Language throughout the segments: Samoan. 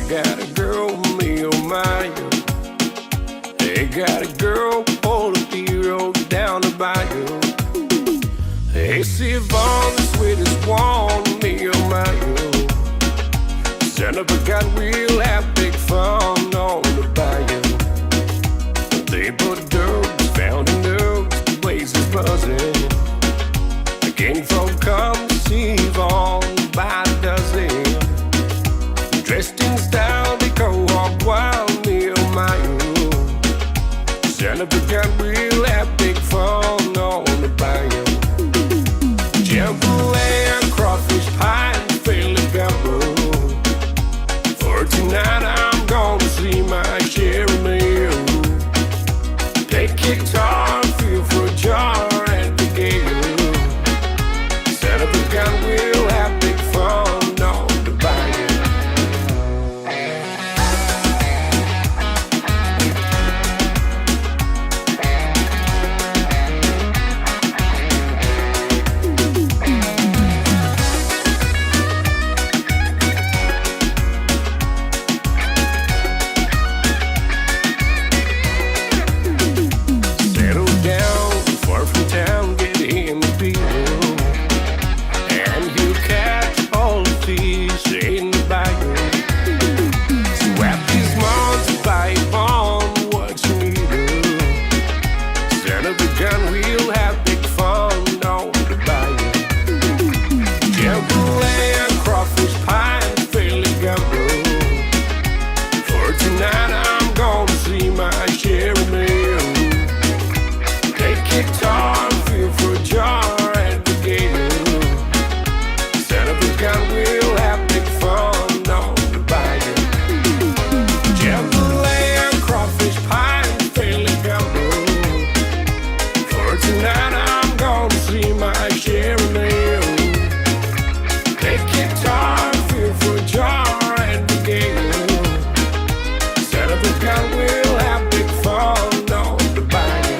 Got a girl, me oh my oh. Hey, got a girl, on the hero down the bayou. Hey, see Yvonne, the sweetest one, me oh my oh. Son of a gun, we'll have big fun on the bayou. They put dogs, found in dogs, the place is buzzing. The king folk come to see Yvonne by the dozen. Dressed in style, they go walk wild, me oh my oh. Son of a gun, we'll have big fun on the bayou. Jambalaya, crawfish pie, and Philly gumbo. For tonight, I'm gonna see my Sherry Mill. Take guitar, feel for a jar at the gale. Son of a gun, we'll have big fun on the bayou. Settle down, far from town, get in the beetle. And you catch all the fish in the bayou. Swap these months by on what you need. Son of a gun, we'll have big fun on the bayou. Jambalaya, crawfish pie, and Philly gumbo. For tonight, I'm gonna see my Sherry Mill. Take guitar, feel for a jar at the gale. Son of a gun, we'll have big fun on the bayou. Jambalaya, crawfish pie, and Philly gumbo. For tonight, I'm gonna see my Sherry Mill. Take guitar, feel for a jar at the gale. Son of a gun, we'll have big fun on the bayou.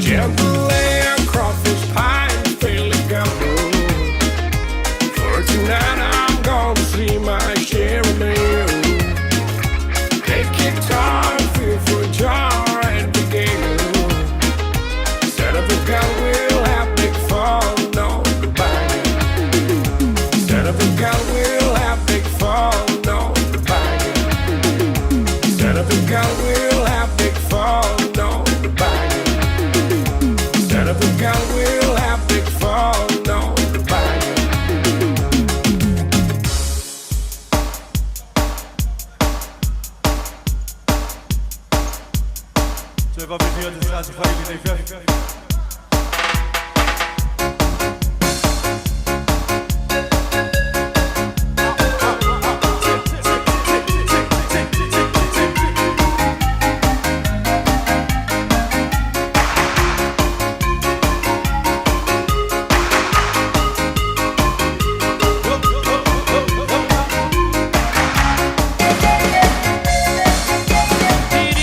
Jambalaya, crawfish pie, and Philly gumbo. For tonight, I'm gonna see my Sherry Mill. Take guitar, feel for a jar at the gale. Son of a gun, we'll have big fun on the bayou. Son of a gun, we'll have big fun on the bayou. Son of a gun, we'll have big fun on the bayou. Son of a gun, we'll have big fun on the bayou. Tu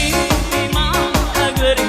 Tiri ma agar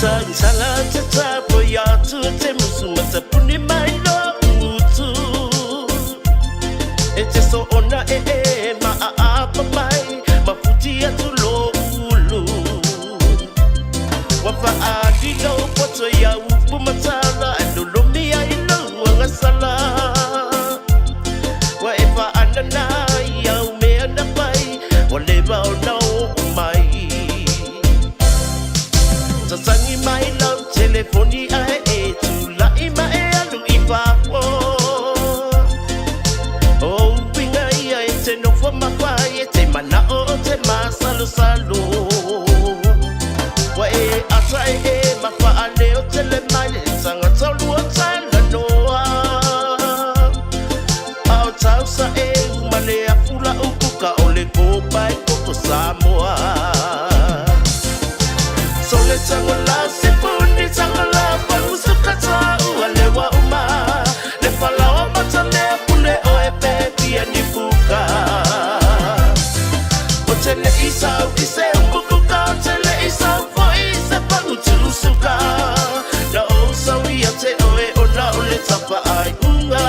Sagisala te tapo i atu te musu matapuni mai lo utu. E te so ona e e ma a apa mai mafuti atu lo ulu. Wa fa a di lo poto ia upu matala e lolomi ai lo angasala. Wa e fa anana ia umea na pai wa leva ona o mai. Sasangi mai lau telefoni ae e tūla'i ma e alu i fafo. O uiga ia e te nofo mawhai e te mana'o o te masalosalo. Wa e ata e e mawhaale o tele mai le tangata o lua talanoa. A o tausa e umale a fula ukuka o le kopa e koko Samoa. Sole tangola se puni tangola pa musukata ua lewa uma. Le falaoa matamea pule o e pepi e ni puka. O tele isau i se umbukuka, o tele isau fo i se pangutusuka. Na o sau ia te oe o na o le tapa ai unga.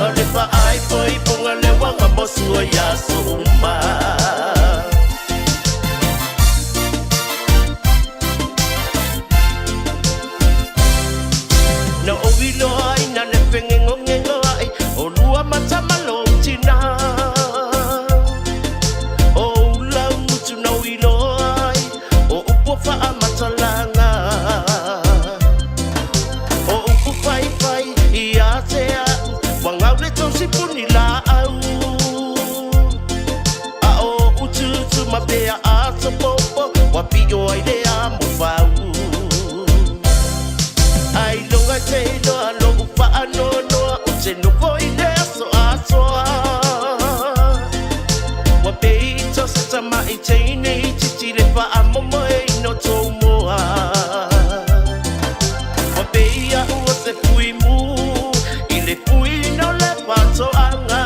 O le fa ai foi ponga le wanga mosu o yaso uma. Na o iloa ai na le fengengongengo ai o lua matamalo tina. O ula mutu na o iloa ai o upu whaamatalanga. O upu whai whai i a te au wangau le tausi puni la au. A o ututu mapea a topopo wa pio ai le a mo whau. Ai longa te iloa lo upa anonoa o te nofo i le aso atoa. Wa pei tosa tama i teine i titi le whaamomo e ino tō moa. Wa pei a ua se fui mu i le fui no le patoanga.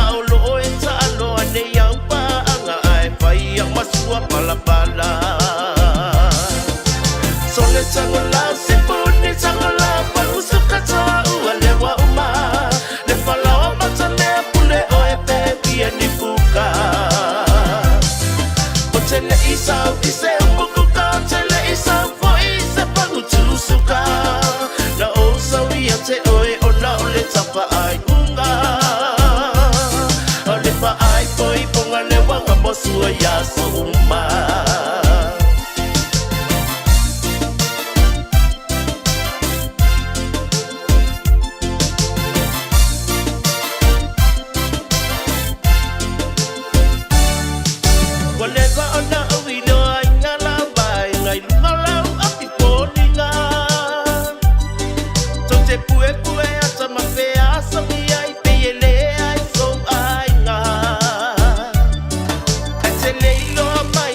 A o loo e taaloa nei au paanga ai whai au masua palapala. Sole tangola se puni tangola pa usukata ua lewa uma. Le falaoa matamea pule o e pepi e ni puka. O tele isau i se umbukuka, o tele isau fo i se pangutusuka. Na o sau ia te oe o na o le tapa ai unga. O le fa ai foi ponga le wanga mosu o yaso uma. Wa leva ona o iloa i ngā lawa i ngai lunga lau a pipolinga. Tau te pue pue ata ma whea sangi ai pe e le ai sou ai ngā. E te le iloa mai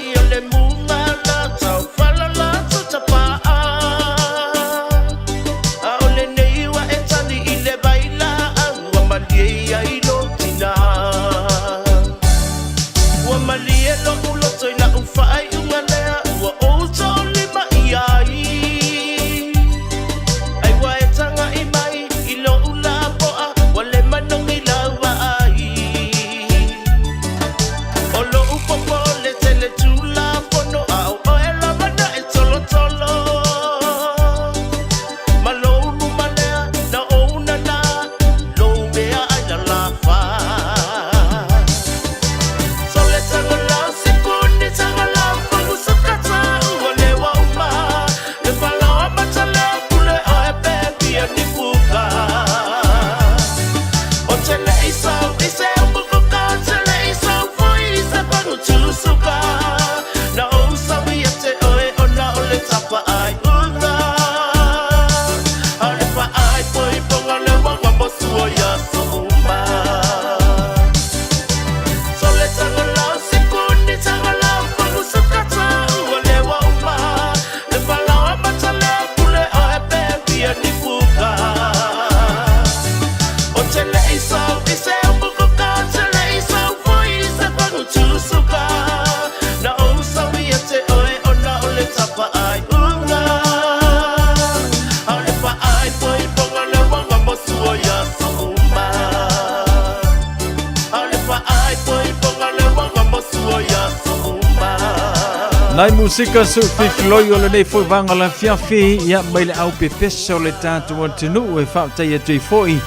Nai musika su fifiloi o lenei foi vaega o le afiafi, ia mai le au pepesa o le tatou atunuu e faafetai atu ai foi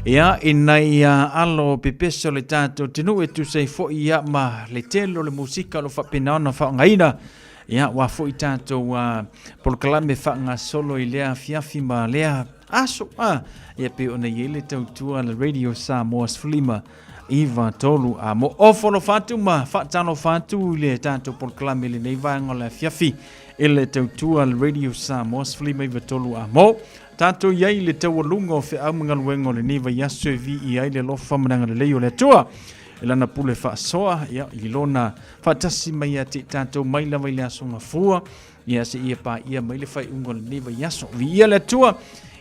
ia i nai alo pepesa o le tatou atunuu e tusa ai foi ia ma le tele o le musika o lo o faapena ona faaaogaina ia aua foi tatou polokalame faagasolo i lea afiafi ma lea aso a ia pei ona i ai le tautua a le Radio Samoa 15 9 3 a mo ofo alofa atu ma faatalofa atu i le tatou polokalame i lenei vaega o le afiafi i le tautua a le Radio Samoa 15 3 a mo tatou i ai i le taualuga o feau ma galuega o lenei vaiaso e viia ai le alofa ma le agalelei o le Atua i lana pule faasoa ia i lona faatasi mai ia te i tatou mai lava i le aso gafua ia seia paia mai le faaiuga o lenei vaiaso. Viia le Atua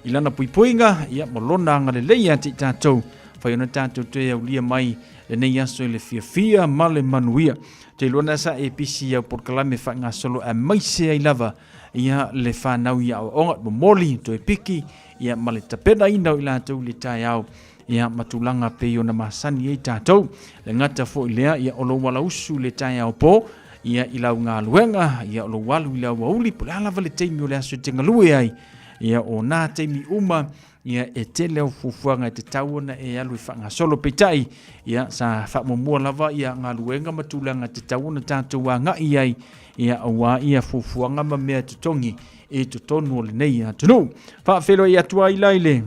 i lana puipuiga ia ma lona agalelei ia te i tatou, fai ona tatou toe aulia mai lenei aso i le fiafia ma le manuia. Te iloa na sa e pisi i au polokalame faagasolo aemaise ai lava ia le fanau i aoaoga, momoli, toe piki ia ma le tapenaina o i latou i le taeao ia ma tulaga pei ona masani ai tatou. Le gata foi lea, ia o lou alausu i le taeao po, ia i lau galuega, ia o lou alu i le aoauli, po o le a lava le taimi o le aso e te galue ai, ia o nā taimi uma, ia e tele au fuafuaga e tatau ona e alu e faagasolo. Peitai, ia sa faamuamua lava ia galuega ma tulaga e tatau ona tatou agai i ai, ia aua ia fuafuaga ma mea totogi i totonu o lenei atunuu. Faafeiloai atu ai la i le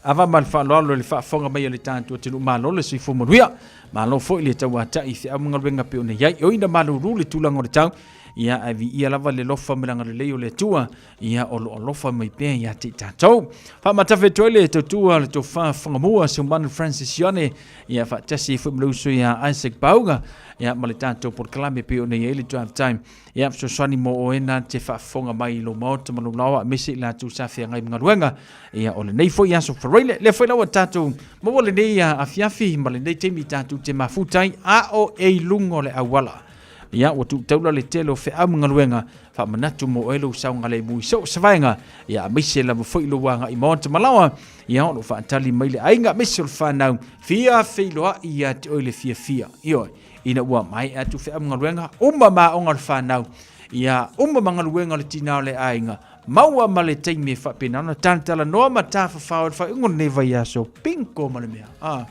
Ava ma le faaaloalo i le faafofoga mai a le tatou atunuu. Malo le soifua manuia. Malo foi le tauatai i feau ma galuega pei ona i ai. E ui ina malulu le tulaga o le tau, ia ae viia lava le alofa ma le agalelei o le Atua, ia o lo o alofa mai pea ia te i tatou. Faamatafe atu ai le tautua a le tofa Fagamua Seumanu Francis Ione, ia faatasi ai foi ma le uso ia Isaac Pauga, ia ma le tatou polokalame pei ona i ai le Drive Time. Ia, fesoasoani mo oe na te faafofoga mai i lou maota ma lou laoa, aemaise i latou sa feagai ma galuega. Ia, o lenei foi aso Faraile, lea foi la ua tatou maua lenei afiafi ma lenei taimi tatou te mafuta ai, a o e i luga o le auala. Ia, ua tuu taula le tele o feau ma galuega, faamanatu mo oe lou saogalemu i so o se vaega, ia, aemaise lava foi lou agai maota ma laoa, ia, o lo o faatali mai le aiga, aemaise o le fanau, fia feiloai ia te oe le fiafia. Ioe. Ina ua maea atu feau ma galuega, uma ma aoga o le fanau, ia uma ma galuega o le tina o le aiga, maua ma le taimi e faapena ona talatalanoa ma tafafao i le faaiuga o lenei vaiaso, bingo ma le mea. Ah.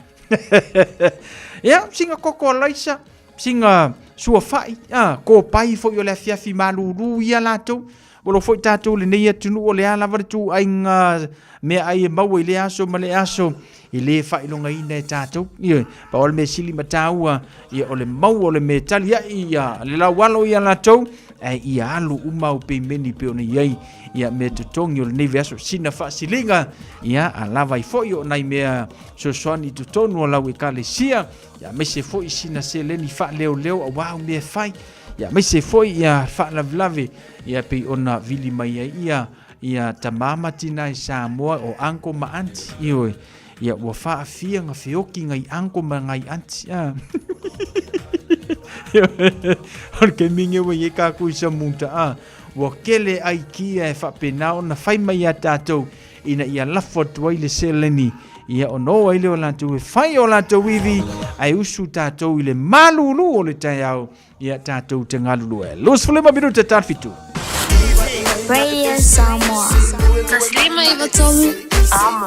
Ia, sina koko alaisa, sina suafai, ah, kopai foi o le afiafi malulu ia latou. Ua lo foi tatou i lenei atunuu o le a lava le ituaiga meaai e maua i lea aso ma le aso e le faailogaina e tatou. Ioe, pau lava le mea sili ma taua, ia o le maua o le mea e tali ai ia le laualo ia latou, ae ia alu uma au peimeni pei ona i ai ia mea totogi o lenei vaiaso, sina faasiliga, ia a lava ai foi o nai mea fesoasoani i totonu o lau ekalesia, ia aemaise foi sina seleni faaleoleo aua au mea e fai. Ia aemaise foi ia faalavelave ia pei ona vili mai ai ia ia tama ma tina i Samoa o uncle ma aunty. Ioe. Ia ua faafia nga feoki ngai uncle ma ngai aunty. Ah. O le taimi lenei ua i ai kākou i Samuta, ah, ua kele aikia e faapena ona fai mai iā tātou ina ia lafo atu ai le seleni ia ona o ai lea o latou e fai o latou ivi ae usu tatou i le malulu o le taeao ia tatou te galulue. 25 minute ta 7. Radio Samoa. Taslima i tolu. Amo.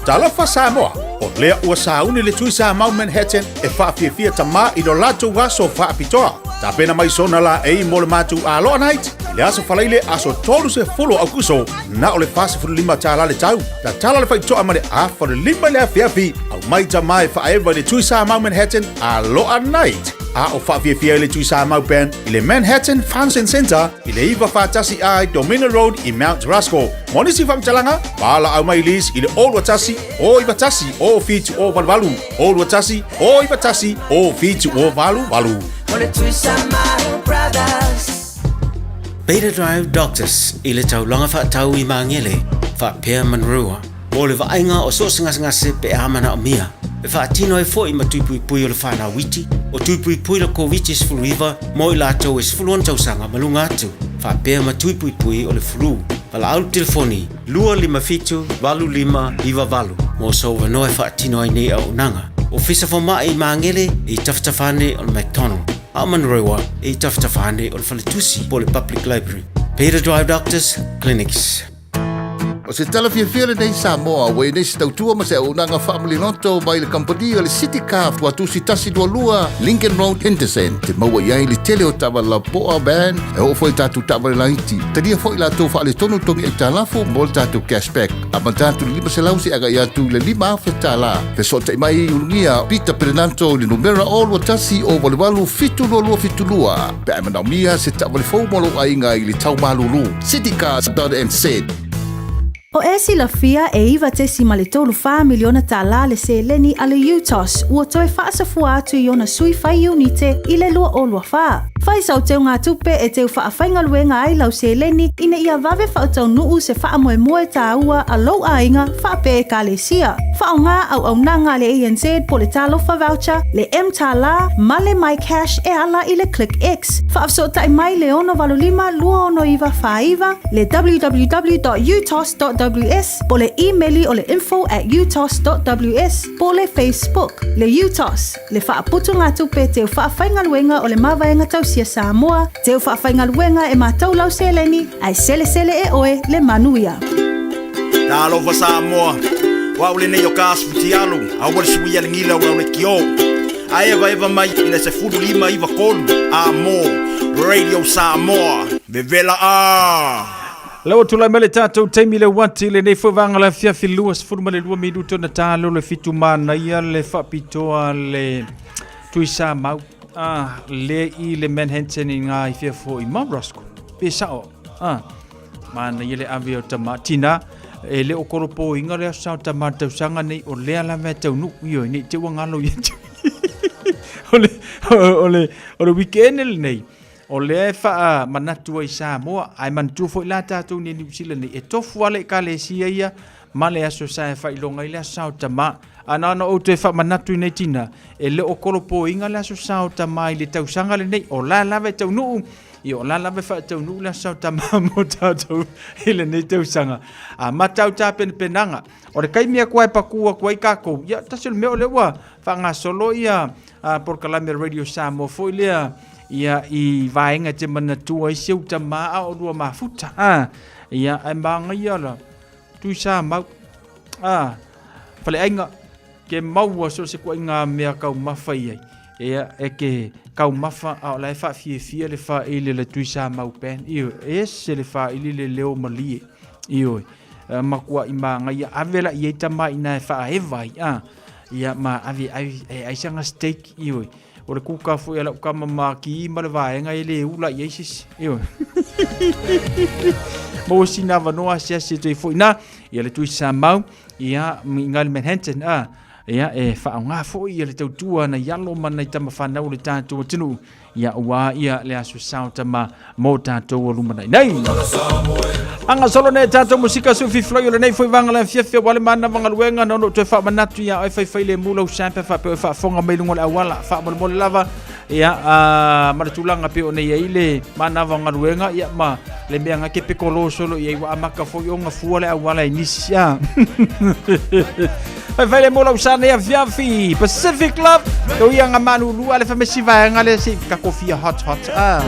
Talofa Samoa, o lea ua sauni le Tui Samau Manhattan e faafiafia tamā i lo latou aso faapitoa. Tapena mai sona laei mo le matou Aloha Night i le aso Faraile aso 30 o Aukuso, na o le $45 tālā le tau. Tatala le faitoa ma le afa o le 5 i le afiafi, aumai tamā e faaeva i le Tui Samau Manhattan Aloha Night. A o faafiafia ai le Tui Samau Band i le Manhattan Function Centre i le 941 A i Dominion Road i Mount Roskill. Mo nisi faamatalaga, valaau mai Liz i le 021 091 0788 021 091 0788. O le Tuisamau Brothers. Beta Drive Doctors i le taulaga faatau i Magele, faapea Manrua, mo le vaaiga o so o se gasegase pe a manaomia. E faatino ai foi ma tui puipui o le fanau iti, o tui puipui le Koviti-19 mo i latou e 16 tausaga ma luga atu, faapea ma tui puipui o le flu. Valaau le telefoni 257 8598 mo sou avanoa e faatino ai nei auaunaga. Ofisa Fomai i Magele e i tafatafa ane o le McDonald, a o Manurewa e i tafatafa ane o le Faletusi po o le Public Library. Beta Drive Doctors Clinics. O se tala fiafia lenei Samoa ua i nei se tautua ma se auaunaga faamaliloto mai le kamupani a le City Car Tuatusi 122 Lincoln Road Henderson. Te maua i ai le tele o taavale lapoa, van, e oo foi i tatou taavale laiti. Talia foi latou faaletonu togi aitalafu mo le tatou cashback. Amata atu i le 500 seia agai atu i le $5,000. Fesootai mai i Ulugia Peter Perenanto i le numera 021 088 72272 pe a e manaomia se taavale fou mo lou aiga i le tau malulu. Citycars.nz. O e silafia e $9.34 miliona tālā le seleni a le UTOS ua toe faasafua atu i ona sui fai iunite i le 2024. Fai sau teugatupe e teu faafaigaluega ai lau seleni ina ia vave faataunuu se faamoemoe tāua a lou aiga faapea Ekalesia. Faaaoga auaunaga a le ANZ po le Talofa Voucher, le mTālā ma le MyCash e ala i le ClickX. Faafesootai mai le 685 269 49, le www.utos.ws po le imeli o le info@utos.ws po le Facebook. Le UTOS, le faaputugatupe teu faafaigaluega o le Mavaega Tausia Samoa, teu faafaigaluega e matau lau seleni, ae selesele e oe le manuia. Talofa Samoa, o au lenei o Kas Futialu, aua le suia le gila o lau leitio. A evaeva mai i le 15 93 a mo Radio Samoa, vevela a! La ua tulai mai le tatou taimi le uati lenei foi vaega le afiafi 22 minuta ona talo le fitu manaia le faapitoa le Tui Samau ah, le i le Manhattan i ngā i fia foi Mount Roscoe pe sao ah, manaia le ave o tama tina e le o kolopoina le aso sa o tama tausaga nei o lea lava e taunuu ioe nei te ua galo ia o le o le o le weekend lenei O lea e faamanatu ai Samoa, ae manatua foi la tatou nei Niu Sila nei, e tofu lava le ekalesia ia ma le aso sa e faailoga ai le aso sa o tama. A na ona ou toe faamanatu i nei tina, e le o kolopoina le aso sa o tama i le tausaga lenei, o la lava e taunuu, ia o la lava e faataunuu le aso sa o tama mo tatou i lenei tausaga. A matau tapenapenaga, o le taimi atu lava e patu atu ai tatou, ia tasi o le mea o lea ua faagasolo ia polokalame a le Radio Samoa foi lea, Ia, i vaega e te manatua ai si ou tama a o lua mafuta. A, ia, ae manaia la, tui sa mau. A, faleaiga, ke maua so se kuaiga mea taumafa i ai. Ia, e ke taumafa a o la e faafiafia le faaili le tui sa mau band. Ioe, e ese le faaili le leo malie. Ioe, matuai manaia, ave la i ai tama ina e faaeva ai. A, ia, ma ave ai, e ai sanga steak. Ioe. O le kūkā foi a lau tama makī ma le vaega e le ula i ai se isi. Ioe. Maua sina avanoa asiasi atu ai foi ina, ia le Tui Samau, ia, i ngai le Manhattan, a, ia, e faaaoga foi ia le tautua nai alo ma nai tama fanau o le tatou atunuu, ia, aua ia le aso sao tama mo tatou o lumanai nei. Aga solo nei tatou musika su fifiloi o lenei foi vaega le afiafi aua le manava galuega na ona ou toe faamanatu ia oe faifai lemu lau sampe faapea oe faafofoga mai luga o le auala faamolemole lava ia ma le tulaga pei ona i ai le manava o galuega ia ma le mea nga ke pekolo solo i ai ua amata foi ona fua le auala i nisi a faifai lemu lau sa nei afiafi Pacific Love tau ia nga malulu a le famesi vaega le se ka kofia hot hot a.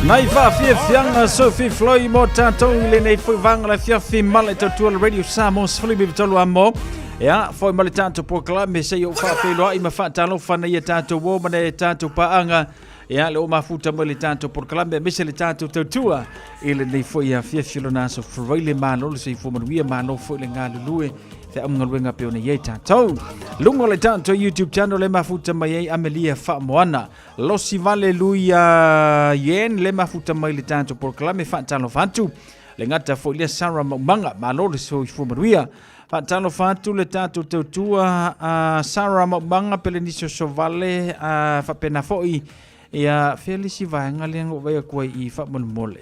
Nai faafiafiaga Sophie Floy mo tatou i lenei foi vaega le afiafi ma le tautua le Radio Samoa 13 amo. Ia, foi ma le tatou polokalame se i ou faafeiloai ma faatalofa nei a tatou uo ma nei a tatou paaga. Ia, le o mafuta mai le tatou polokalame aemaise le tatou tautua i lenei foi afiafi o lona aso Faraile. Malo le soifua manuia, malo foi le galulue feaugaluega pei ona i ai tatou. Luga o le tatou YouTube channel le mafuta mai ai Amelia Faamoana. Losi vale luia yen le mafuta mai le tatou polokalame faatalofa atu. Le gata foi lea Sarah Maumaga, malo le soifua manuia. Faatalofa atu le tatou tautua a Sarah Maumaga Peleniso Sovale a faapena foi ia fea le isi vaega lea na ou vaai atu ai i faamolemole.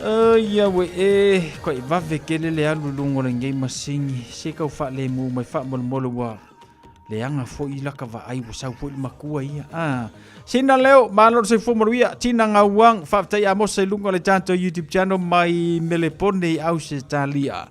Ai aue e, koe vave tele le alu i luga o lenei masini, se tau faalemu mai faamolemole ua leaga foi laka vaai ua sau foi le matua ia. Ah. Sina leo, malo le soifua manuia, Tina Gauang, faafetai Amosa i luga o le tatou YouTube channel mai Melepone i Ausetalia.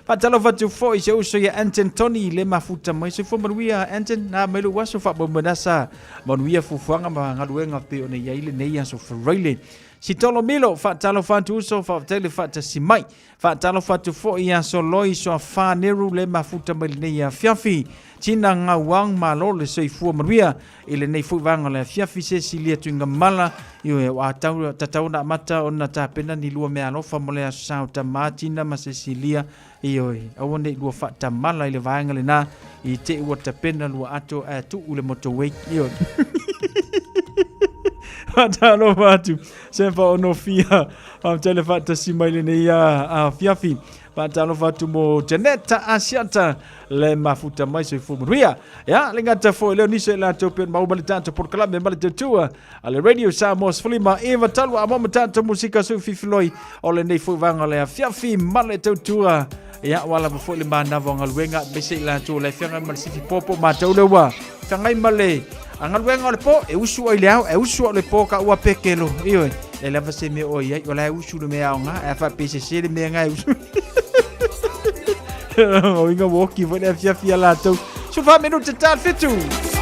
Faatalofa atu foi se uso ia Anton Tony le mafuta mai soifua manuia Anton, na mai lou aso faamoemoenasa manuia fuafuaga ma galuega pei ona i ai lenei aso Faraile. Sitolo Milo, faatalofa atu uso, faafetai le faatasi mai. Faatalofa atu foi ia Soloi Soafa Neru le mafuta mai lenei afiafi. Tina Gauang malo le soifua manuia i lenei foi vaega o le afiafi se silia tuigamala ioe ua tau tatau ona amata ona tapena ni lua meaalofa mo le aso sa o tama Tina ma Cecilia ioe aua nei lua faatamala i le vaega lena i te ua tapena lua ato ae tuu le motorway ioe Faatalofa atu Sefa Onofia faafetai le faatasi mai lenei afiafi. Faatalofa atu mo Janeta Asiata le mafuta mai soifua manuia. Ia, le gata foi leo nisi e latou pe maua le tatou polokalame ma le tautua a le Radio Samoa sefulima iva talu a mo ma tatou musika sui fifiloi o lenei foi vaega le afiafi ma le tautua. Ia, ua lava foi le manava o galuega aemaise i latou o le feagai ma le sifi po po matou le ua feagai ma le a galuega o le po e usu ai le ao e usu au le po ka ua pekelo ioe le lava se mea o iai o la e usu le mea aoga ae faapesese le mea nga e usu o inga woki foi le afiafi a latou 14 minute ta 7.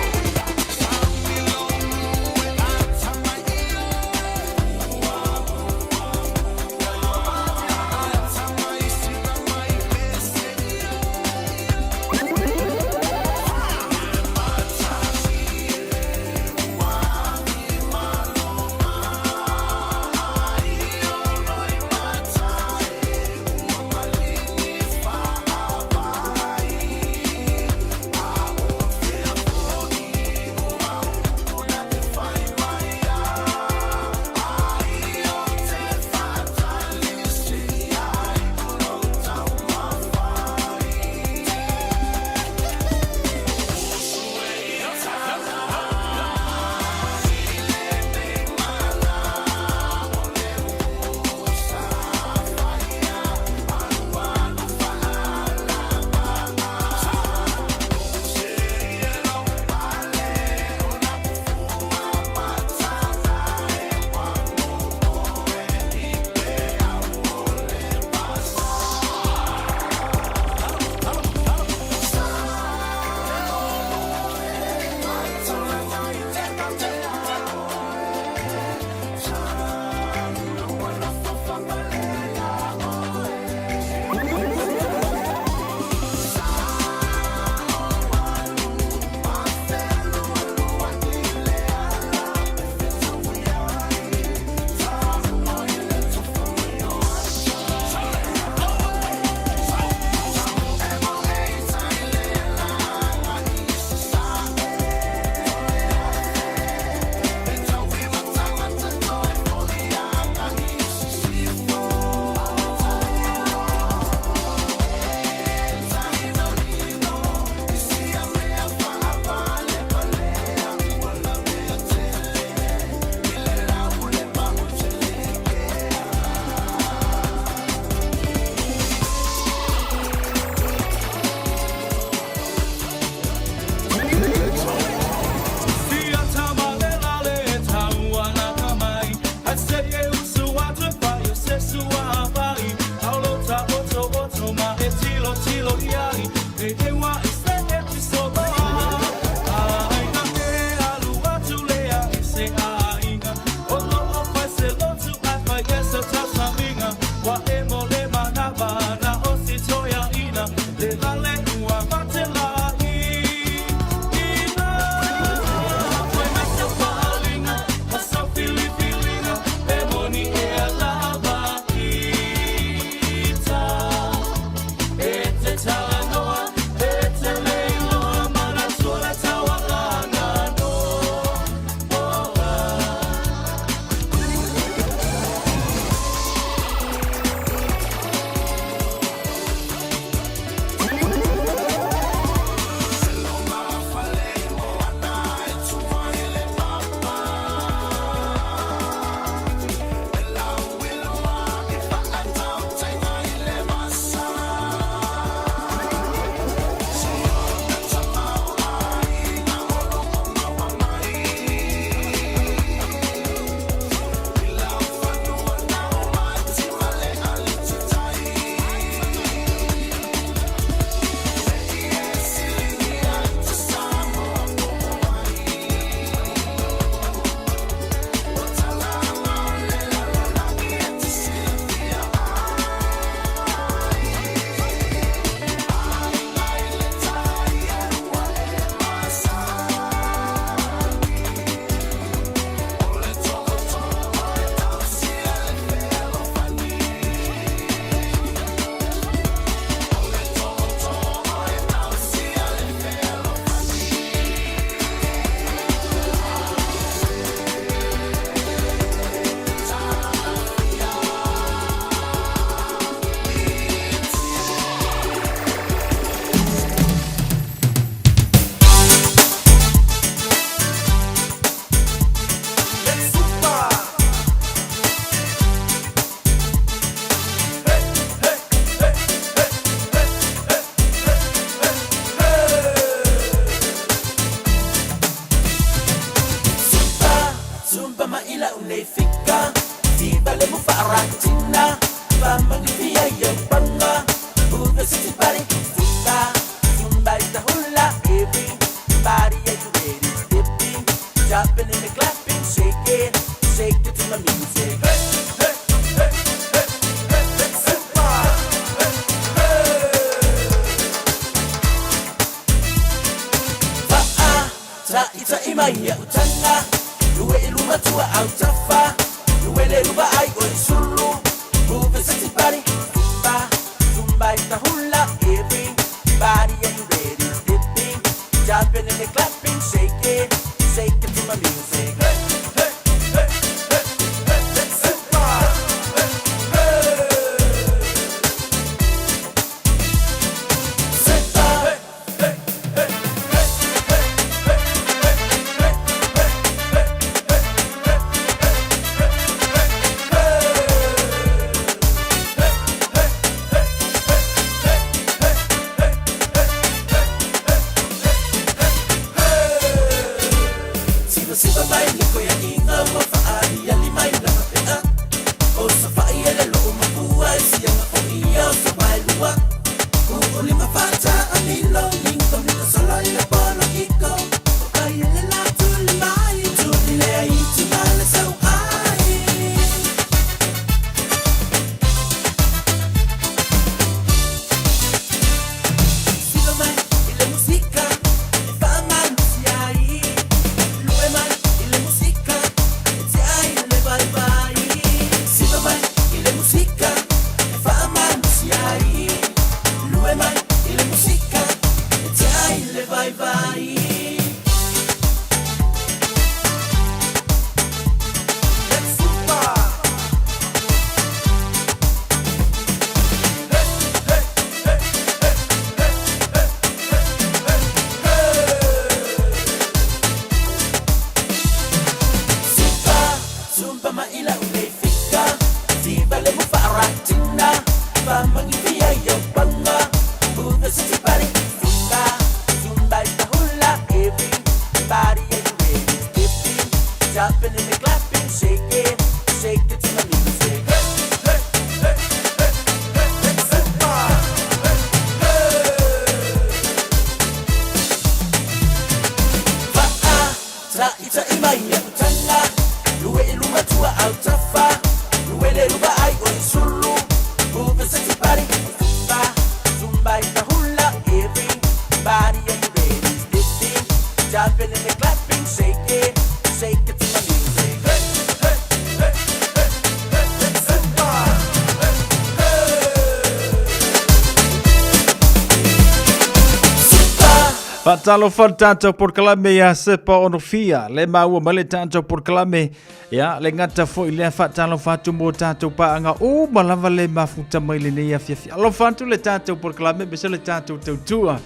Faatalofa le tatou polokalame ia Sepa Onofia, le maua mai le tatou polokalame ia le gata foi lea faatalofa atu mo tatou paaga uma lava le mafuta mai lenei afiafi. Alofa atu le tatou polokalame me se le tatou tautua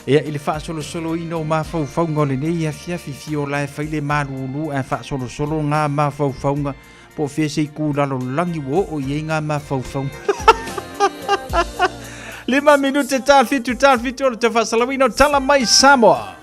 ia i le faasolosoloina o mafaufauga o lenei afiafi fio la e fai le malulu ae faasolosolo ngā mafaufauga po o fea se itu lalolagi ua oo i ai ngā mafaufauga. 5 minute 7 7 o le te faasalauina o Tala Mai Samoa.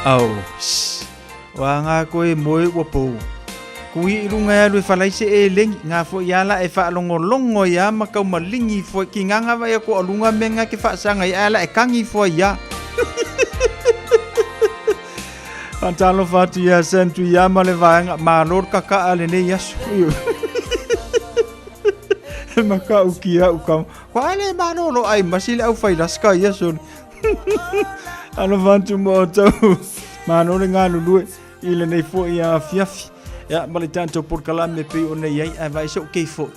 Au, shh. Wa ngā koe moe ua pou. Kui i runga e alu e whalai se e lengi, ngā fo i ala e whaalongolongo i a ma kau malingi fo ki ngā ngā vai ko alunga me ngā ke whaasanga i ala e kangi fo ia. Whantalofa atu ia Sam Tuiama le vaenga, malo le kaka'a lenei aso. E makau ki au ka. Ko ale malo lo ai masi le au whai laska ia so. Alofa atu mo outou. Malo le galulue i lenei foi afiafi. Ia, ma le tatou polokalame pei ona i ai, ae vaai se o kei foi.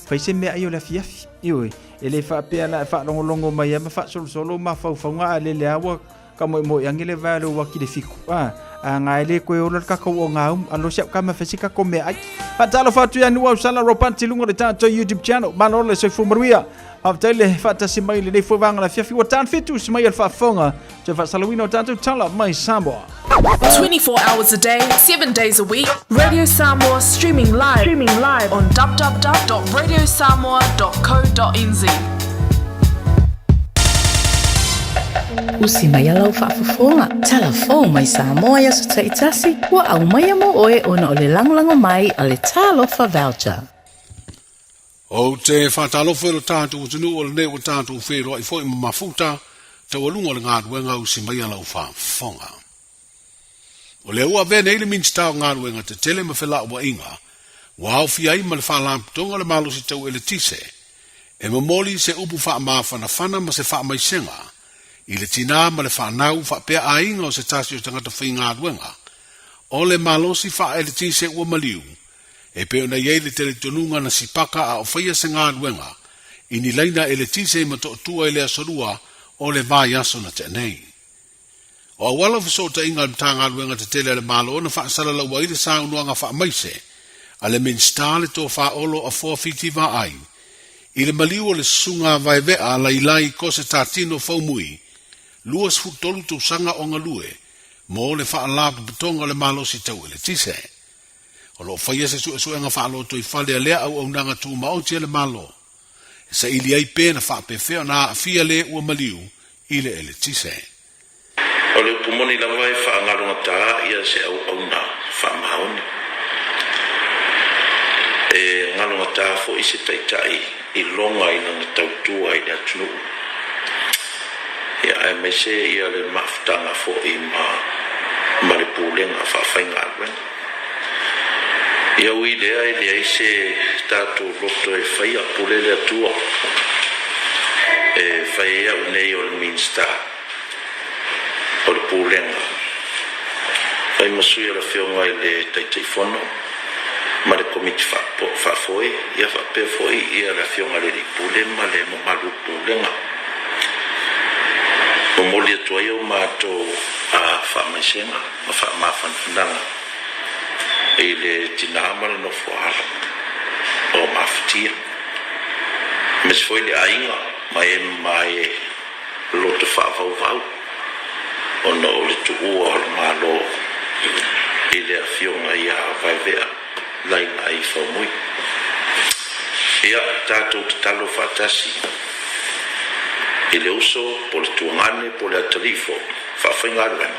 Fai se mea ai o le afiafi. Ioe, e le faapea la e faalogologo mai ai ma faasolosolo mafaufauga a lele lava ua Ka moemoe ange le vae o le uaki le fiku. A, a ngā e le koe ola le kakou o ngā umu. Alo se au kama fesi kako mea ai. Faatalofa atu ia Nuau Sala Ropanti lunga o le tātou YouTube channel. Malo le soifua manuia. Faafetai le faatasi mai lenei foi vaega o le afiafi ua tan fitu se mai o le faafofoga. Toe faasalauina o tātou tala mai Samoa. 24 hours a day, 7 days a week, Radio Samoa streaming live, streaming live on www.radiosamoa.co.nz. Usi mai a lau faafofoga, tala fou mai Samoa i aso taitasi, ua aumaia mo oe ona o le lagolago mai a le Talofa Voucher. Ou te faatalofa i lo tatou atunuu o lenei ua tatou feiloai foi ma mafuta taualuga o le galuega usi mai a lau faafofoga. O lea ua avea nei le Minisita o Galuega Tetele ma Felauaiga ua aofia ai ma le Faalapotopotoga o le Malosi Tau Eletise e momoli se upu faamafanafana ma se faamaisega i le tinā ma le fanau faapea aiga o se tasi o tagata faigaluega o le malosi faaeletise ua maliu e pei ona i ai le talitonuga na sipaka a o faia se galuega i ni laina eletise i Motootua i le Aso Lua o le vaiaso na tea nei. O auala o fesootaiga a le Matagaluega Tetele a le Malo na faasalalau ai le saunoaga faamaise a le Minisita le Tofa Olo Afoa Fiti Vaai i le maliu o le Susuga Vaeve'a Lailai Kosetatino Faumui, 23 tausaga o galue mo le Faalapotopotoga o le Malosi Tau Eletise. O lo o faia se suesuega faalotoifale a lea auaunaga tumaoti a le Malo e saili ai pe na faapefea ona aafia le ua maliu i le eletise. O le upu moni lava e faagalogatā ia se auauna faamaoni. E galogatā foi se taitai i loga i lana tautua i le atunuu, ia aemaise ia le mafutaga foi ma ma le pulega faafaigaluega. Ia ui lea e leai se tatou loto e faia, pule le Atua e fai ai au nei o le Minista o le Pulega, fai ma sui o le Afioga i le Taitaifono ma le Komiti Faafoe, ia faapea foi ia le Afioga i le Alii Pule ma le mamalu o le Pulega. Momoli atu ai o matou faamaisega ma faamafanafanaga i le tinā ma le nofoaalo o Mafatia, aemaise foi le aiga ma e ma e loto faavauvau ona o le tuua o le Malo i le Afioga ia Vaevea Lailai Faumui. Ia tatou tatalo faatasi i le uso po o le tuagane po o le atalii foi faafaigaluega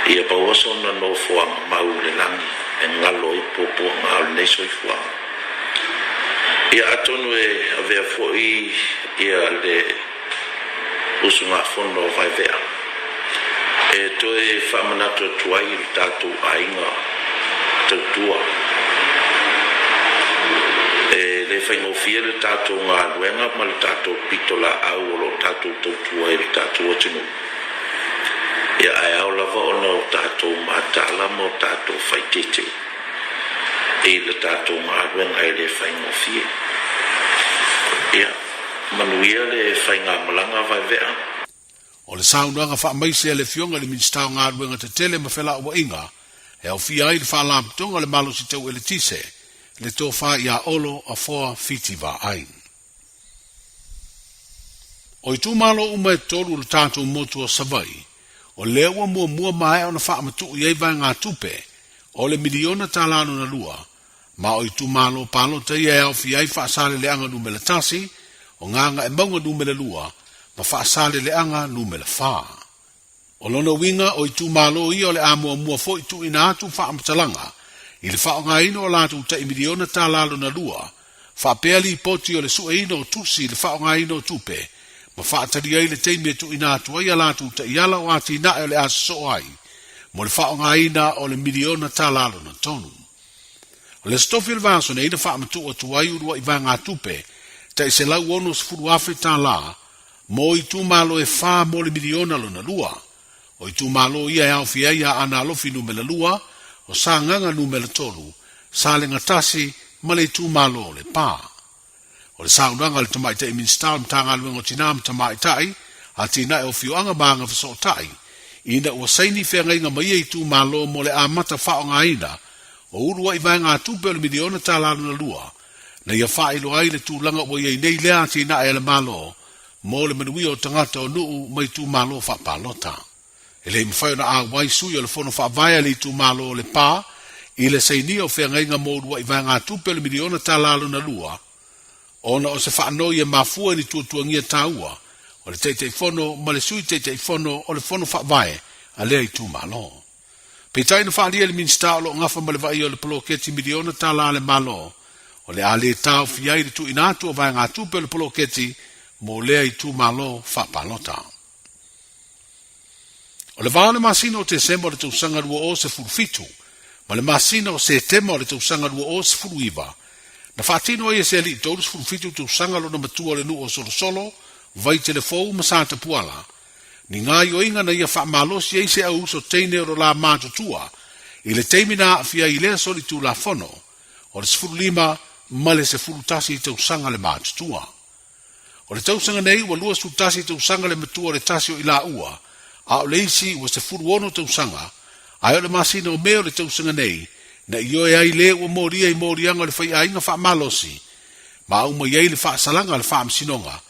ia maua sona nofoaga mau i le lagi e galo ai puapuaga o lenei soifuaga. Ia atonu e avea foi ia le usugafono o Vaevea e toe faamanatu atu ai i lo tatou aiga tautua. E le faigofie le tatou galuega ma le tatou pitolaau o lo o tatou tautua i lo tatou atunuu. Ia ae ao lava ona o tatou mataala ma o tatou faitete i le tatou galuega e le faigofie. Ia manuia le faigamalaga Vaevea. O le saunoaga faamaise a le Afioga i le Minisita o Galuega Tetele ma Felauaiga e aofia ai le Faalapotopotoga o le Malosi Tau Eletise, le Tofa ia Olo Afoa Fiti Vaai. O itumalo uma e tolu o le tatou motu o Savaii, o lea ua muamua maea ona faamatuu i ai vaegatupe o le miliona tala lona lua, ma o itumalo palota ia e aofia ai Faasaleleaga Numela tasi, o Gagaemauga Numela lua, ma Faasaleleaga Numela fa. O lona uiga o itumalo ia o le a muamua foi tuuina atu faamatalaga i le faaaogaina o a latou tai miliona tala lona lua, faapea lipoti o le sueina o tusi i le faaaogaina o tupe ma faatali ai le taimi e tuuina atu ai a latou taiala o atinae o le a sosoo ai mo le faaaogaina o le miliona tala lona tolu. O le Aso Tofi o le vaiaso nei na faamatuu atu ai uluai vaegatupe tai $160,000 mo itumalo e fa mo le miliona lona lua. O itumalo ia e aofia ai Aana Alofi Numera 2, o Sagaga Numera 3, Salega 1 ma le itumalo o Lepa. O le saunoaga a le Tamaitai Minisita o le Matagaluega o Tinā ma Tamaitai, Atinae o Afioaga ma Agafesootai, ina ua saini feagaiga ma ia itumalo mo le amata faaaogaina o uluai vaegatupe o le miliona tala lona lua, na ia faailoa ai le tulaga ua i ai nei lea atinae a le Malo mo le manuia o tagata o nuu ma itumalo faapalota. E le i mafai ona auai sui o le Fono Faavae a le itumalo o Lepa i le sainia o feagaiga mo uluai vaegatupe o le miliona tala lona lua, ona o se faanoi e mafua i ni tuatuagia taua o le Taitaifono ma le Sui Taitaifono o le Fono Faavae a lea itumalo. Peitai na faaalia e le Minisita o lo o gafa ma le vaaia o le poloketi miliona tala a le Malo, o le a le taofia ai le tuuina atu o vaegatupe o le poloketi mo lea itumalo faapalota. O le va o le masina o Tesema o le tausaga 2017 ma le masina o Setema o le tausaga 2019, na faatino ai e se alii 37 tausaga lona matua o le nuu o Solosolo, Vaitelefou ma Satapuala, ni gaoioiga na ia faamalosi ai se au uso teine o lo la matutua i le taimi na aafia ai i lea solitulafono o le 15 ma le 11 tausaga le matutua. O le tausaga nei ua 21 tausaga le matua o le tasi o i laua, a o le isi ua 16 tausaga, ae o le masina o Me o le tausaga nei na ioe ai le ua molia i moliaga o le faiaiga faamalosi ma aumai ai le faasalaga a le Faamasinoga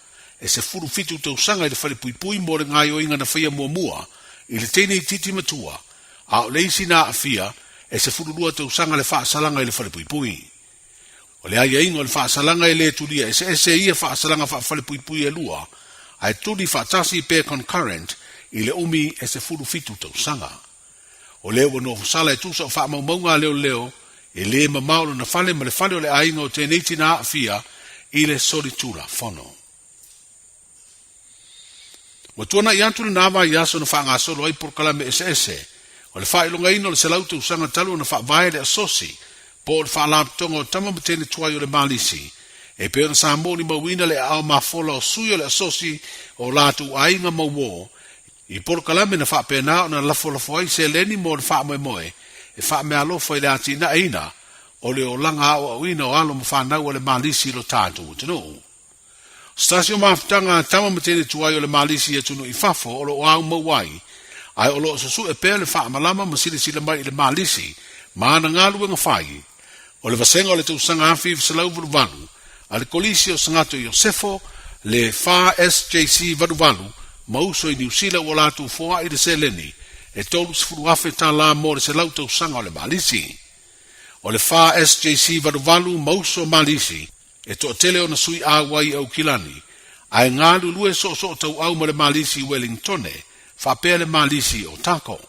e 17 tausaga i le falepuipui mo le gaoioiga na faia muamua i le teine itiiti matua, a o le isi na aafia e 12 tausaga le faasalaga i le falepuipui. O le aiaiga o le faasalaga e le tulia eseese ia faasalaga faafalepuipui e lua, ae tuli faatasi pe concurrent i le umi e 17 tausaga. O lea ua nofosala e tusa o faamaumauga a leoleo, e le mamao lona fale ma le fale o le aiga o tenei tina aafia i le solitulafono. Ua tuanai atu lena vaiaso na faagasolo ai polokalame eseese o le faailogaina o le 100 tausaga talu ona faavae le Asosi po o le Faalapotopotoga o Tama ma Teine Tuai o le Malisi, e pei ona sa molimauina le aao mafola o sui o le Asosi o latou aiga ma uo i polokalame na faapena ona lafolafo ai seleni mo le faamoemoe e faameaalofa i le atinaeina o le olaga aoaoina o alo ma fanau a le Malisi i lo tatou atunuu. O se tasi o mafutaga a tama ma teine tuai o le Malisi i atunuu i fafo o lo o au mau ai, ae o lo o susue pea le faamalama ma silasila mai i le Malisi ma ana galuega fai. O le vasega o le tausaga 1988 a le Kolisi o Sagato Iosefo, le 4SJC 88 ma uso i Niu Sila ua latou foai i le seleni e $30,000 tala mo le 100 tausaga o le Malisi. O le 4SJC 88 ma uso Malisi E toatele ona sui auai i Aukilani, ae galulue soosootauau ma le Malisi i Wellingtone, faapea le Malisi i Otago.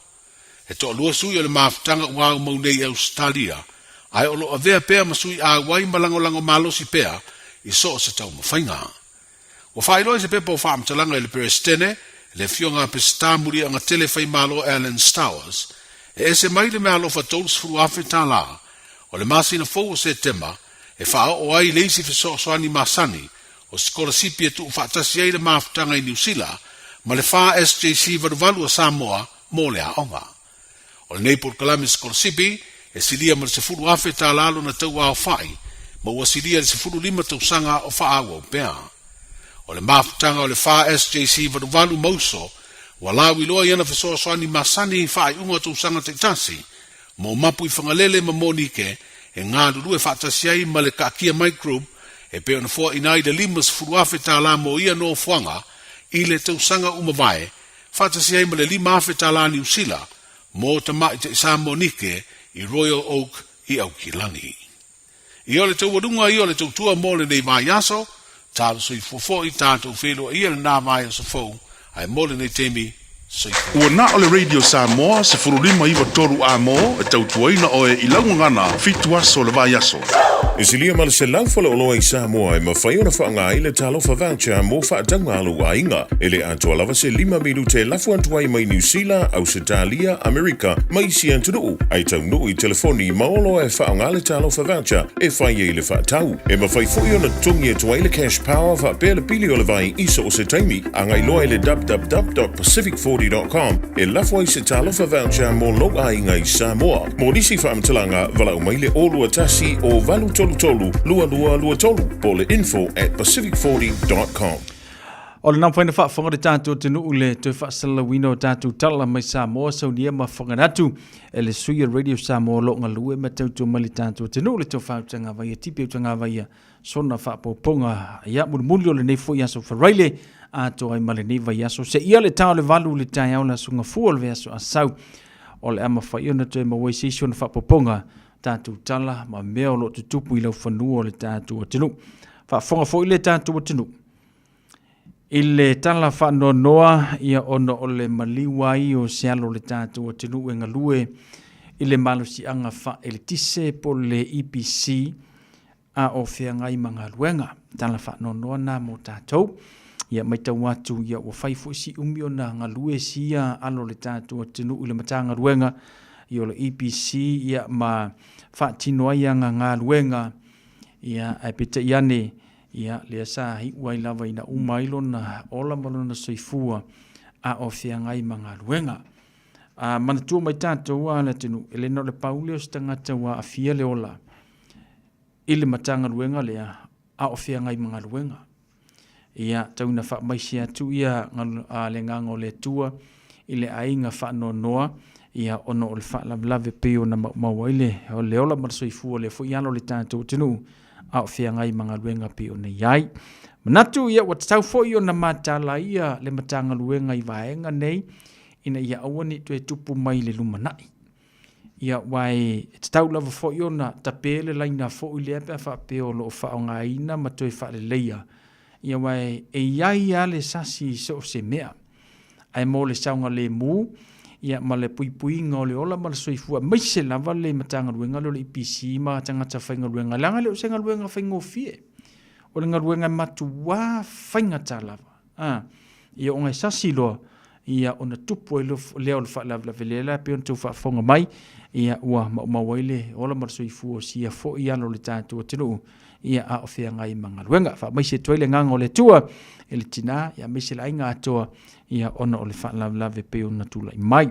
E toalua sui o le mafutaga ua aumau nei i Ausetalia, ae o lo o avea pea ma sui auai ma lagolago malosi pea i so o se taumafaiga. Ua faailoa i se pepa o faamatalaga i le Peresetene, le Afioga a Peseta Muliagatele Faimalo Alan Stowers, e ese mai le meaalofa $30,000 o le masina fou o Setema e faaoo ai le isi fesoasoani masani o sikolasipi e tuufaatasi ai le mafutaga i Niu Sila ma le 4SJC 88 a Samoa mo le aoga. O lenei polokalame sikolasipi e silia ma le $10,000 lona tauaofai ma ua silia le 15 tausaga o faaauau pea. O le mafutaga o le 4SJC 88 ma uso ua lauiloa i ana fesoasoani masani i faaiuga o tausaga taitasi mo Mapuifagalele ma Monike e galulue faatasi ai ma le Kaakia Mai Group e pei ona foaina ai le $50,000 mo ia nofoaga i le tausaga ua mavae, faatasi ai ma le $5,000 Niu Sila mo tamaitai Samoa Nike i Royal Oak i Aukilani. Ia o le taualuga ia o le tautua mo lenei vaiaso, talo soifua foi tatou feiloai ia lena vaiaso fou, ae mo lenei taimi, Soifua. Ua na o le Radio Samoa 15 93 A-mo e tautuaina oe i lau gagana fitu aso o le vaiaso. E silia ma le 100 faleoloa i Samoa e mafai ona faaaoga ai le Talofa Voucher mo faatauga a lou aiga. E le atoa lava se lima minute e lafo atu ai mai Niu Sila, Ausetalia, Amerika ma isi atunuu, ae taunuu i telefoni ma oloa e faaaoga le Talofa Voucher e fai ai le faatau. E mafai foi ona totogi atu ai le Cash Power faapea le pili o le vai i so o se taimi. Agai loa i le www.pacific40.com e lafo ai se Talofa Voucher mo lou aiga i Samoa. Mo nisi faamatalaga, valaau mai le 021 o 833 2223 po o le info@pacific40.com. O lena mafai ona faafofoga le tatou atunuu le toe faasalalauina o tatou tala mai Samoa, Saunia ma Faganatu e le sui o Radio Samoa o lo o galue ma tautua mai le tatou atunuu le tofa Utagavaia Tipi Utagavaia sona faaopoopoga ia mulimuli o lenei foi aso Faraile atoa ai ma lenei vaiaso seia le ta o le 8 le taeao le aso Gafua o le vaiaso Asau o le a mafai ona toe maua ai se isi ona faaopoopoga tatou tala ma mea o lo o tutupu i laufanua o le tatou atunuu. Faafofoga foi le tatou atunuu i le tala faanoanoa ia ona o le maliu ai o se alo o le tatou atunuu e galue i le malosiaga faaeletise po o le EPC a o feagai ma galuega. Tala faanoanoa na mo tatou. Ia matau atu ia ua fai foi si umi ona galue sia alo o le tatou atunuu i le Matagaluega ia o le EPC ia ma faatino ai ana galuega ia ae peitai ane ia lea sa iu ai lava ina uma ai lona ola ma lona soifua a o feagai ma galuega. A manatua mai tatou a le atunuu, e le na o le pau lea o se tagata ua aafia le ola i le Matagaluega lea a o feagai ma galuega. Ia, tau ina faamaise atu ia le agaga o le Atua i le aiga faanoanoa, ia ona o le faalavelave pei ona maumau ai le, le ola ma le soifua o lea foi alo o le tatou atunuu a o feagai ma galuega pei ona i ai. Manatu ia ua tatau foi ona mataala ia le Matagaluega i vaega nei ina ia aua ne i toe tupu mai i le lumanai. Ia, aua e tatau lava foi ona tape le laina foi lea pe a faapea o lo o faaaogaina ma toe faaleleia. Ia, aua e i ai lava le sasi i so o se mea. Ae mo le saogalemu, ia, ma le puipuiga o le ola ma le soifua, aemaise lava le Matagaluega lea o le EPC ma tagata faigaluega, leaga e le o se galuega faigofie. O le galuega e matuā faigata lava. A, ia ona e sasi loa, ia ona tupu ai lea o le faalavelave lea la pei ona outou faafofoga mai, ia ua maumau ai le ola ma le soifua o sia foi alo o le tatou atunuu, ia a o feagai ma galuega. Faamaise atu ai le agaga o le Atua i le tina, ia aemaise le aiga atoa, ia ona o le faalavelave pei ona tulai mai.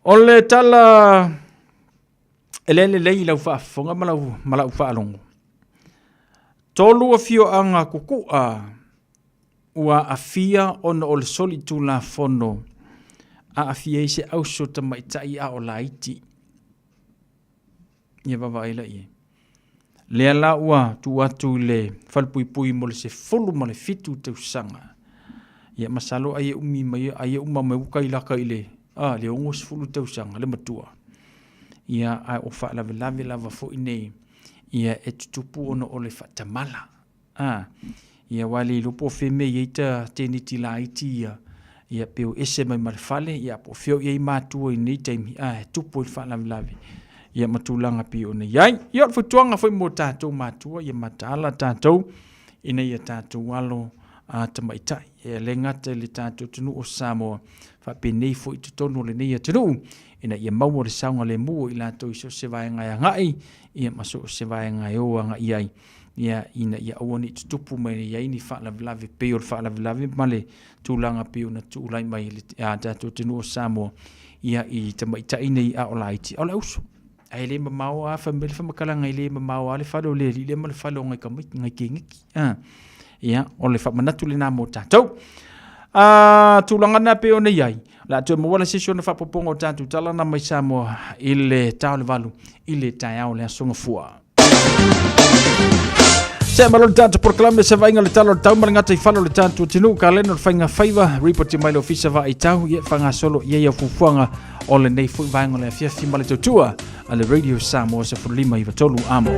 O le tala e le lelei i lau faafofoga ma lau, ma lau faalogo. Tolu afioaga Kuku'a ua aafia ona o le solitulafono aafia ai se auso tamaitai a o laiti. Ia vaavaai la i ai. Lea la ua tuu atu i le falepuipui mo le 17 tausaga. Ia masalo ai e umi mai ai e uma mai uka i laka i le a le 60 tausaga le matua. Ia ae o faalavelave lava foi nei ia e tutupu ona o le faatamala. A, ia aua e le iloa po o fea mea e i ai ta teneti laiti ia, ia pe o ese mai ma le fale, ia po o fea o i ai matua i lenei taimi, ae tupu ai le faalavelave, ia ma tulaga pei ona i ai. Ia o le fautuaga foi mo tatou matua, ia mataala tatou ina ia tatou alo a tamaitai. E le gata i le tatou atunuu o Samoa, faapenei foi i totonu o lenei atunuu, ina ia maua le saogalemu o i latou i so o se vaega e agai, ia ma so o se vaega e o agai i ai, ia, ina ia aua ne i tutupu mai ai ni faalavelave pei o le faalavelave ma le tulaga pei ona tulai mai i le tatou atunuu o Samoa, ia, i tamaitai nei a o laiti, a o le auso. Ae le mamao lava, fai mai le faamatalaga, e le mamao lava le fale o le alii lea ma le fale o nai tamaiti, nai teiniti. Ia, o le faamanatu lena mo tatou. A, tulaga na pei ona i ai, o le a toe maua le se isi ona faaopoopoga o tatou tala na mai Samoa i le ta o le 8 i le taeao o le Aso Gafua. Se malo le tatou polokalame se vaaiga o le tala o le tau ma le gataifale o le tatou atunuu, kalena o le faiga faiva, ripoti mai le ofisa vaai tau, ia faagasolo i ai au fuafuaga. o lenei foi vaega o le afiafi ma le tautua a le Radio Samoa 1593 amo.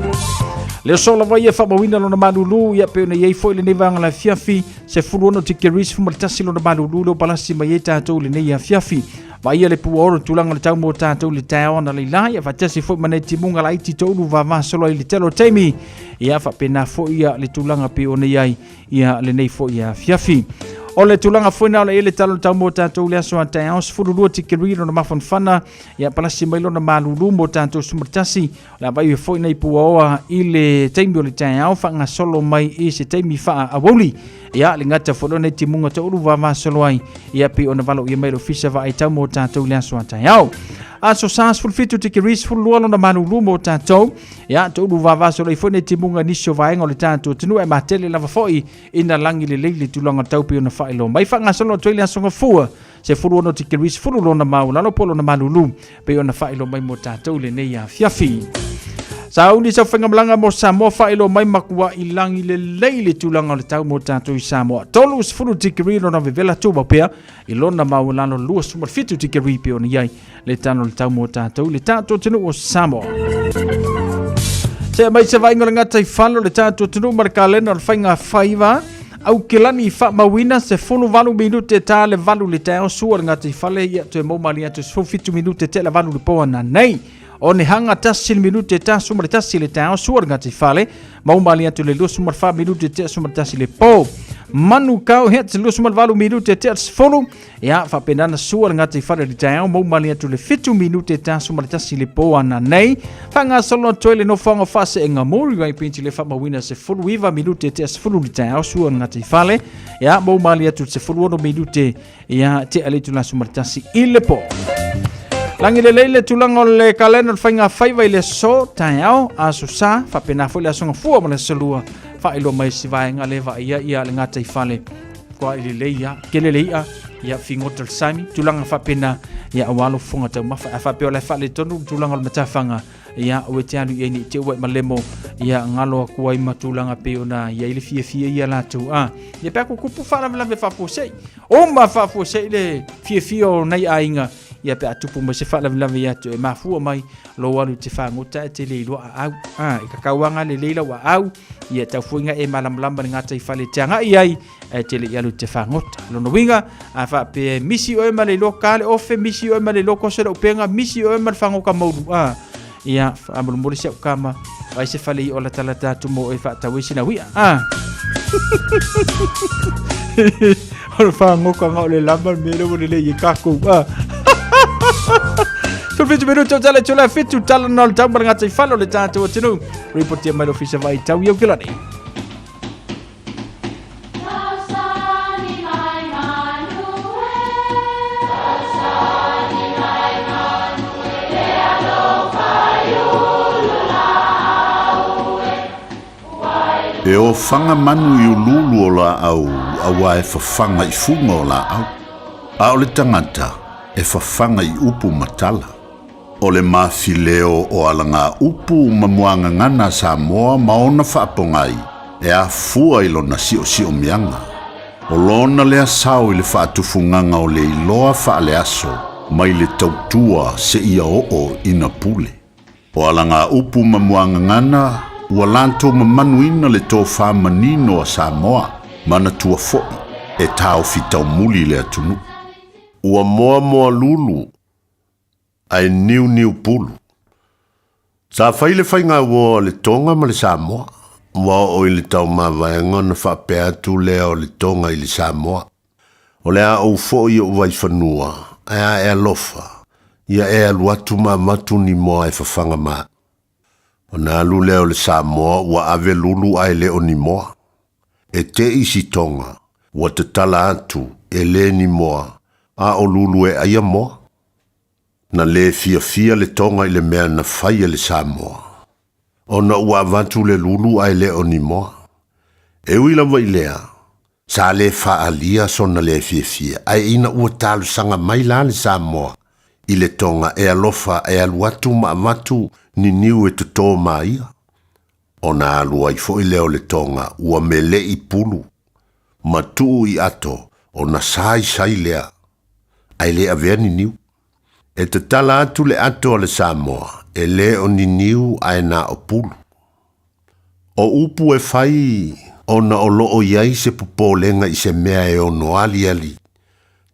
Le aso lava ia faamauina lona malulu ia pe ona i ai foi lenei vaega o le afiafi 16 tikeri 11 lona malulu leo palasi mai ai tatou i lenei afiafi. Vaaia le puaoro tulaga o le tau mo tatou i le taeao ana leila ia faatasi foi ma nei timuga laiti toulu vavasolo ai le tele o taimi ia faapena foi ia le tulaga pe ona i ai ia lenei foi afiafi. O le tulaga foi na o le ele talo tau mo tatou le aso a taeao 12 tikeri lona mafanafana ia palasi mai lona malulu mo tatou 11 o le a vaai foi nei puaoa i le taimi o le taeao faagasolo mai i se taimi faaawouli ia le gata foi lona timuga toulu vavasolo ai ia pei ona valoia mai le ofisa vaai tau mo tatou i le aso a taeao. Aso sa 17 tikeri 12 lona malulu mo tatou ia toulu vavasolo ai foi nei timuga nisi o vaega o le tatou atunuu e matele lava foi ina lagi lelei le tulaga tau pei ona faailoa mai faagasolo atu ai le aso gafua 16 tikeri 10 lona maualalo po lona malulu pei ona faailoa mai mo tatou lenei afiafi. Sauni sau faigamalaga mo Samoa faailoa mai makua'i lagi lelei le tulaga o le tau mo tatou i Samoa. 30 tikeri lona vevela tumau pea i lona maualalo 27 tikeri pei ona i ai le tala o le tau mo tatou i le tatou atunuu o Samoa. Se mai se vaaiga o le gataifale o le tatou atunuu ma le kalena o le faiga faiva Aukelani faamauina 18 minute ta le valu le taeao sua le gataifale ia toe mau malie atu 17 minute te le valu le po ananei. O ne hanga tasi le minute ta suma le tasi le taeao sua le gataifale mau malie atu le 24 minute te suma le tasi le po. Manu kau he te 28 minute te 10 Ia, faapena na sua le gataifale i le taeao, maumali atu le 7 minute te aso ma le tasi le po ananei. Faagasolo atu ai le nofoaga o Faaseega Mori ai penti le faamauina 19 minute te 10 le taeao sua le gataifale. Ia, maumali atu le 16 minute ia te ale itula aso ma le tasi i le po. Lagi lelei le tulaga o le kalena o le faiga faiva i le aso taeao, aso sa, faapena foi le aso gafua ma le aso lua, faailoa mai si vaega le vaaia ia le gataifale. Kua i lelei ia, kele le i'a, ia figota le sami, tulaga faapena, ia aua lou fofoga taumafa. A faapea o la e faaletonu le tulaga o le matafaga, ia aua e te alu i ai ne i te i ua e malemo, ia galo atu ai ma tulaga pei ona i ai le fiafia ia latou. A, ia pe a tutupu faalavelave faafuasei, uma faafuasei le fiafia o nai aiga, ia pe a tupu mai se faalavelave ia te oe, mafua mai lou alu i te fagota e te le iloa aau. A, e kakauaga lelei lau aau, ia tau foi nga e malamalama le gataifale e te agai ai, ae te le i alu i te fagota. Lona uiga, a faapea e misi oe ma le iloa ka le ofe, misi oe ma le iloa koso le upega, misi oe ma le fagoka maulu, a, ia, faamolemole si au kama, vaai se fale i o latalata atu mo oe faatau ai sina uia, a. O le fagoka nga o le lama le mea lea ua lelei ai kākou, a. 17 minuta o tala tula fitu tala na o le tau ma le gataifale o le tātou atunuu. Ripotia mai le ofisa vaai tau i Aukilani. E ofaga manu i uluulu o laau auā e fafaga i fuga o laau, a o le tagata e fafaga i upu ma tala. O le mafileo o alagaupu ma muagagana a Samoa ma ona faapogai e afua i lona siosiomiaga. O lona lea sao i le faatufugaga o le iloa faaleaso mai le tautua seia oo ina pule. O alagaupu ma muagagana ua latou mamanuina le tofa manino a Samoa, manatua foi e taofi taumuli le atunuu. Ua moamoa lulu ae niuniu pulu. Sa fai le faiga uo a le Tonga ma le Samoa, ua oo i le taumavaega ona faapea atu lea o le Tonga i le Samoa, O le a ou foi i ou vaifanua, ae a e alofa, ia e alu atu ma avatu ni moa e fafaga ma au. Ona alu lea o le Samoa ua ave lulu ae le o ni moa. E te i si Tonga, ua tatala atu, e le ni moa, a o lulu e aia moa. Na lē fiafia le Tonga i le mea na fai e le Samoa, ona ua avatu le lulu ae le o ni moa. E ui lava i lea, sa lē faaalia sona lē fiafia, ae ina ua talosaga mai la le Samoa i le Tonga e alofa e alu atu ma avatu ni niu e totō ma ia, ona alu ai foi lea o le Tonga ua meleʻi pulu ma tuu i ato ona saisai lea ae le avea ni niu. E tatala atu le ato a le Samoa, e le o ni niu ae na o pulu. O upu e fai ona o loo i ai se popolega i se mea e ono aliali,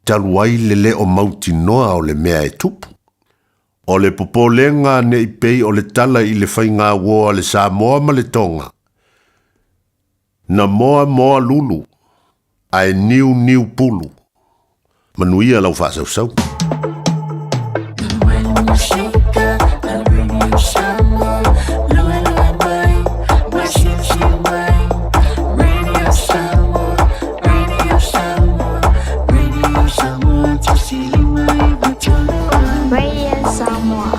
talu ai le le o mautinoa o le mea e tupu. O le popolega ne i pei o le tala i le faiga uō a le Samoa ma le Toga, na moa moa lulu, ae niu niu pulu. Manuia lau faasausau. Radio Samoa.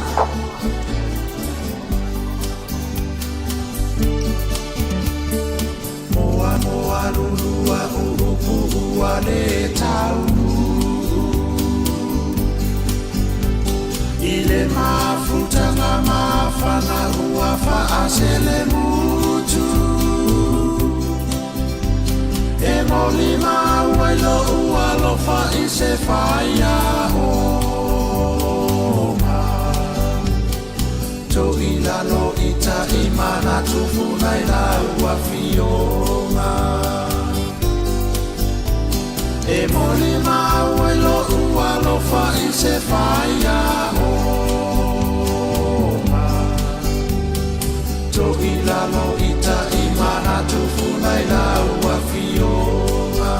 Moa moa lulua upu ua le taunu I le mafutaga mafana ua faasele mutu E moli mau ai lo'u alofa i se faiaoga To'ilalo i ta'imana tufunai lau afioga E moli mau ai lo'u alofa i se faiaoga To'ilalo i ta'imana tufunai lau afioga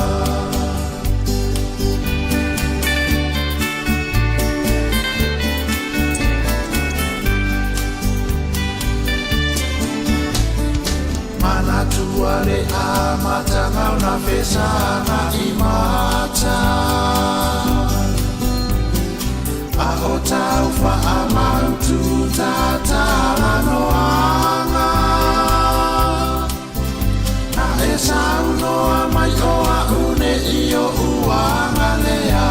Manatua le amataga o na fesaga i mata A o tau faamautu tatalanoaga Na e saunoa mai o a'u nei o'u aga lea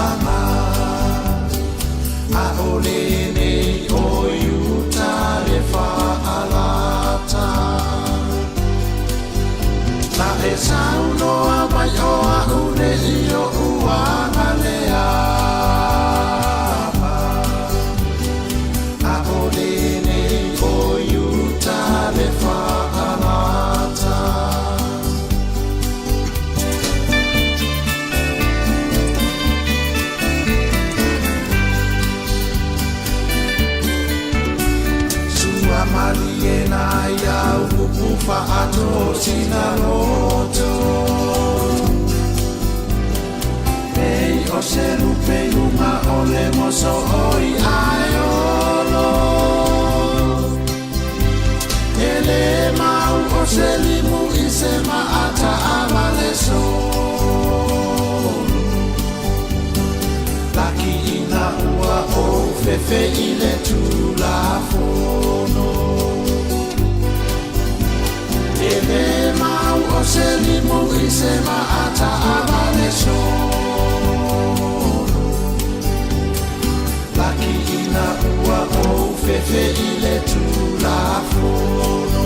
aga A'ole nei o i uta le faalata Na e saunoa mai o a'u nei o'u aga lea A'ole nei o i uta le faalata Sua malie na ia upu faatosina loto Nei o se lupe i luga o le moso oi ae olo E le mau o se limu i se maata a solo Laki ina ua o fefe i le tulafono E le mau o se limu i se maata a solo Laki ina ua o fefe i le tulafono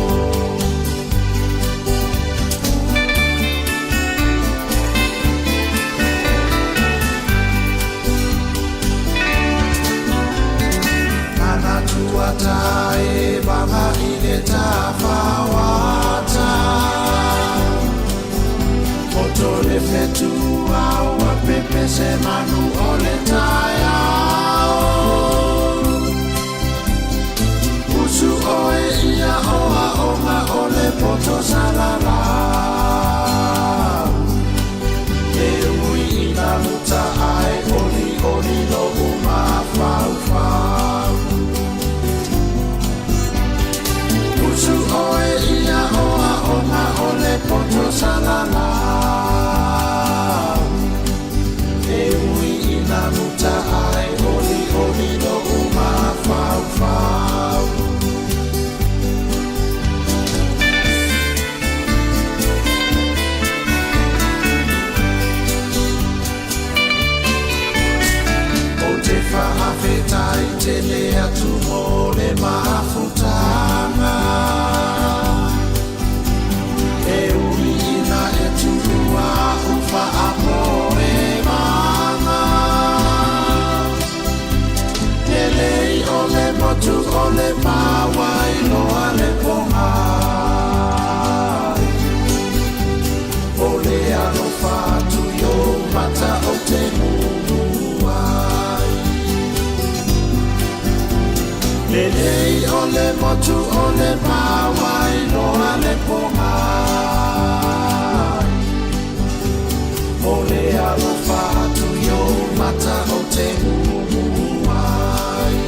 Manatua ta e vaga i le tafauata Poto le fetua ua pepe se manu o le taeao. motu o le mawai loa le pōga. O le alofa atu i ou mata ou te mumu ai.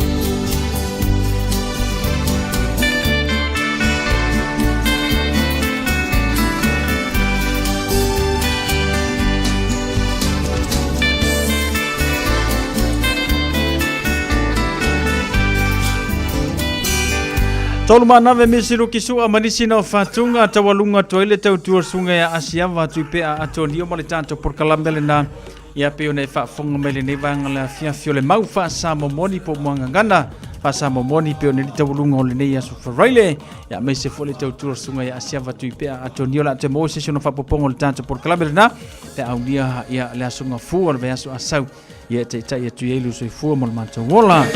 Tolu manave misi luki sua manisi na fatunga taualuga atu ai le tautua o le susuga ia Asiava Tuipea Atonio ma le tatou polokalame lena ia pei ona e faafofoga mai lenei vaega le afiafi o le mau faasamomoni po o muagagana faasamomoni pei ona i le taualuga o lenei aso Faraile ia aemaise foi le tautua o le susuga ia Asiava Tuipea Atonio o le a toe maua se isi ona faaopoopoga o le tatou polokalame lena pe a aulia ia le aso Gafua o le vaiaso Asau ia e taitai atu i ai lo soifua ma lo matou ola.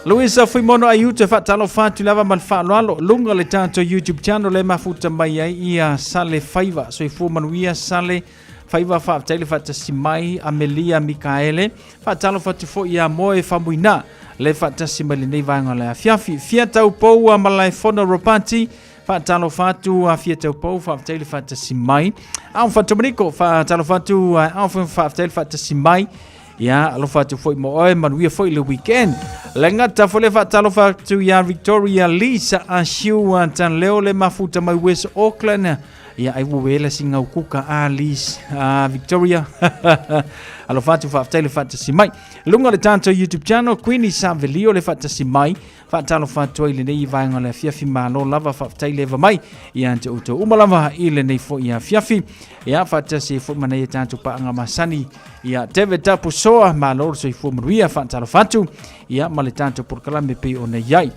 Luisa Fuimono Aiuto e faatalofa atu lava ma le faaaloalo luga le tatou YouTube channel le mafuta mai ai ia Sale Faiva soifua manuia Sale Faiva faafetai le faatasi mai Amelia Mikaele faatalofa atu foi ia Moe Famuina le faatasi mai lenei vaega o le afiafi Fia Taupou a Malaefono Ropati Faatalofa atu a Fia Taupou, faafetai le faatasi mai. Alfa Dominico, faatalofa atu a Alfa, faafetai le faatasi mai. Ia, alofa atu foi mo oe, manuia foi le weekend. Le gata foi le faatalofa atu ia Victoria Lisa Asiu Tanleo le mafuta mai West Auckland. Ia, ai ua wela si ngau kuka a Liz, a Victoria. Alofa atu faafetai le faatasi mai. Lunga le tatou YouTube channel, Queenie Savelio le faatasi mai. Faatalofa atu ai i lenei vaega o le afiafi malo lava faafetai le eva mai ia te outou uma lava i lenei foi afiafi. Ia faatasi ai foi ma nai a tatou paaga masani ia David Tapusoa malo le soifua manuia faatalofa atu ia ma le tatou polokalame pei ona i ai.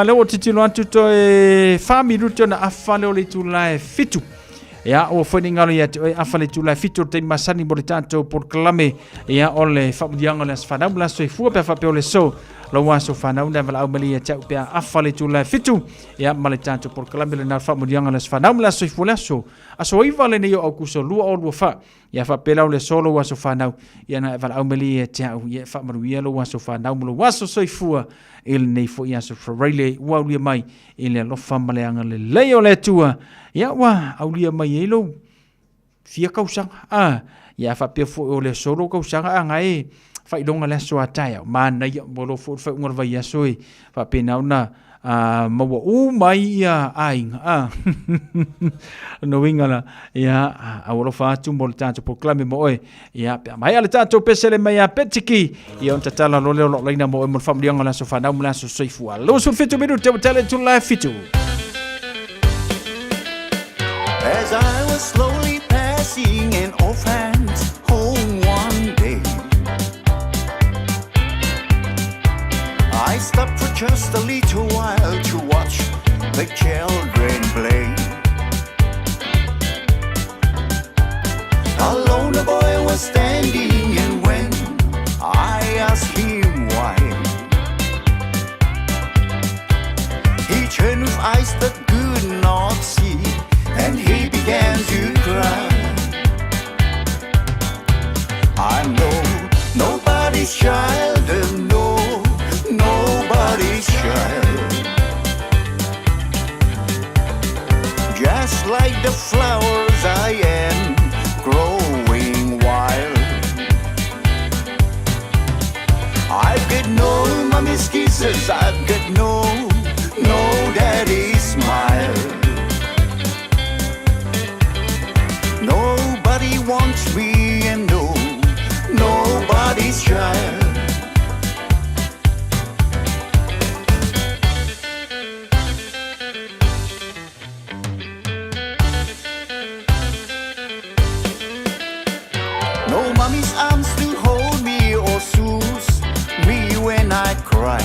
Lea ua tilotilo atu toe 4 minute ona afa lea o le itula e 7. Ia, ua foi nei galo ia te oe afa le itula e 7 o le taimi masani mo le tatou polokalame ia o le faamanuiaga o le aso fanau ma le aso soifua pe a faapea o le aso lou aso fanau na valaau mai ia te au pe a afa le itula e 7 ia ma le tatou polokalame lena o le faamanuiaga o le aso fanau ma le aso soifua le aso aso 9 lenei o Aukuso 2024 ia faapea la o le aso lou aso fanau ia na e valaau mai ia te au ia e faamanuia lou aso fanau ma lou aso soifua i lenei foi aso Faraile ua aulia mai i le alofa ma le agalelei o le Atua ia ua aulia mai ai lou fia kausaga a ia faapea foi o le aso lou kausaga a gae faailoga le aso a taeao manaia mo lo foi le faaiuga o le vaiaso e faapena ona a maua uma ai ia aiga a no uiga la ia aualofa atu mo le tatou polokalame mo oe ia pe a maea le tatou pesele mai ia Petiki ia ona tatala loa lea o lau laina mo oe mo le faamanuiaga o le aso fanau ma le aso soifua 27 minute ua tele itula e 7. As I was slowly passing an orphan's home one day, I stopped for just a little while to watch the children play. Alone the boy was standing, and when I asked him why, he turned with eyes that could not see, and he began to cry. I'm no nobody's child, and no nobody's child. Just like the flowers I am growing wild. I've got no mommy's kisses, I've got no daddy's smile. Nobody wants me and no nobody's child. No mommy's arms to hold me or soothe me when I cry.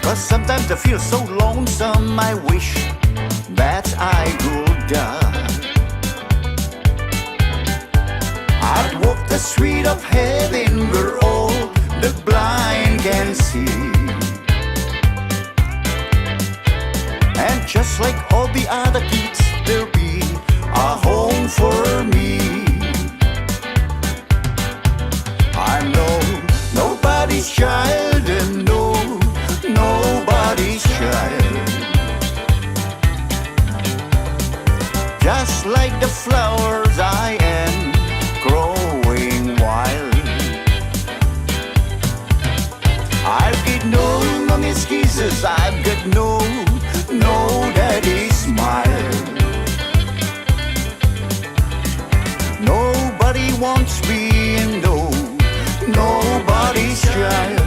Cause sometimes I feel so lonesome, I wish that I could die. I'd walk the street of heaven where all the blind can see. And just like all the other kids, there'll be a home for me. I'm no nobody's child. flowers, I am growing wild. I've got no mommy's kisses, I've got no, no daddy's smile. Nobody wants me and no, nobody's child.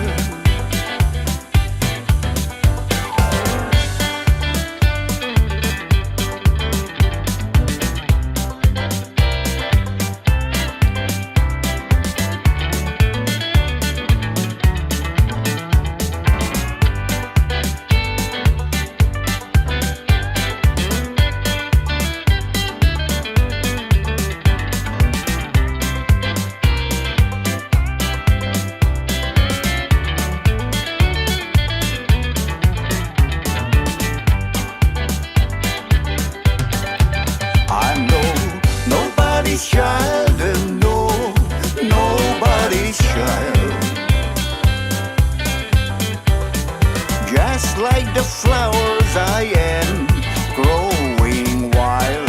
I'm no nobody's child and no nobody's child. Just like the flowers I am growing wild.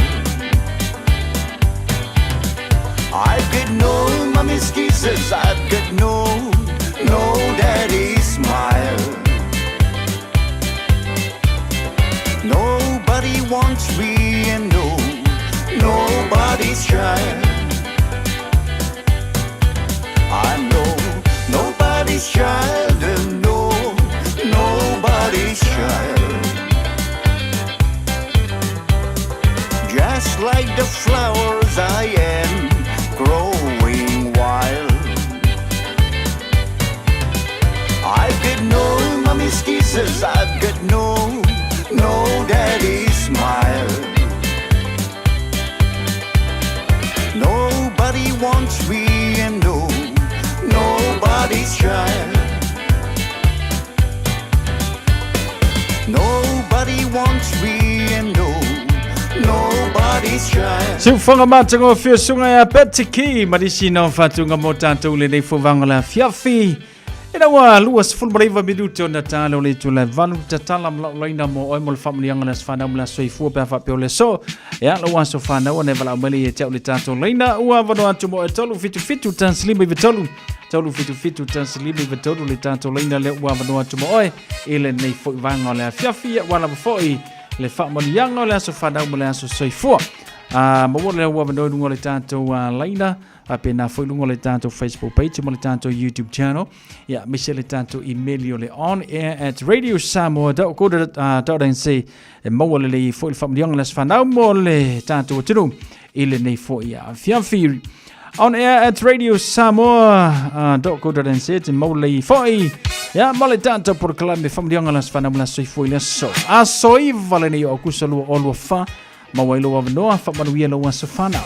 I've got no mommy's kisses, I've got no no daddy's smile. Nobody wants me and no nobody's child. I'm no nobody's child and no nobody's child. Just like the flowers I am growing wild. I've got no mommy's kisses, I've got no, no daddy's smile. Nobody wants me and no, nobody's child. Nobody wants me and no, nobody's child. Siufaga matagofie suga ia Petiki ma nisi nao faatuga mo tatou lenei fovaga o le afiafi. Ina ua 29 minute ona tala o le itula e valu tatala ma lau laina mo oe mo le faamanuiaga o le aso fanau ma le aso soifua pe a faapea o le aso. Ia lou aso fanau ona e valaau mai lea ia te au le tatou laina ua avanoa atu mo oe 377 1 93 377 1 93 le tatou laina lea ua avanoa atu mo oe i lenei foi vaega o le afiafi ua lava foi le faamanuiaga o le aso fanau ma le aso soifua. Maua lea ua avanoa i luga o le tatou laina faapena foi luga o le tatou Facebook page ma le tatou YouTube channel ia aemaise le tatou email o le on air at radiosamoa.co.nz e maua lelei ai foi le faamanuiaga o le aso fanau mo le tatou atunuu i lenei foi afiafi. On air at radiosamoa.co.nz e maua lelei ai foi ia ma le tatou polokalame faamanuiaga o le aso fanau ma le aso soifua i le aso aso 9 lenei o Aukuso 2024. Maua ai lou avanoa, faamanuia lou aso fanau.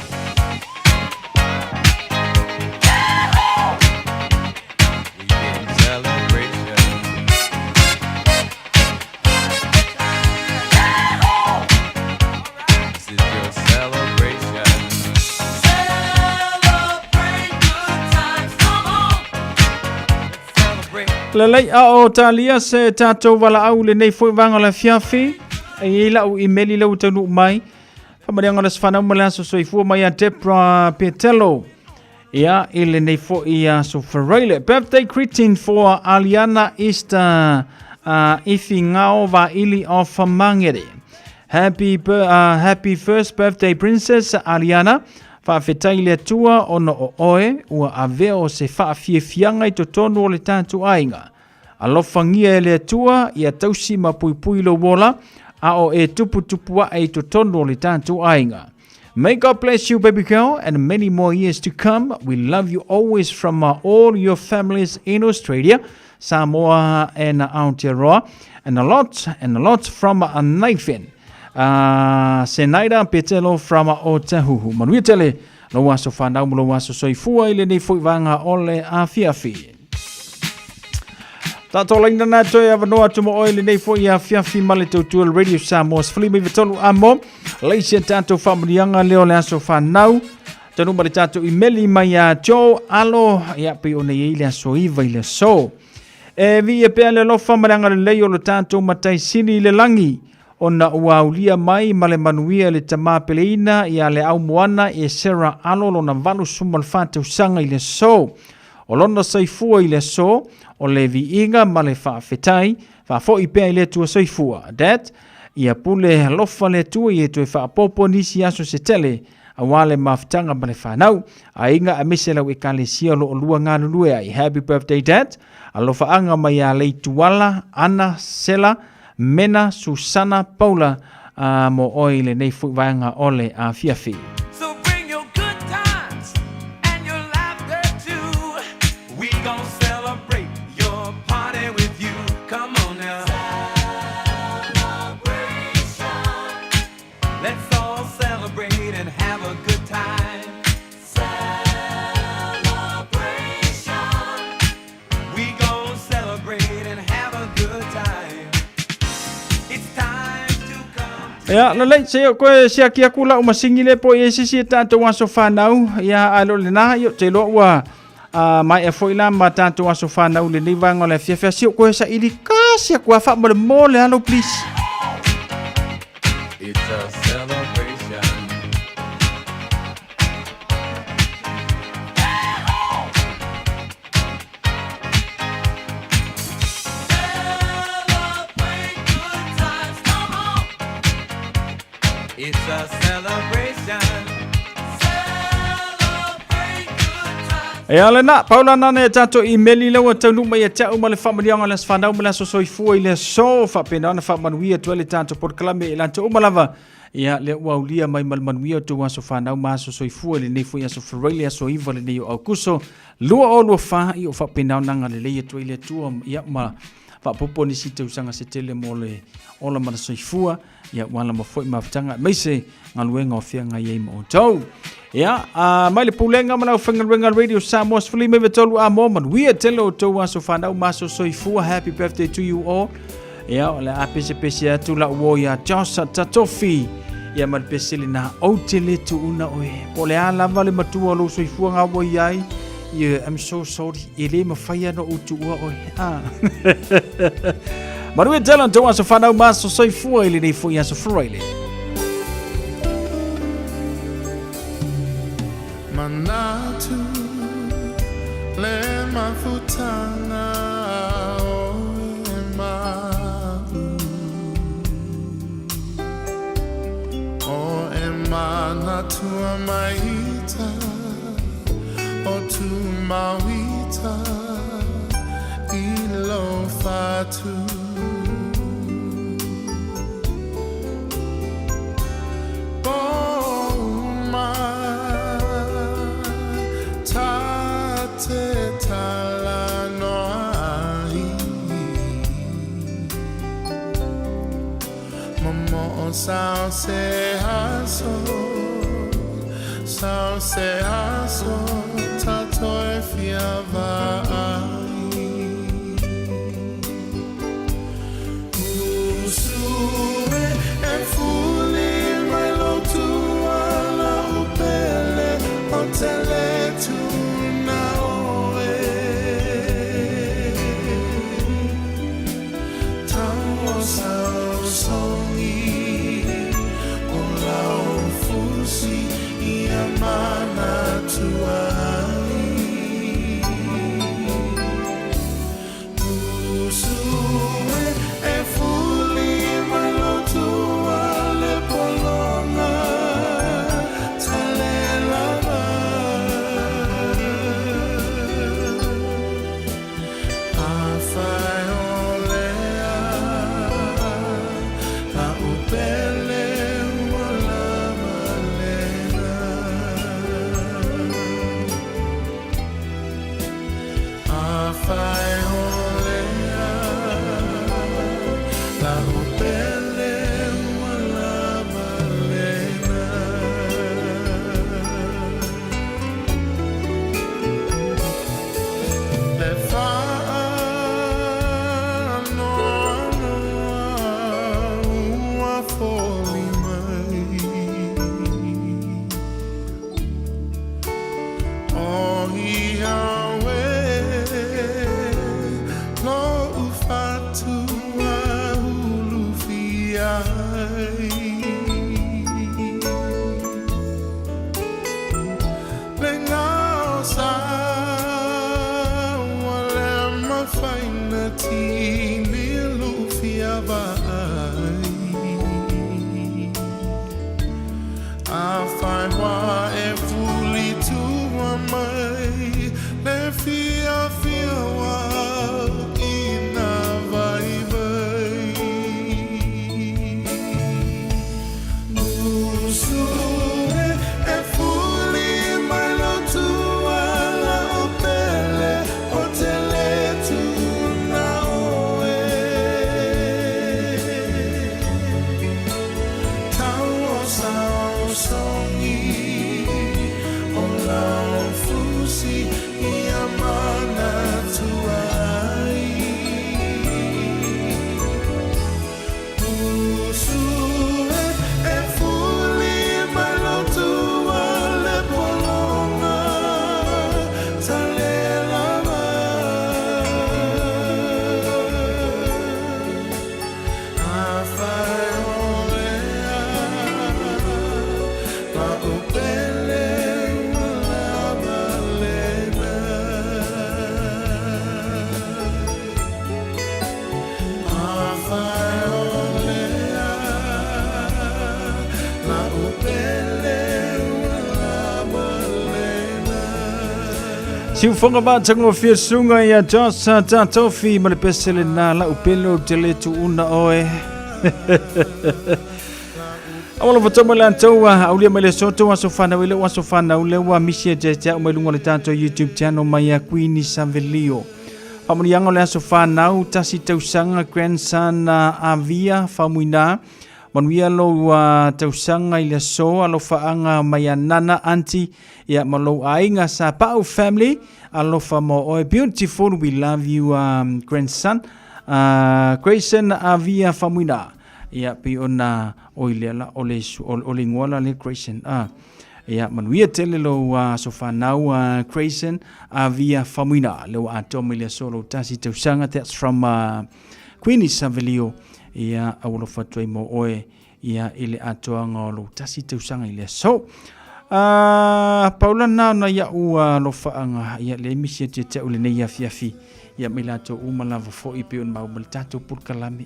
Lelei a o talia se tatou valaau lenei foi vaega o le afiafi. E i ai lau imeli lea ua taunuu mai. Faamanuiaga o le aso fanau ma le aso soifua mai ia Debra Petelo. Ia, i lenei foi aso Faraile. Birthday greeting for Aliana Easter Ifingao Vaili of Mangere. Happy, happy first birthday princess Aliana. Faafetai i le Atua ona o oe ua avea o se faafiafiaga i totonu o le tatou aiga. Alofagia e le Atua ia tausi ma puipui lou ola, a o e tuputupu ae i totonu o le tatou aiga. May God bless you, baby girl, and many more years to come. We love you always from all your families in Australia, Samoa and Aotearoa, and a lot, and a lot from Nathan. Senaida Petelo from Otahuhu. Manuia tele, lou aso whanau mo lou aso soifua i lenei foi vaega o le afiafi. Tātou laina nā toe avanoa atu mo oe lenei foi afiafi ma le tautua le Radio Samoa sefulu lima iva tolu amo. Leisia tātou faamanuiaga lea o le aso whanau. Tanu ma le tātou imeli mai a Joe Alo, ia pei ona i ai le aso 9 i le aso. E viia pea le alofa ma le agalelei o lo tātou Matai Sili i le lagi. ona ua aulia mai ma le manuia e le tama peleina ia le aumoana e Sarah Alo lona 84 tausaga i le aso. O lona soifua i le aso, o le viiga ma le faafetai, faafoi pea i le Atua soifua. Dad, ia pule alofa le Atua ia e toe faaopoopo nisi aso se tele, aua le mafutaga ma le fanau, aiga aemaise lau ekalesia o lo o lua galulue ai. Happy birthday Dad! Alofaaga mai ia Leituala, Ana, Sela, Mena, Susana, Paula, a mo oe i lenei foi vaega o le afiafi. So bring your good times and your laughter too. We gon' celebrate your party with you. Come on now. Celebration. Let's all celebrate and have a good time. Celebration. We gon' celebrate and have a good time. It's time to come. Ia, lelei, se o koe siaki aku lau masini le po i e sisi e tātou aso whanau. Ia, a lo lena, ia, te loa ua uh, mai e foi la ma tātou aso whanau le nei vaenga o le afiafi. Si o koe sa ili kasi aku a wha mo le mo le alo, please. It's a celebration. It's a celebration. Celebrate good times. E ala na, paula nana e tātou i meli laua taunu mai e te au ma le whaamalianga le whanau ma le aso soifua i le aso whaapena ona whaamanuia atu ai le tātou polokalame i latou uma lava. Ia, lea ua aulia mai ma le manuia o tou aso whanau ma aso soifua i lenei foi aso Faraile le aso 9 lenei o Aukuso 2024 i o whaapena ona agalelei atu ai le Atua ia ma faaopoopo nisi tausaga se tele mo le ola ma le soifua. Ia ua lama foi mafutaga aemaise galuega o feagai ai ma outou. Ia, a mai le pulega ma le aufaigaluega Radio Samoa 13 a mo manuia tele o outou aso fanau ma aso soifua. Happy birthday to you all. Ia, o le a pesepese atu lau uo ia Josh Tatofi. Ia ma le pese lena, ou te le tuuna oe. Po o le a lava le matua o lou soifuaga ua i ai. Yeah, I'm so sorry. E le mawhai ana o tuua oe. Ah. Manuia tele o tou aso fanau ma aso soifua i lenei foi aso Friday. Manatu le mafutanga o e mau O e manatua maita O tu mauita i lo fatu Pouma ta te talanoa ai Momoo sao se aso Sao se aso tatou e fia vaai Usu e e fuli mai lou tuala u pele o te le tuna oe Tau o sao songi o lau fusi ia manatua ai Usu e e fuli mai lou tua le pologa tale lava Afai o lea la upele ua lava lena Afai o lea la upele ua lava lena. Le faanoanoa ua foli mai O ia oe lo'u fatu a ulufia. Siufoga matagofie susuga ia Josa Tatofi ma le pese lena lau pele ou te le tuuna oe. Aua lava tau mai latou aulia mai le aso tou aso fanau e le o aso fanau lea ua misi e te au mai luga o le tatou YouTube channel mai ia Queenie Savelio. Faamanuiaga o le aso fanau, tasi tausaga grandson Avia Faumuina. Manuia lou tausaga i le aso, alofaaga mai a Nana Aunty ia ma lou aiga sa Pau family, alofa mo oe. Beautiful, we love you grandson. Grayson Avia Famuina. Ia pei ona oi lea la o le o le ingoa la le Grayson. Ia manuia tele lou aso fanau Grayson Avia Famuina. Le ua atoa mai le aso lou tasi tausaga. That's from Queenie Savelio. Ia au alofa atu ai mo oe ia i le atoaga o lou tasi tausaga i le aso. Paula na ona ia'u alofaaga ia le misi atu ia te au lenei afiafi ia mai latou uma lava foi pei ona maua ma le tatou polokalame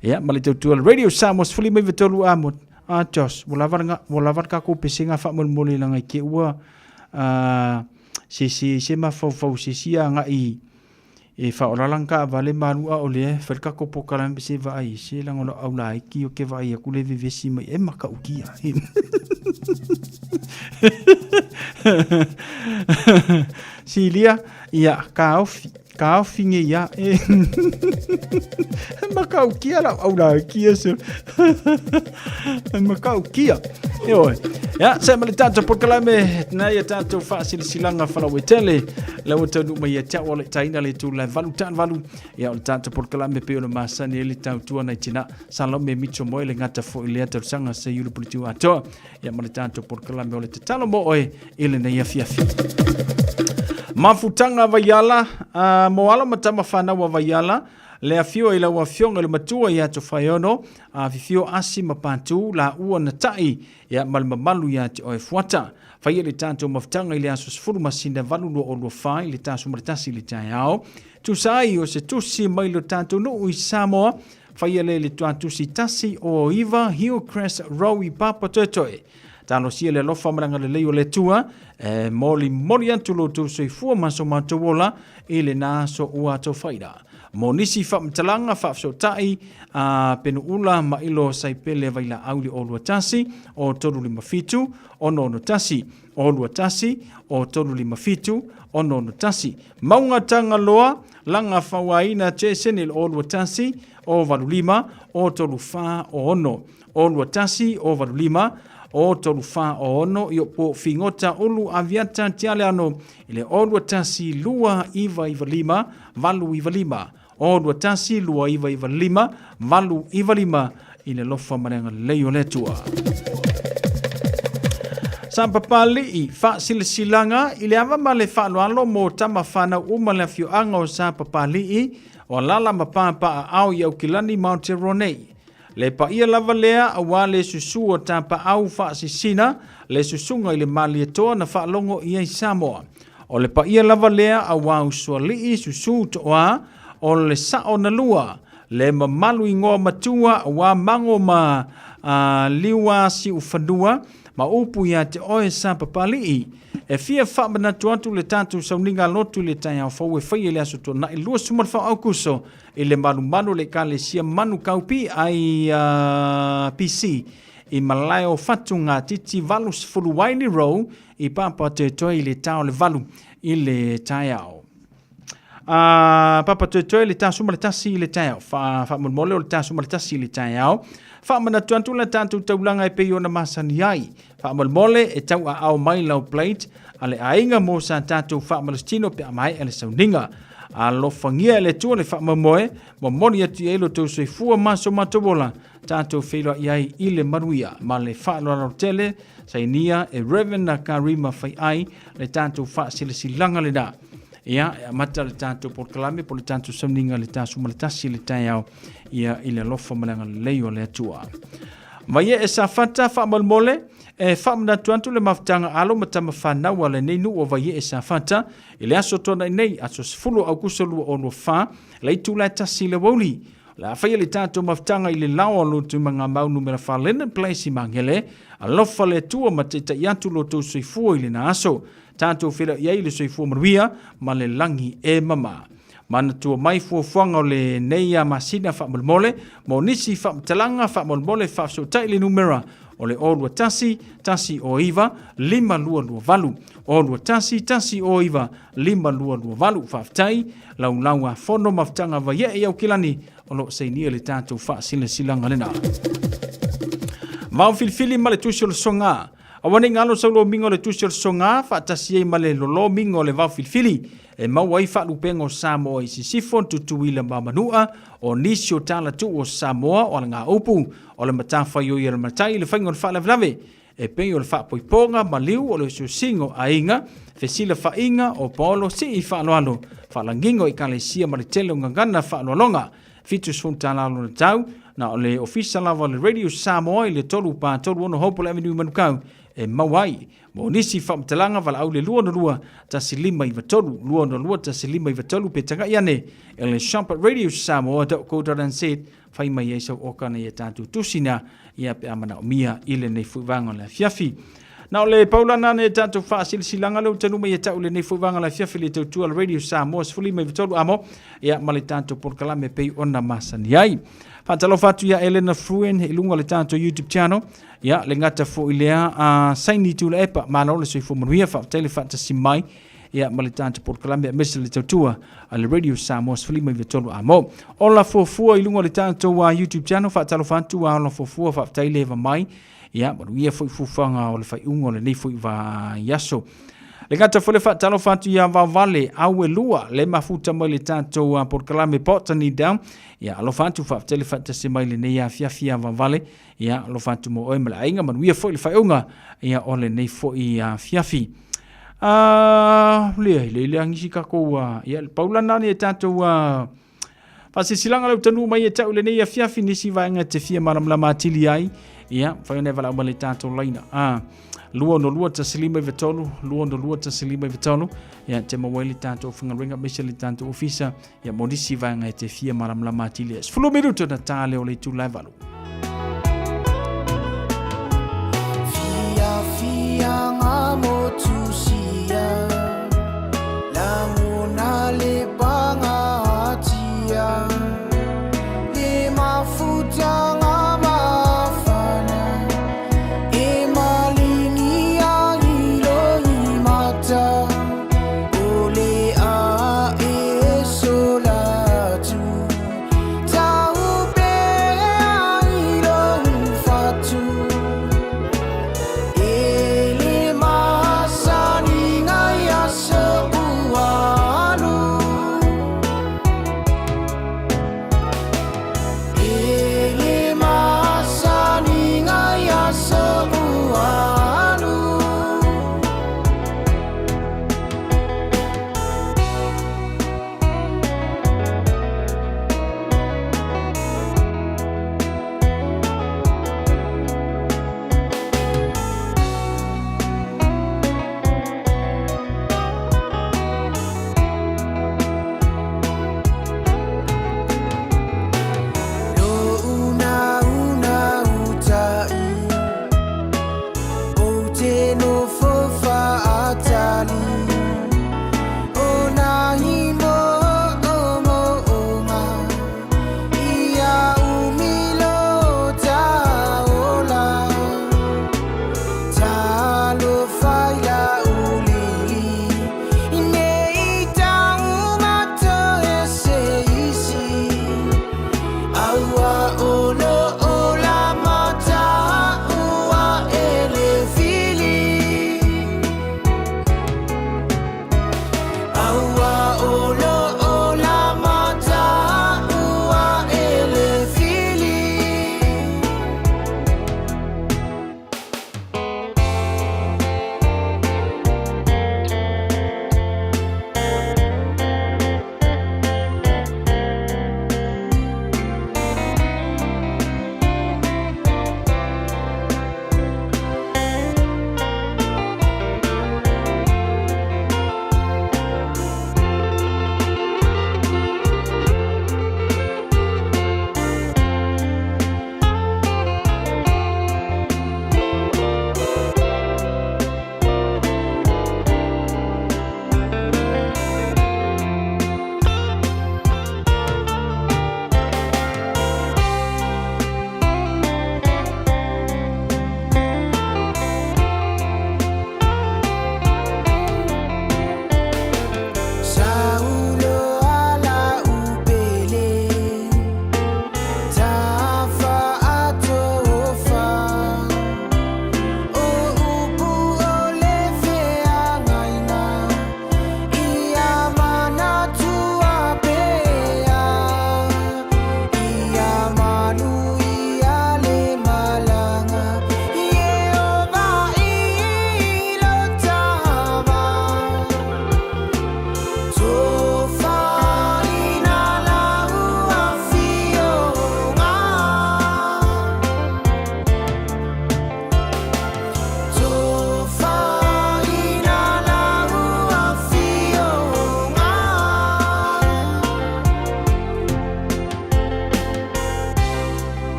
ia ma le tautua le Radio Samoa 193 a mo a Josh ua lava le ua lava le takou pesega faamolemole leaga i te ua se se se mafaufau se isi agai E faaolala na taavale ma alu a o lea e fai le tatou polokalame pe se vaai ese leaga o lau au laiti ou te vaai atu le vevesi mai e matautia. Silia, ia taofi, taofi nei ia e. Matautia lau au laiti e se. Matautia. Ioe. Ia, se ma le tatou polokalame, na ia tatou faasilasilaga faalauaitele, la ua taunuu mai ia te au o le taina le itula e valu talu valu, ia o le tatou polokalame pei ona masani ai le tautua nai tina, Salome Mitchell Moe le gata foi lea tausaga se iulu politiu atoa, ia ma le tatou polokalame o le tatalo mo oe i lenei afiafi. Mafutaga Vaiala, mo alo ma tama fanau a Vaiala, le afio i lau afioga i le matua ia Tofaeono, afifio Asi ma Patu, laua na ta'i, ia ma le mamalu ia te oe Fuata. Faia le tatou mafutaga i le aso 10 masina 8 2024 i le ta 11 i le taeao. Tusa ai o se tusi mai lo tatou nuu i Samoa, faia le le tuatusi 109 Hillcrest Road i Papatoetoe. Talosia le alofa ma le agalelei o le Atua e molimoli atu lo outou soifua ma so matou ola i lena aso ua atofaina. Mo nisi faamatalaga faafesootai a Penuula ma Ilo Saipele Vailaau i le 021 o 357 661 021 o 357 661. Mauga Tagaloa, Laga Fauaina Jason i le 021 o 85 o 34 o 6. O 21 o 85 o 34 o 6 i o po figota ulu aviata tialeano i le o 21 2 9 9 5 8 9 5 o 21 2 9 9 5 8 9 5 i le lofa ma le agalelei o le Atua. Sapapali'i, faasilasilaga i le ava ma le faaaloalo mo tama fanau uma le afioaga o Sapapali'i, o Alala ma Papaaao i Aukilani ma Aotearoa nei. Le paia lava lea aua le susu o Tapaau faasisina, le susuga i le Malietoa na faalogo i ai Samoa. O le paia lava lea aua Usoalii susu Toa, o le sao na lua, le mamalu igoa matua aua Mago ma Liua Siufanua ma upu ia te oe Sapapalii. E fia faamanatu atu le tatou sauniga lotu i le taeao fou e faia i le Aso Tuanai 24 Aukuso i le malumalu o le Ekalesia Manu Kaupi IPC i malae o Fatu Ngatiti 80 Wiley Road i Papatoetoe i le ta o le 8 i le taeao. Papatoetoe le ta 11 i le taeao. Faamolemole o le ta 11 i le taeao. Faamanatu atu le tatou taulaga e pei ona masani ai. Faamolemole e tauaao mai lau plate a le aiga mo sa tatou faamalositino pe a maea le sauniga. Alofagia e le Atua le faamoemoe, momoli atu i ai lo tou soifua ma so matou ola, tatou feiloai ai i le manuia ma le faaaloalo tele, sainia e Reverend Karima Faiai le tatou faasilasilaga lena. Ia, e amata le tatou polokalame po le tatou sauniga i le ta 11 i le taeao, ia i le alofa ma le agalelei o le Atua. Vaie e Safata faamolemole, e faamanatu atu le mafutaga alo ma tama fanau a lenei nuu o Vaie e Safata i le aso tuanai nei, aso 10 Aukuso 2024, le itula e tasi i le aoauli. O le a faia le tatou mafutaga i le lao o Lotu Magamau numera 4 Linden Place i Magele. Alofa le Atua ma taitai atu lo outou soifua i lena aso. Tatou feiloai ai i le soifua manuia ma le lagi e mama. Manatua mai fuafuaga o lenei a masina faamolemole mo nisi faamatalaga faamolemole faafesootai le numera o le 021 109 5228 021 109 5228. Faafetai laulau a fono mafutaga vaiee i Aukilani o lo o sainia le tatou faasilasilaga lena. Vao filifili ma le tusi o le soga. Aua ne i galo sau lomiga o le tusi o le soga faatasi ai ma le lolomiga o le vao filifili e maua ai faalupega o Samoa i Sisifo, Tutuila ma Manua, o nisi o talatuu o Samoa o alagaupu, o le matafaioi a le matai i le faiga o le faalavelave e pei o le faapoipoga maliu o le osiosiga o aiga, fesilafaiga o paolo sii faaaloalo, faalagiga o ekalesia ma le tele o gagana faaaloaloga. $70 lona tau, na o le ofisa lava o le Radio Samoa i le 3 4 3 6 Hopewell Avenue Manukau e maua ai. Mo nisi faamatalaga valaau le 262 1593 262 1593 pe tagai ane e le shop at radiosamoa.co.nz fai mai ai sau oka na ia tatou tusi na ia pe a manaomia i lenei foi vaega o le afiafi. Na o le paulana ane tatou faasilasilaga lea ua tanu mai ia tau lenei foi vaega o le afiafi le tautua le Radio Samoa 13 amo ia ma le tatou polokalame pei ona masani ai. Faatalofa atu ia Elena Fruen i luga o le tatou YouTube channel. Ia le gata foi lea a Saini Tuilaepa, malo le soifua manuia, faafetai le faatasi mai ia ma le tatou polokalame aemaise le tautua a le Radio Samoa 13 amo. Ola fuafua i luga o le tatou YouTube channel, faatalofa atu a ola fuafua, faafetai le eva mai. Ia, manuia foi fuafuaga o le faaiuga o lenei foi vaiaso. Le gata foi le faatalofa atu ia Vaovale, au e lua, le mafuta mai le tatou polokalame Botany Down. Ia, alofa atu, faafetai le faatasi mai lenei afiafi ia Vaovale. Ia, alofa atu mo oe ma le aiga, manuia foi le faaiuga ia o lenei foi afiafi. Le, le, le angisi kakou, ia, le paulana ni e tatou, Faasilasilaga lau tanu mai e tau lenei afiafi nisi vaega te fia malamalama atili ai. Ia, fai ona e valaau mai le tatou laina. A, 262 1593, 262 1593, ia te maua ai le tatou faigaluega aemaise le tatou ofisa, ia mo nisi vaega e te fia malamalama atili ai. 10 minuto na tā leo le itula e valu.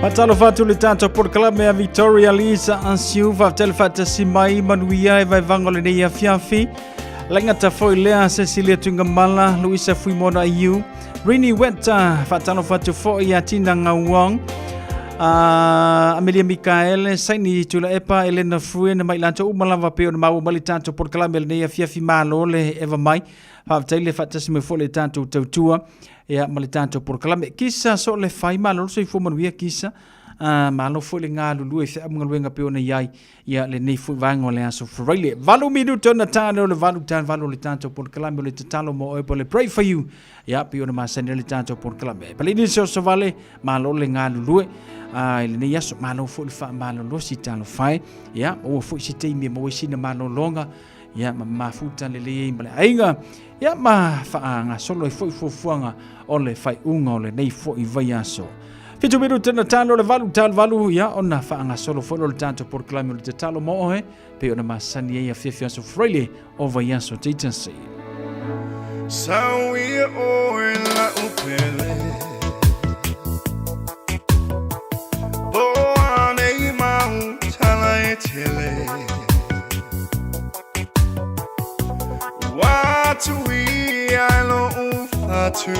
Faatalofa atu le tatou polokalame a Victoria Lisa Ansiu, faafetai le faatasi mai manuia e vaevaga o lenei afiafi. Laigata foi lea Cecilia Tuigamala, Luisa Fuimona Aiu, Rini Weta, faatalofa atu foi ia Tina Ngauong, Amelia Mikaele, Saini Tulaepa, Elena Fuena mai latou uma lava pei ona maua mai le tatou polokalame lenei afiafi malo le eva mai. Faafetai le faatasi mai foi le tatou tautua ia ma le tatou polokalame. Kisa so le fai malo le soifua manuia kisa. Malo foi le galulue i feamugaluega pei ona i ai ia lenei foi vaega o le aso Faraile. 8 minute ona tane o le 8 tane 8 o le tatou polokalame o le tatalo mo oe po le pray for you. Ia pei ona masani ai le tatou polokalame. Paleni se oso vale, malo le galulue. I lenei aso, malo foi le faamalolosi talofa e. Ia, maua foi se taimi e maua ai sina malologa. Ia, ma mafuta lelei ai ma le aiga. Ia, ma faagasolo ai foi fuafuaga o le faaiuga o lenei foi vaiaso. 7 minute na talo le 8 talo 8 ia ona faagasolo foi lea o le tatou polokalame o le tatalo mo oe pei ona masani ai afiafi aso Friday o vaiaso taitasi. Sauia oe la'u pele Po anei mau tala e tele Ua tuia e lo'u fatu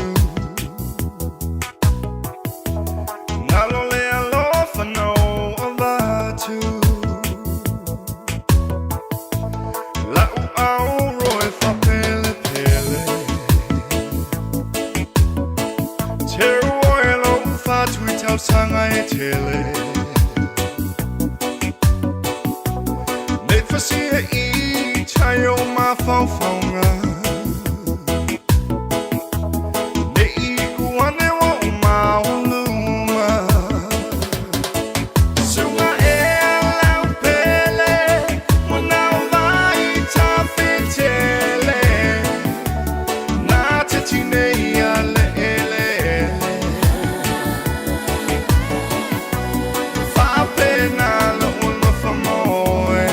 Nalo le alofa no avatu La'u auro e faapelepele Teu oe lo'u fatu i tausaga e tele Nei fasia i tai o mafaufauga Nei iu ane o mauluma Suga e lau pele Manao vai tafetele Na te tinei a le ele Faapena lo'u alofa mo oe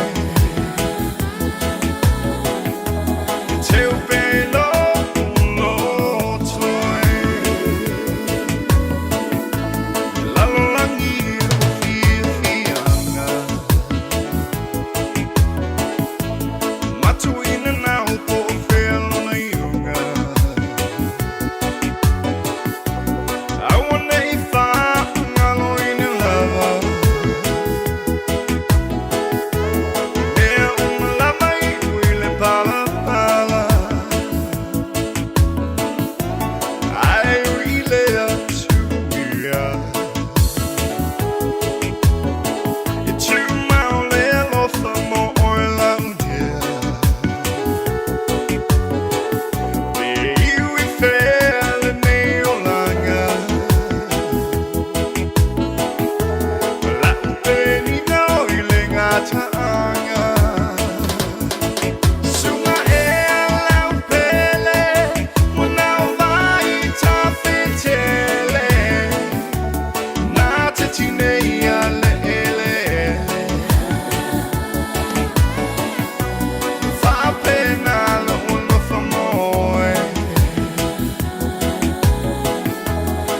E teu pea i lo'u loto e Lalolagi o fiafiaga Matuina nao po o fea lona iuga Aua nei faagaloina lava Mea uma lava iu i le palapala Ae ui lea tuia E tumau le alofa mo oe lau dear Pe iu i fea lenei olaga La'u penina o i le gataaga Suga e lau pele Manao vai tafetele Na te tinei a le ele Faapena lo'u alofa mo oe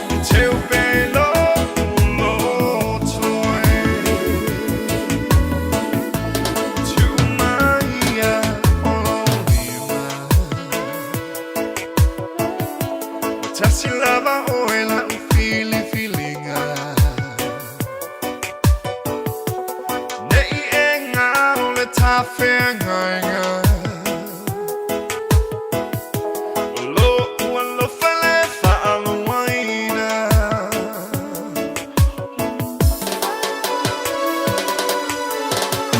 E teu pea i lo'u loto e Tuu mai ia o lou lima Ua tasi lava oe la'u filifiliga Nei e galo le tafeagaiga O lo'u alofa le faaloaina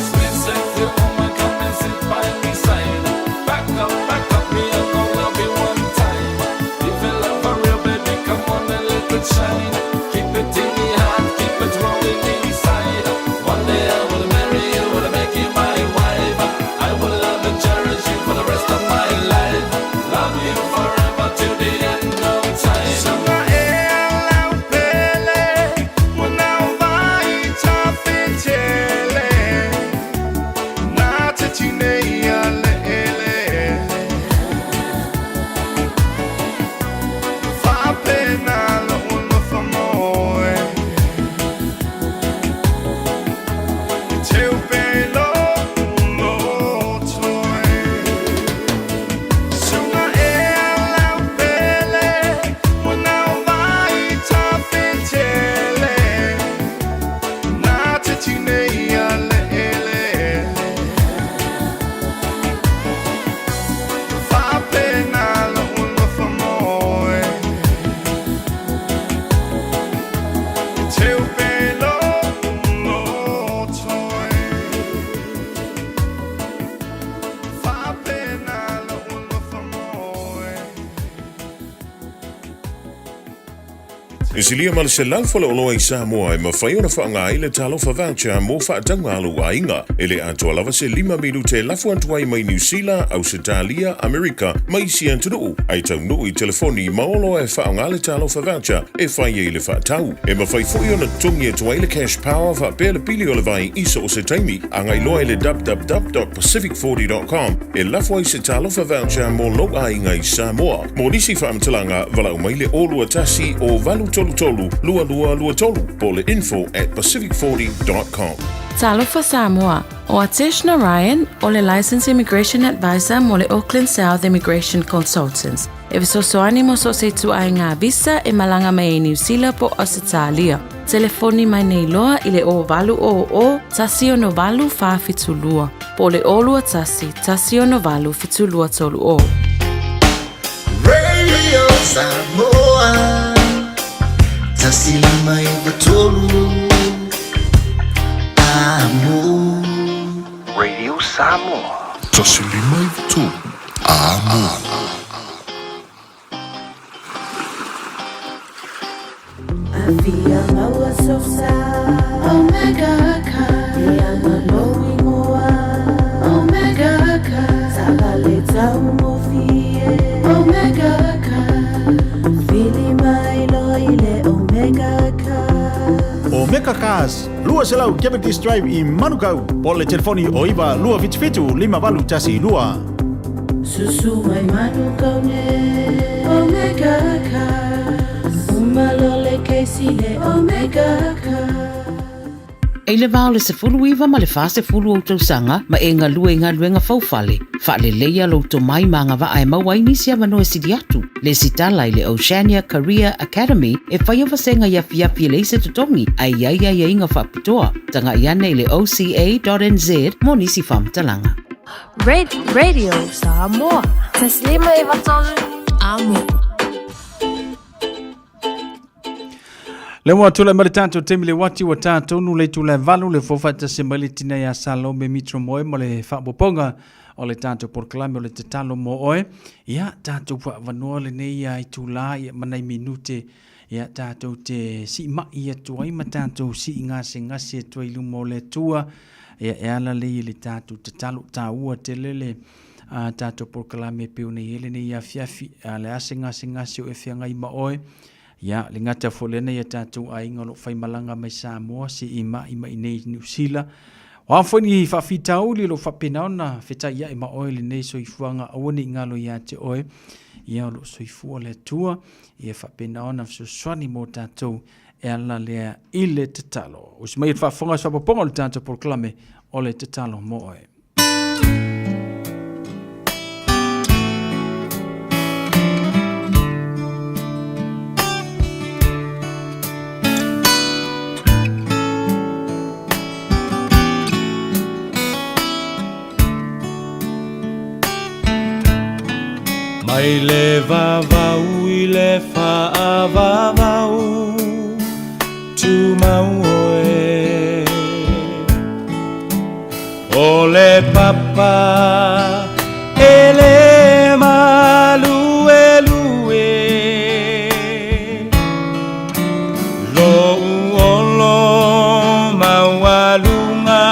Sweet sexy woman, come and sit by me side. Back up, back up, me I gon' love you one time. If you love for real, baby, come on and let it shine. Keep it in the heart, keep it rolling inside. One day I will marry you, will make you my wife. I will love you. E silia ma le 100 faleoloa i Samoa e mafai ona faaaoga ai le Talofa Voucher mo faatauga a lou aiga. E le atoa lava se 5 minute e lafo atu ai mai Niu Sila, Ausetalia, Amerika ma isi atunuu, ae taunuu i telefoni ma oloa e faaaoga le Talofa Voucher e fai ai le faatau. E mafai foi ona totogi atu ai le cash power faapea le pili o le vai i so o se taimi. Agai loa i le www.pacific40.com e lafo ai se Talofa Voucher mo lou aiga i Samoa. Mo nisi faamatalaga, valaau mai le 021 o 833 2223 po o le info@pacific40.com. Talofa Samoa, ʻO Atesh Narayan, o le Licensed Immigration Advisor mo le Auckland South Immigration Consultants, e fesoasoani mo so o se ituaiga visa e malaga mai ai Niu Sila po o Ausetalia. Telefoni mai nei loa i le 0800 168 472 po o le 021 168 7230. Radio Samoa 153 Amo. Radio Samoa. 153 Amo. Afia maua sosa Omega Car Ia malo ingoa Omega Car Taavale taugofie Omega Car Vili mai loa i le Omega Car Omega Cars, 200 Cavendish Drive i Manukau, po o le telefoni o 9 277 5812. Susu mai Manukau nei Omega Cars Uma loa le kesi le Omega Cars. I le va o le 19 ma le 40 ou tausaga ma e galue i galuega faufale, faaleleia lou tomai ma agavaa e maua ai nisi avanoa e sili atu. Lesitala i le Oceania Career Academy e faia vasega i afiafi e leai se totogi ae i ai aiaiga faapitoa. Tagai ane i le oca.nz mo nisi faamatalaga. Radio Samoa. 153 Amo. Le ua tulai mai le tatou taimi le uati ua tatou nu le itula e valu le fou faatasi mai le tina ia Salome Mitro Moe ma le faaopoopoga o le tatou polokalame o le tatalo mo oe. Ia tatou faaavanoa lenei ia itula ia ma nai minute ia tatou te siimai atu ai ma tatou siigasegase atu ai i luma o le Atua. Ia e ala lea i le tatou tatalo taua tele le a tatou polokalame e pei ona i ai lenei afiafi. A o le a se gasegase o e feagai ma oe, ia le gata foi lena i a tatou aiga o lo o faimalaga mai Samoa, sii mai mai i inei i Niu Sila. O a foi ni faafitauli o lo o faapena ona fetaiai ma oe i lenei soifuaga, aua ne i galo ia te oe, ia o lo o soifua le Atua, ia faapena ona fesoasoani mo tatou e ala lea i le tatalo. Usi mai e le faafofoga se faaopoopoga o le tatou polokalame o le tatalo mo oe. Mai le vavau i le faavavau Tumau oe O le papa e le maluelue Lou olo maualuga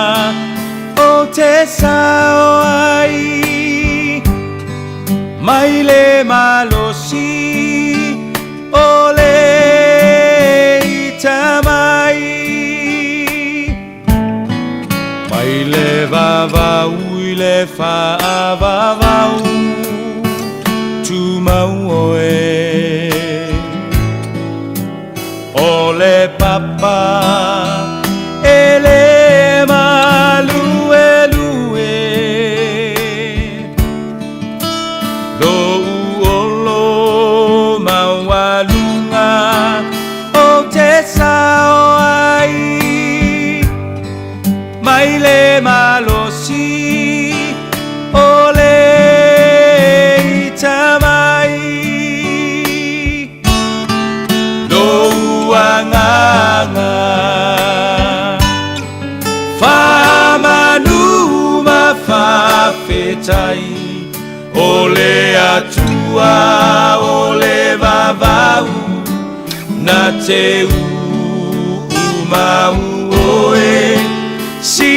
o te sao ai Mai le malosi o le ita mai Mai le vavau i le faavavau Tumau oe O le papa e le maluelue Lou olo maualuga o te sao ai Mai le malosi o le ita mai Lou agaga faamanu ma faafetai O le Atua o le vavau Na te mau oe Si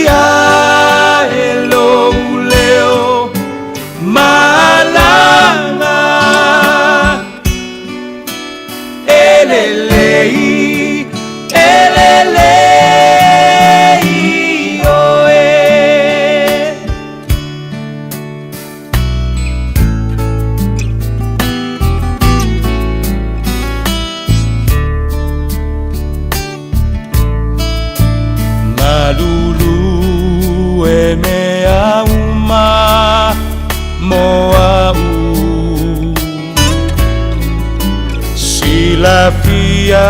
ia e lou leo Malaga E lelei, e lelei oe. Malulu e mea uma mo a'u Silafia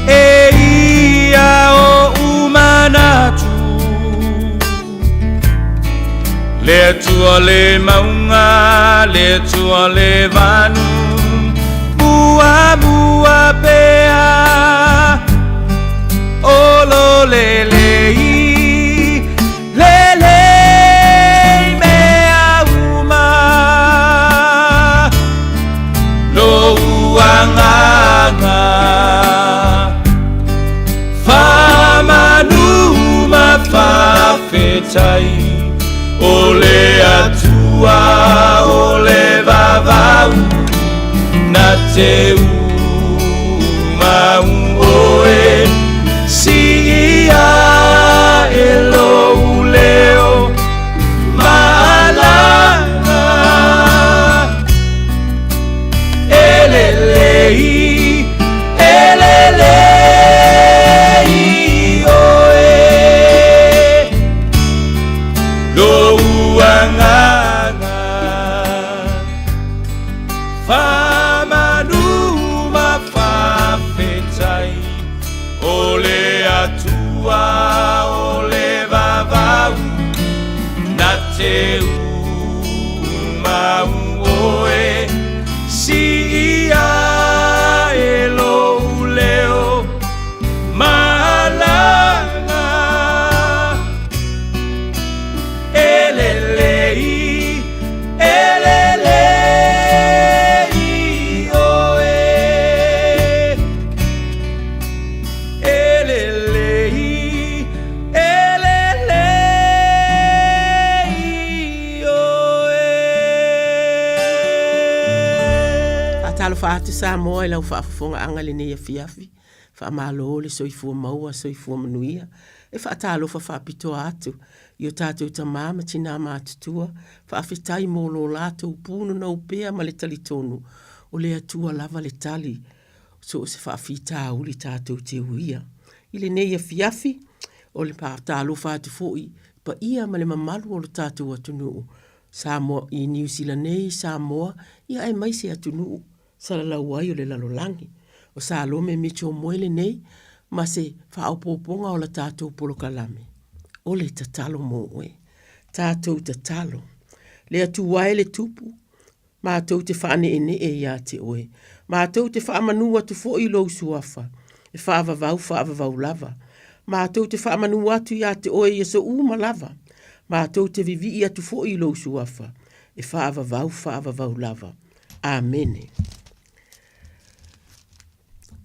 e ia oʻu manatu Le Atua le mauga, le Atua le vanu Muamua pea O lo lelei, lelei mea uma Lou agaga Faamanu ma faafetai O le Atua o le vavau Na te mau oe Siia e lou leo Malaga E lelei, e lelei oe Lou agaga Faamanu ma faafetai O le Atua o le vavau Na te mau oe Siia e lou leo Malaga E lelei, e lelei oe E lelei, e lelei oe. Faatalofa atu Samoa i lau faafofogaaga i lenei afiafi. Faamalo le soifua maua, soifua manuia. E faatalofa faapitoa atu i o tatou tama ma tina matutua, faafetai mo lo latou punonou pea ma le talitonu o le Atua lava le tali so o se faafitauli tatou te uia. I lenei afiafi, o le faatalofa atu foi i paia ma le mamalu o lo tatou atunuu Samoa i Niu Sila nei, Samoa, ia aemaise atunuu salalau ai o le lalolagi. O Salome Mitchell Moe lenei ma se faaopoopoga o la tatou polokalame, o le tatalo mo oe. Tatou tatalo. Le Atua e le Tupu, matou te faaneenee ia te oe. Matou te faamanu atu foi i lou suafa, e faavavau faavavau lava. Matou te faamanu atu ia te oe i aso uma lava. Matou te vivii atu foi i lou suafa, e faavavau faavavau lava. Amene.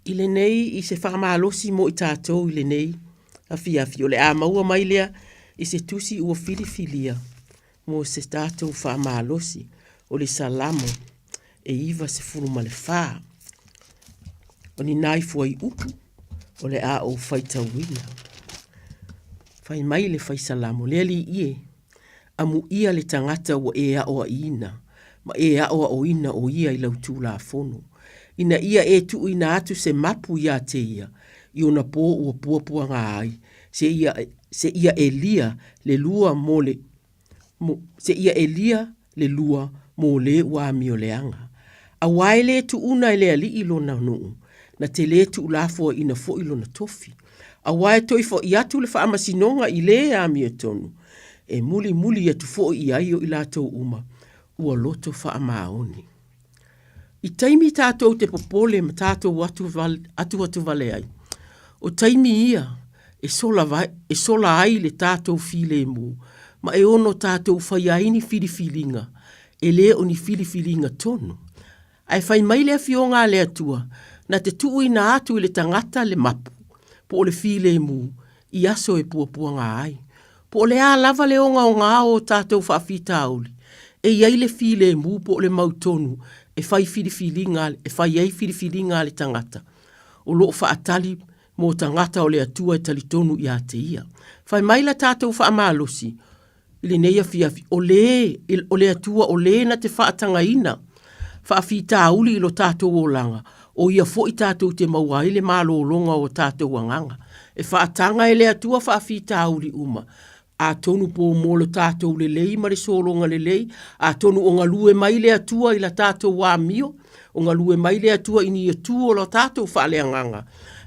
I lenei, i se faamalosi mo i tatou i lenei afiafi, o le a maua mai lea i se tusi ua filifilia mo se tatou faamalosi, o le Salamo e 94. O ni nai fuaiupu o le a ou faitauina. Fai mai le fai Salamo, le Alii e, Amuia le tagata ua e aoaiina, ma e aoaoina o ia i lau Tulafono, ina ia e tuuina atu se mapu iā te ia, i ona pō ua puapuaga ai, seia, seia elia le lua mo le, mo, seia elia le lua mo le ua amioleaga. Aua e le tuuna e le Alii lona nuu, na te lē tuulafoaiina foi lona tofi. Aua e toe foʻi atu le faamasinoga i lē amiotonu, e mulimuli atu foi i ai o i latou uma ua loto faamaoni. I taimi tatou te popole ma tatou atuatuvale ai, o taimi ia e sola, e sola ai le tatou filemu ma e ono tatou faia ai ni filifiliga e le o ni filifiliga tonu. Ae fai mai le Afioga a le Atua, na te tuuina atu i le tagata le mapu, po o le filemu, i aso e puapuaga ai. Po o le a lava le ogaoga o o tatou faafitauli, e i ai le filemu po o le mautonu e fai filifiliga e fai ai filifiliga a le tagata o lo o faatali mo tagata o le Atua e talitonu ia te Ia. Fai mai la tatou faamalosi i lenei afiafi, o le, o le Atua o le na te faatagaina faafitauli i lo tatou olaga, o ia foi tatou te maua ai le malologa o tatou agaga. E faataga e le Atua faafitauli uma, atonu po mo lo tatou lelei ma le sologa lelei, atonu o galue mai le Atua i la tatou amio, o galue mai le Atua i ni itu o lo tatou faaleagaga,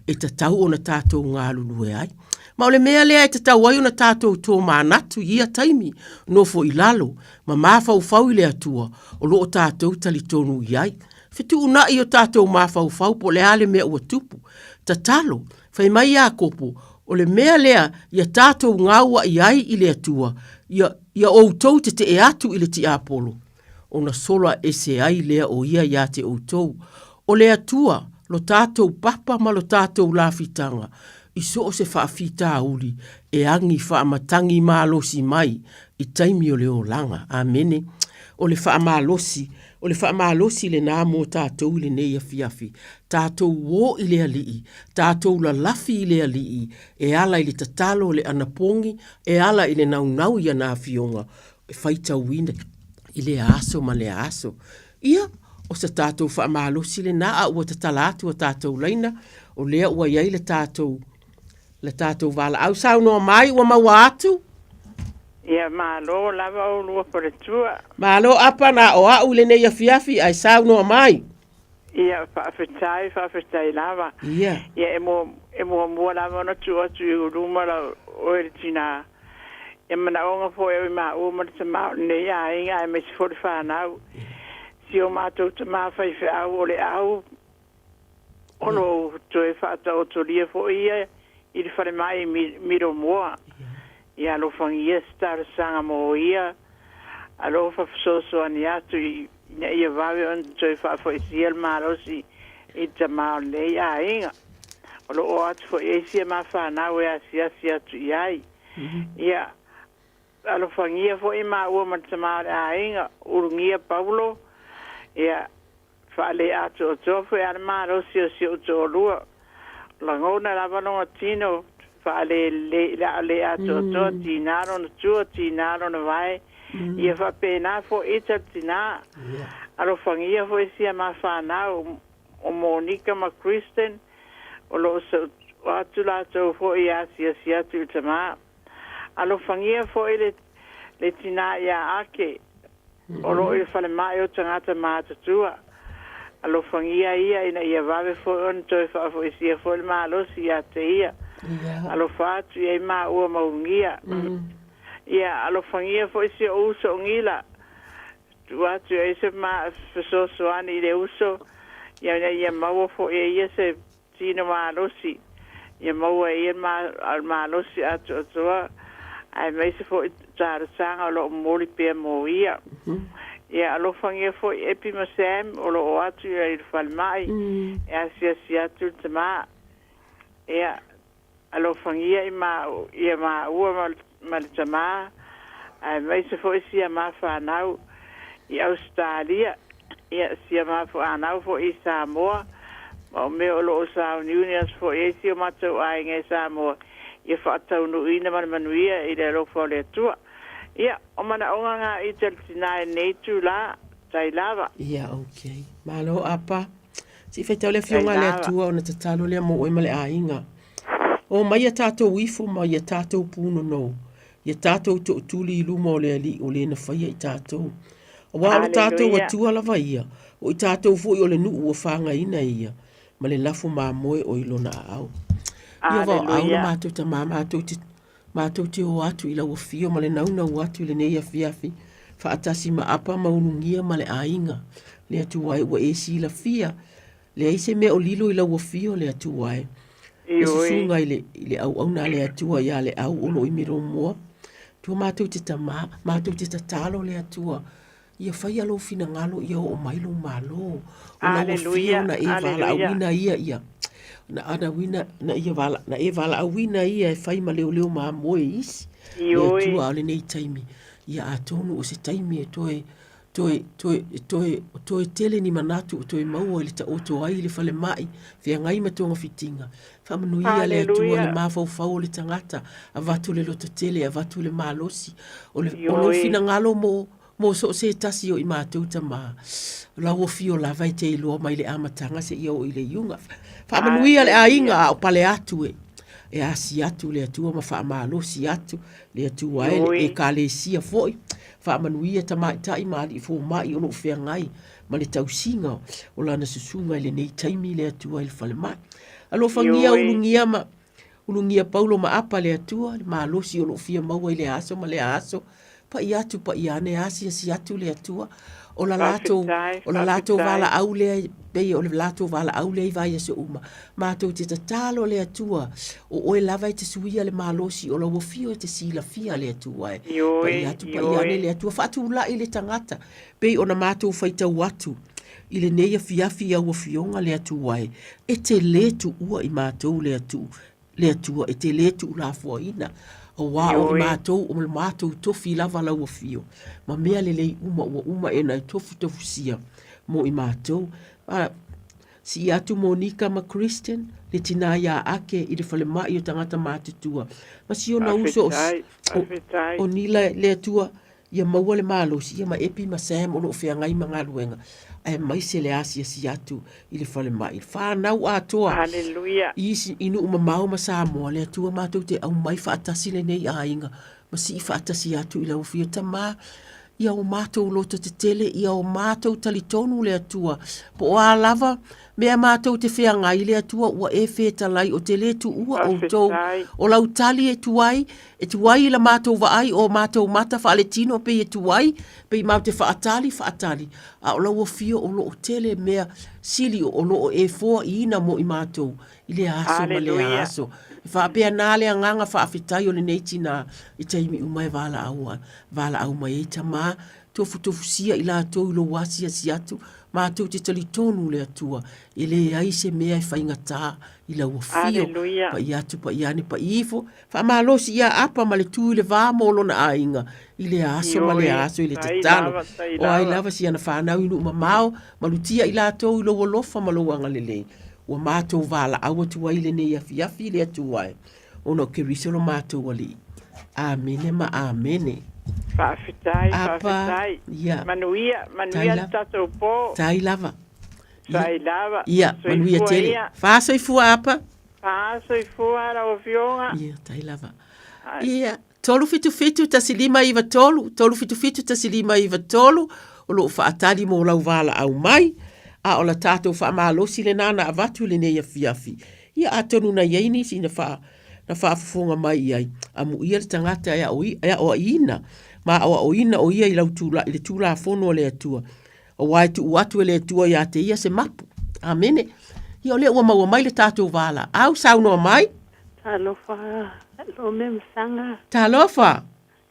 e tatau ona tatou galulue ai. Ma o le mea lea e tatau ai ona tatou tomanatu i ia taimi, nofo i lalo, ma mafaufau i le Atua o lo o tatou talitonu i ai. Fetuunai o tatou mafaufau po o le a le mea ua tupu. Tatalo, fai mai Iakopo, o le mea lea ia tatou gauai ai i le Atua, ia, ia outou tetee atu i le tiapolo, ona sola ese ai lea o ia ia te outou. O le Atua, lo tatou papa ma lo tatou lafitaga, i so o se faafitauli e agi faamatagi malosi mai i taimi o le olaga. Amene. O le faamalosi, o le faamalosi lena mo tatou i lenei afiafi. Tatou o i le Alii, tatou lalafi i le Alii, e ala i le tatalo o le anapogi, e ala i le naunau i ana Afioga, e faitauina i lea aso ma lea aso. Ia, o se tatou faamalosi lena a ua tatala atu a tatou laina, o lea ua i ai le tatou, le tatou valaau. Saunoa mai ua maua atu? Ia, malo lava oulua faletua. Malo Apa, na o au i lenei afiafi, ae saunoa mai. Ia, faafetai, faafetai lava. Ia. Ia, e mua, e muamua lava ona tuu atu i luma lau, oe le tinā. Ia manaoga foi au i maua ma le tama o lenei aiga aemaise foi le fanau. Si o matou tama faifeau o le au o lo o toe faataotolia foi ia i le falemai i Miromoa. Ia alofagia se talosaga mo ia, alofa fesoasoani atu ina ia vave ona toe faafoisia le malosi i le tama o lenei aiga. O lo o atu foi i ai sia ma fanau e asiasi atu i ai. Ia, alofagia foi maua ma le tama o le aiga, ulugia Paulo, ia, faaleatoatoa foi a le malosi o si ou toalua. Lagona lava lona tino faalelelei le a le atoatoa, tiga lona tua, tiga lona vae. Ia faapena foi ita le tinā. Alofagia foi sia ma fanau o Monica ma Kristen, o lo o seu atu latou foi e asiasi atu i le tamā. Alofagia foi le le tinā ia Ake, o lo o i le falemai o tagata matutua. Alofagia ia ina ia vave foi ona toe faafoisia foi le malosi ia te ia. Alofa atu i ai maua ma ugia. Ia alofagia foi si ou uso o Gila. Tuu atu i ai se fesoasoani i le uso, ina ia maua foi e ia se tino malosi, ia maua e ia le malosi atoatoa, aemaise foi talosaga o lo o momoli pea mo ia. Ia alofagia foi Epi ma Sam o lo o atu i le falemai e asiasi atu le tama. Ia alofagia i ia maua ma le tama, aemaise foi sia ma fanau i Ausetalia, ia sia ma fanau foi i Samoa, ma o mea o lo o sauniuni atu foi i ai si o matou aiga i Samoa, ia faataunuuina ma le manuia i le alofa o le Atua. Ia, o manaoga ngā i te tinā i lenei itulā, tai lava. Ia, okay. Malo, Apa. Se i faitau le Afioga a le Atua ona tatalo lea mo oe ma le aiga. O mai ia tatou ifo ma ia tatou pūnonou, ia tatou tootuli i luma o le Alii o le na faia i tatou. Aua o le tatou Atua lava ia, o i tatou foi o le nuu ua fagaina e ia, ma le lafo mamoe o i lona aao. Ia vaoau le matou Tama, matou te Matou te o atu i lau afio ma le naunau atu i lenei afiafi, faatasi ma Apa ma Ulugia ma le aiga, le Atua e, ua e silafia, leai se mea o lilo i lau afio, le Atua e. Le susuga i le, i le auauna a le Atua ia Leau o lo o i Milomoa. Atua matou te tama, matou te tatalo le Atua. Ia faia lou finagalo ia oo mai lou malo. O lau afio na e valaauina ia ia. Na anauina na ia vala na e valaauina ia e fai ma leoleo mamoe i isi. Le Atua o lenei taimi. Ia atonu o se taimi e toe toe toe toe toe tele ni manatu o toe maua i le taoto ai i le falemai, feagai ma togafitiga. Faamanuia le Atua le mafaufau o le tagata, avatu le lototele, avatu le malosi. O le o lou finagalo mo mo so o se tasi o i matou tama. O lau afio lava e te iloa mai le amataga seia oo i le iuga. Faamanuia le aiga a o pale atu e. E asi atu le Atua ma faamalosi atu le Atua e le Ekalesia foi. Faamanuia tamaitai ma alii fomai o lo o feagai ma le tausiga o lana susuga i lenei taimi le Atua i le falemai. Alofagia ulugia ma ulugia Paulo ma Apa le Atua, le malosi o lo o fia maua i lea aso ma lea aso. Pai atu pai ane asiasi atu le Atua. O la latou, o la latou valaau lea pei o le latou valaau lea i vaiaso uma. Matou te tatalo le Atua, o oe lava e te suia le malosi o lau afio e te silafia le Atua e. Pai atu pai ane le Atua, faatulai le tagata pei ona matou faitau atu i lenei afiafi i au afioga le Atua e, e te lē tuua i matou le Atua, le Atua e te lē tuulafoaiina, auā o i matou o le matou tofi lava lau afio, ma mea lelei uma ua uma ena e tofutofusia mo i matou. A, sii atu Monika ma Kristen, le tinā iā Ake i le falemai o tagata matutua, ma si ona uso o, o, o Nila le Atua, Ia maua le malosi, ia ma Epi ma Sam o lo o feagai ma galuega, aemaise le asiasi atu i le falemai. Whānau atoa Hallelujah. i isi i nuu mamao ma Samoa, le Atua matou te aumai faatasi lenei aiga ma sii faatasi atu i lau afio Tama, ia o matou loto tetele, ia o matou talitonu le Atua, po o a lava mea matou te feagai, le Atua ua e fetalai o te le tuua outou, o lau tali e tuai, E tuai i la matou vaai o matou mata faaletino pei e tuai, pei matou te faatali, faatali, a o lau afio o lo o tele mea sili o lo o e foaiina mo i matou i lea aso ma lea aso. E faapena le agaga faafetai o lenei tina i taimi uma e valaau, valaau mai ai Tama, tofutofusia i latou i lou asiasi atu, matou te talitonu le Atua, e leai se mea e faigata i lau afio, pai atu, pai ane, pai ifo, Faamalosi ia Apa ma le tu i le va mo lona aiga i lea aso ma lea aso i le tatalo. O ai lava si ana fanau i nuu mamao, malutia i latou i lou alofa ma lou agalelei. Ua matou valaau atu ai i lenei afiafi i le Atua e, ona o Keriso lo matou Alii. Amene ma amene. Faafetai, Apa, faafetai. ia. Manuia, Tai manuia le lava. tatou po. Tai lava. Ia. Tai lava. Ia, manuia Soifua tele. ia. Faasoifua Apa. Faasoifua lau Afioga. Ia, tai lava. Ia, 377 1593, 377 1593, o lo o faatali mo lau valaau mai, a o la tatou faamalosi lena na avatu i lenei afiafi. Ia, atonu na i ai nisi na faa, na faafofoga mai i ai, amuia le tagata e aoaiina ma aoaoina o ia i lau tula, i le Tulafono a le Atua. Aua e tuu atu e le Atua ia te ia se mapu. Amene. Ia o lea ua maua mai le tatou valaau, saunoa mai. Talofa Lome ma Saga. Talofa.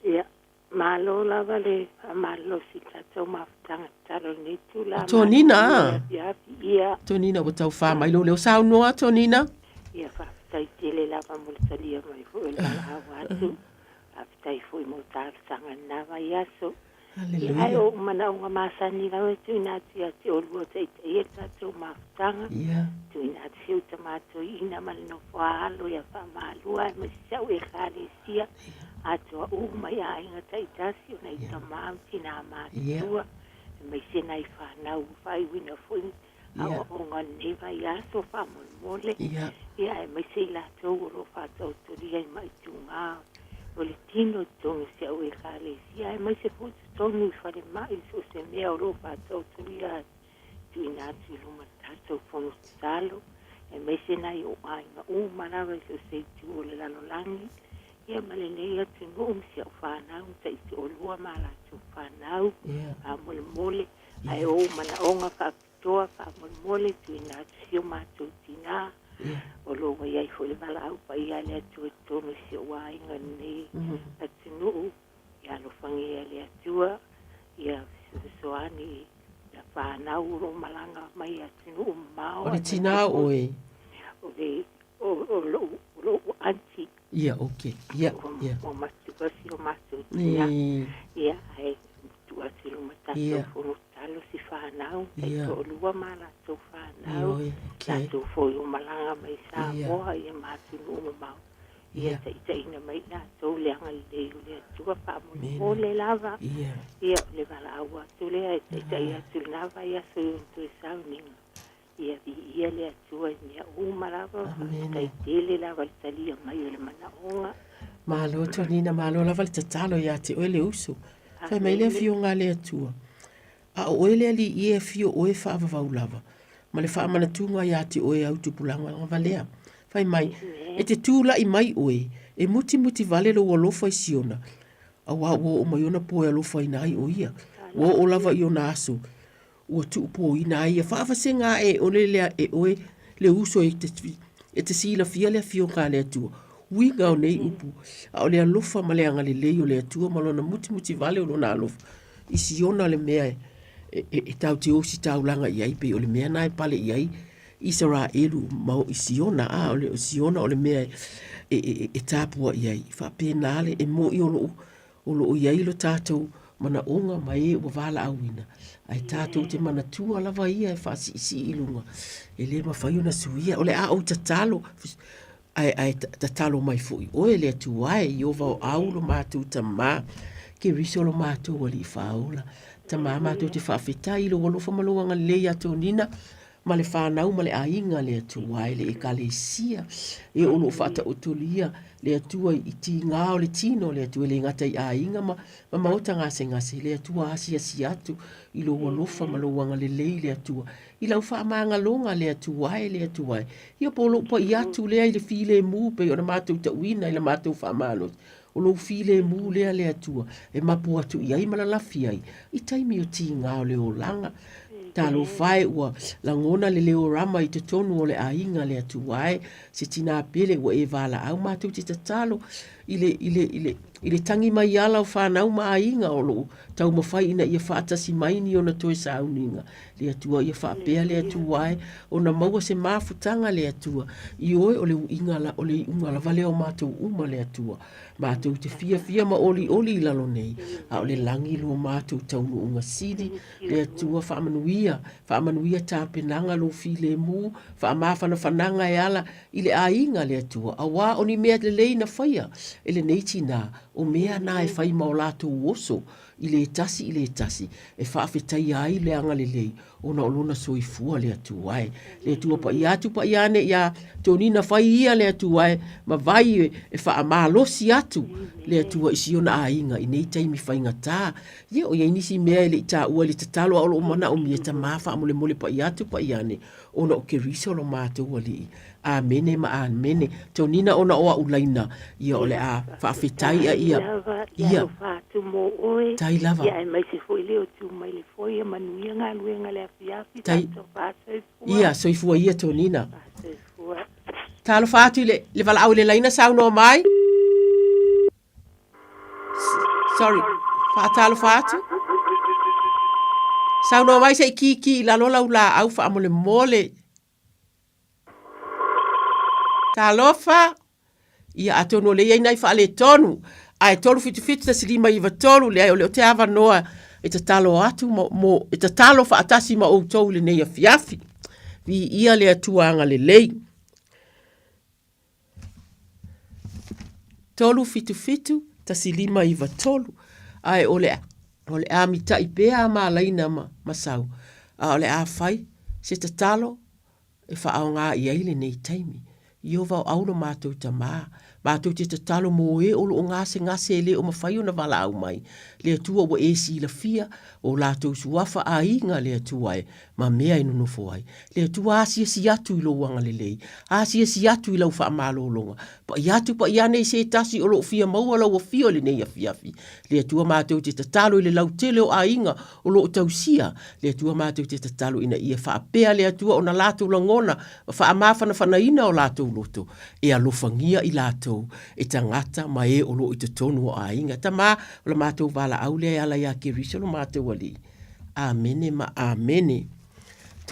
Ia, malo lava le faamalolosi i tatou mafutaga tatalo i lenei itula. O Tonina a. Afiafi, ia. Tonina ua tau fa mai lou leo. Saunoa Tonina. Ia, faafetai tele lava mo le talia mai foi o le valaau atu. Faafetai foi mo talosaga i lena vaiaso. Haleluia. Ae o ou manaoga masani lava e tuuina atu ia te oulua o taitaia le tatou mafutaga. Ia. Tuuina atu si ou tama toeaina ma le nofo a alo ia Faamalua aemaise si au Ekalesia atoa uma i aiga taitasi o nai tama ma tinā matutua aemaise nai fanau ua faaiuina foi aoaoga o lenei vaiaso faamolemole. Ia aemaise i latou o lo o faataotolia i maʻituga o le tino i totonu o si au Ekalesia, aemaise foi totonu i falemai i so o se mea o lo o faataotolia ai, tuuina atu i luma o le tatou fono tatalo, aemaise nai ou aiga uma lava i so o se itu o le lalolagi, ia ma lenei atunuu ma si au fanau ma taitoalua ma a latou fanau, faamolemole. Ae o ou manaoga faapitoa faamolemole tuuina atu si o matou tinā o lo o ua i ai foi le valaau paia a le Atua i totonu o si ou aiga i lenei atunuu. Ia alofagia e le Atua ia fesoasoani. lo o malaga mai i atunuu mamao. O le tinā o oe? O le, o, o lo'u, o lo'u aunty. Ia, okay. Ia, ia. Ua matua si o matou tinā. Ia, ae tuu atu i luma tatou fono tatalo si fanau, taitoalua ma latou fanau, latou foi ua malaga mai Samoa, ia ma atunuu mamao. Ia taitaiina mai i latou le agalelei o le Atua faamolemole lava. Ia, o le valaau atu lea e taitai atu i lena vaiaso i ona toe sauniga. Ia viia le Atua i mea uma lava, faafetai tele lava i le talia mai o le manaoga. Malo Tonina, malo lava le tatalo ia te oe le uso. Fai mai le afioga a le Atua, A o oe le Alii e afio oe faavavau lava, ma le faamanatuga ia te oe au tupulaga lava lea. Fai mai, e te tulai mai oe, e mutimuti vale lou alofa i Siona, auā ua oo mai ona po e alofaina ai o ia, ua oo lava i ona aso ua tuupōina ai ia faavasega ae ole lea e oe le uso e te, e te silafia le afioga a le Atua. Uiga o nei upu, a o le alofa ma le agalelei o le Atua ma lona mutimuti vale o lona alofa i Siona le mea e, e, e, e tatou te ositaulaga i ai, pei o le mea na e pale i ai Isaraelu ma o i Siona, a o le o Siona o le mea e, e, e, e tapua i ai. Faapena le e moi o loo O lo o i ai lo tatou manaoga ma e ua valaauina, ae tatou te manatua lava ia e faasiisii i luga, e le mafai ona suia. O le a ou tatalo, ae, ae tatalo mai foi oe le Atua e, Ieova o au lo matou Tamā, Keriso lo matou Alii Faaola. Tamā, matou te faafetai i lou alofa ma lou agalelei ia Tonina, ma le fanau ma le aiga le Atua e le Ekalesia e o lo o faataotolia le Atua i tigā o le tino le Atua e le gata i aiga ma ma maota gasegase le Atua asiasi atu i lou alofa ma lou agalelei le Atua i lau faamagaloga le Atua e le Atua e ia po o lou paia atu lea i le filemu pei ona matou tauina i la matou faamalosi O lou filemu lea le Atua e mapu atu i ai ma lalafi ai i taimi o tigā o le olaga. Talofa e ua lagona le leo rama i totonu o le aiga le Atua e, se tinā pele ua e valaau matou te tatalo i le, i le, i le, i le tangi mai ala o fanau ma aiga o loo taumafai ina ia faatasi mai ni ona toe sauniga le Atua ia faapea le Atua e ona maua se mafutaga le Atua i oe o le uiga la o le iuga lava lea o matou uma le Atua matou te fiafia ma olioli i lalo nei a o le lagi lo matou taunuuga sili le Atua faamanuia faamanuia tapenaga lou filemu faamafanafanaga e ala i le aiga le Atua auā o ni mea lelei na faia e lenei tinā o mea na e fai ma o latou oso i le tasi i le tasi, e faafetaia ai le agalelei ona o lona soifua le Atua e. Le Atua paia atu paia ane iā Tonina fai ia le Atua e, ma vai e faamalosi atu le Atua i si ona aiga i nei taimi faigata. Ia o i ai nisi mea e le i taua i le tatalo a o lo o manaomia tamā faamolemole paia atu paia ane ona o Keriso lo matou Alii. Amene ma amene. Tonina ona o a'u laina, ia o le a faafetai a ia. Lava, ia alofa atu mo oe. Tai lava. Ia aemaise foi le o tu mai le foe ia manuia galuega le afiafi. Tai. Faatofa soifua. Ia, soifua ia Tonina. Soifua. Talofa atu i le, le valaau i le laina saunoa mai. Sorry. Faatalofa atu. Saunoa mai se i kiki i lalo lau laau faamolemole. Talofa! Ia atonu o lea e i ai nai faaletonu, ae 377 1593, leai o lea ou te avanoa e tatalo atu mo, mo, e tatalo faatasi ma outou i lenei afiafi. Viia le Atua agalelei. 377 1593, ae o le, o le a mitai pea a malaina ma, ma sau, a o le a fai se tatalo e faaaoga i ai lenei taimi. Ieova o au lo matou Tamā, matou te tatalo mō e o lo o gasegase e le o mafai ona valaau mai, le Atua ua e silafia o latou suafa aiga le Atua e, ma mea e nonofo ai. Le Atua asiasi atu i lou agalelei, asiasi atu i lau faamalologa, paia atu paia ane i se tasi o lo o fia maua lau afio i lenei afiafi. Le Atua matou te tatalo i le lautele o aiga o lo o tausia le Atua matou te tatalo ina ia faapea le Atua ona latou lagona ma faamafanafanaina o latou loto e alofagia i latou e tagata ma e o lo o i totonu o aiga. Tamā, o la matou valaau lea e ala iā Keriso lo matou Alii. Amene ma amene.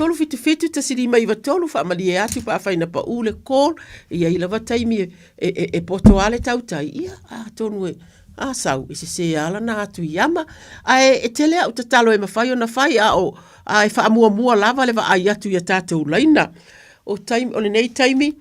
377 1593 faamalie atu pe afai na paʻu le call, e i ai lava taimi e, e, e, e poto lava le tautai, ia, atonu e, a sau, e sesē lava lana atu i ama. Ae e tele au tatalo e mafai ona fai, a o, a e faamuamua lava le vaai atu i a tatou laina. O taimi, o lenei taimi,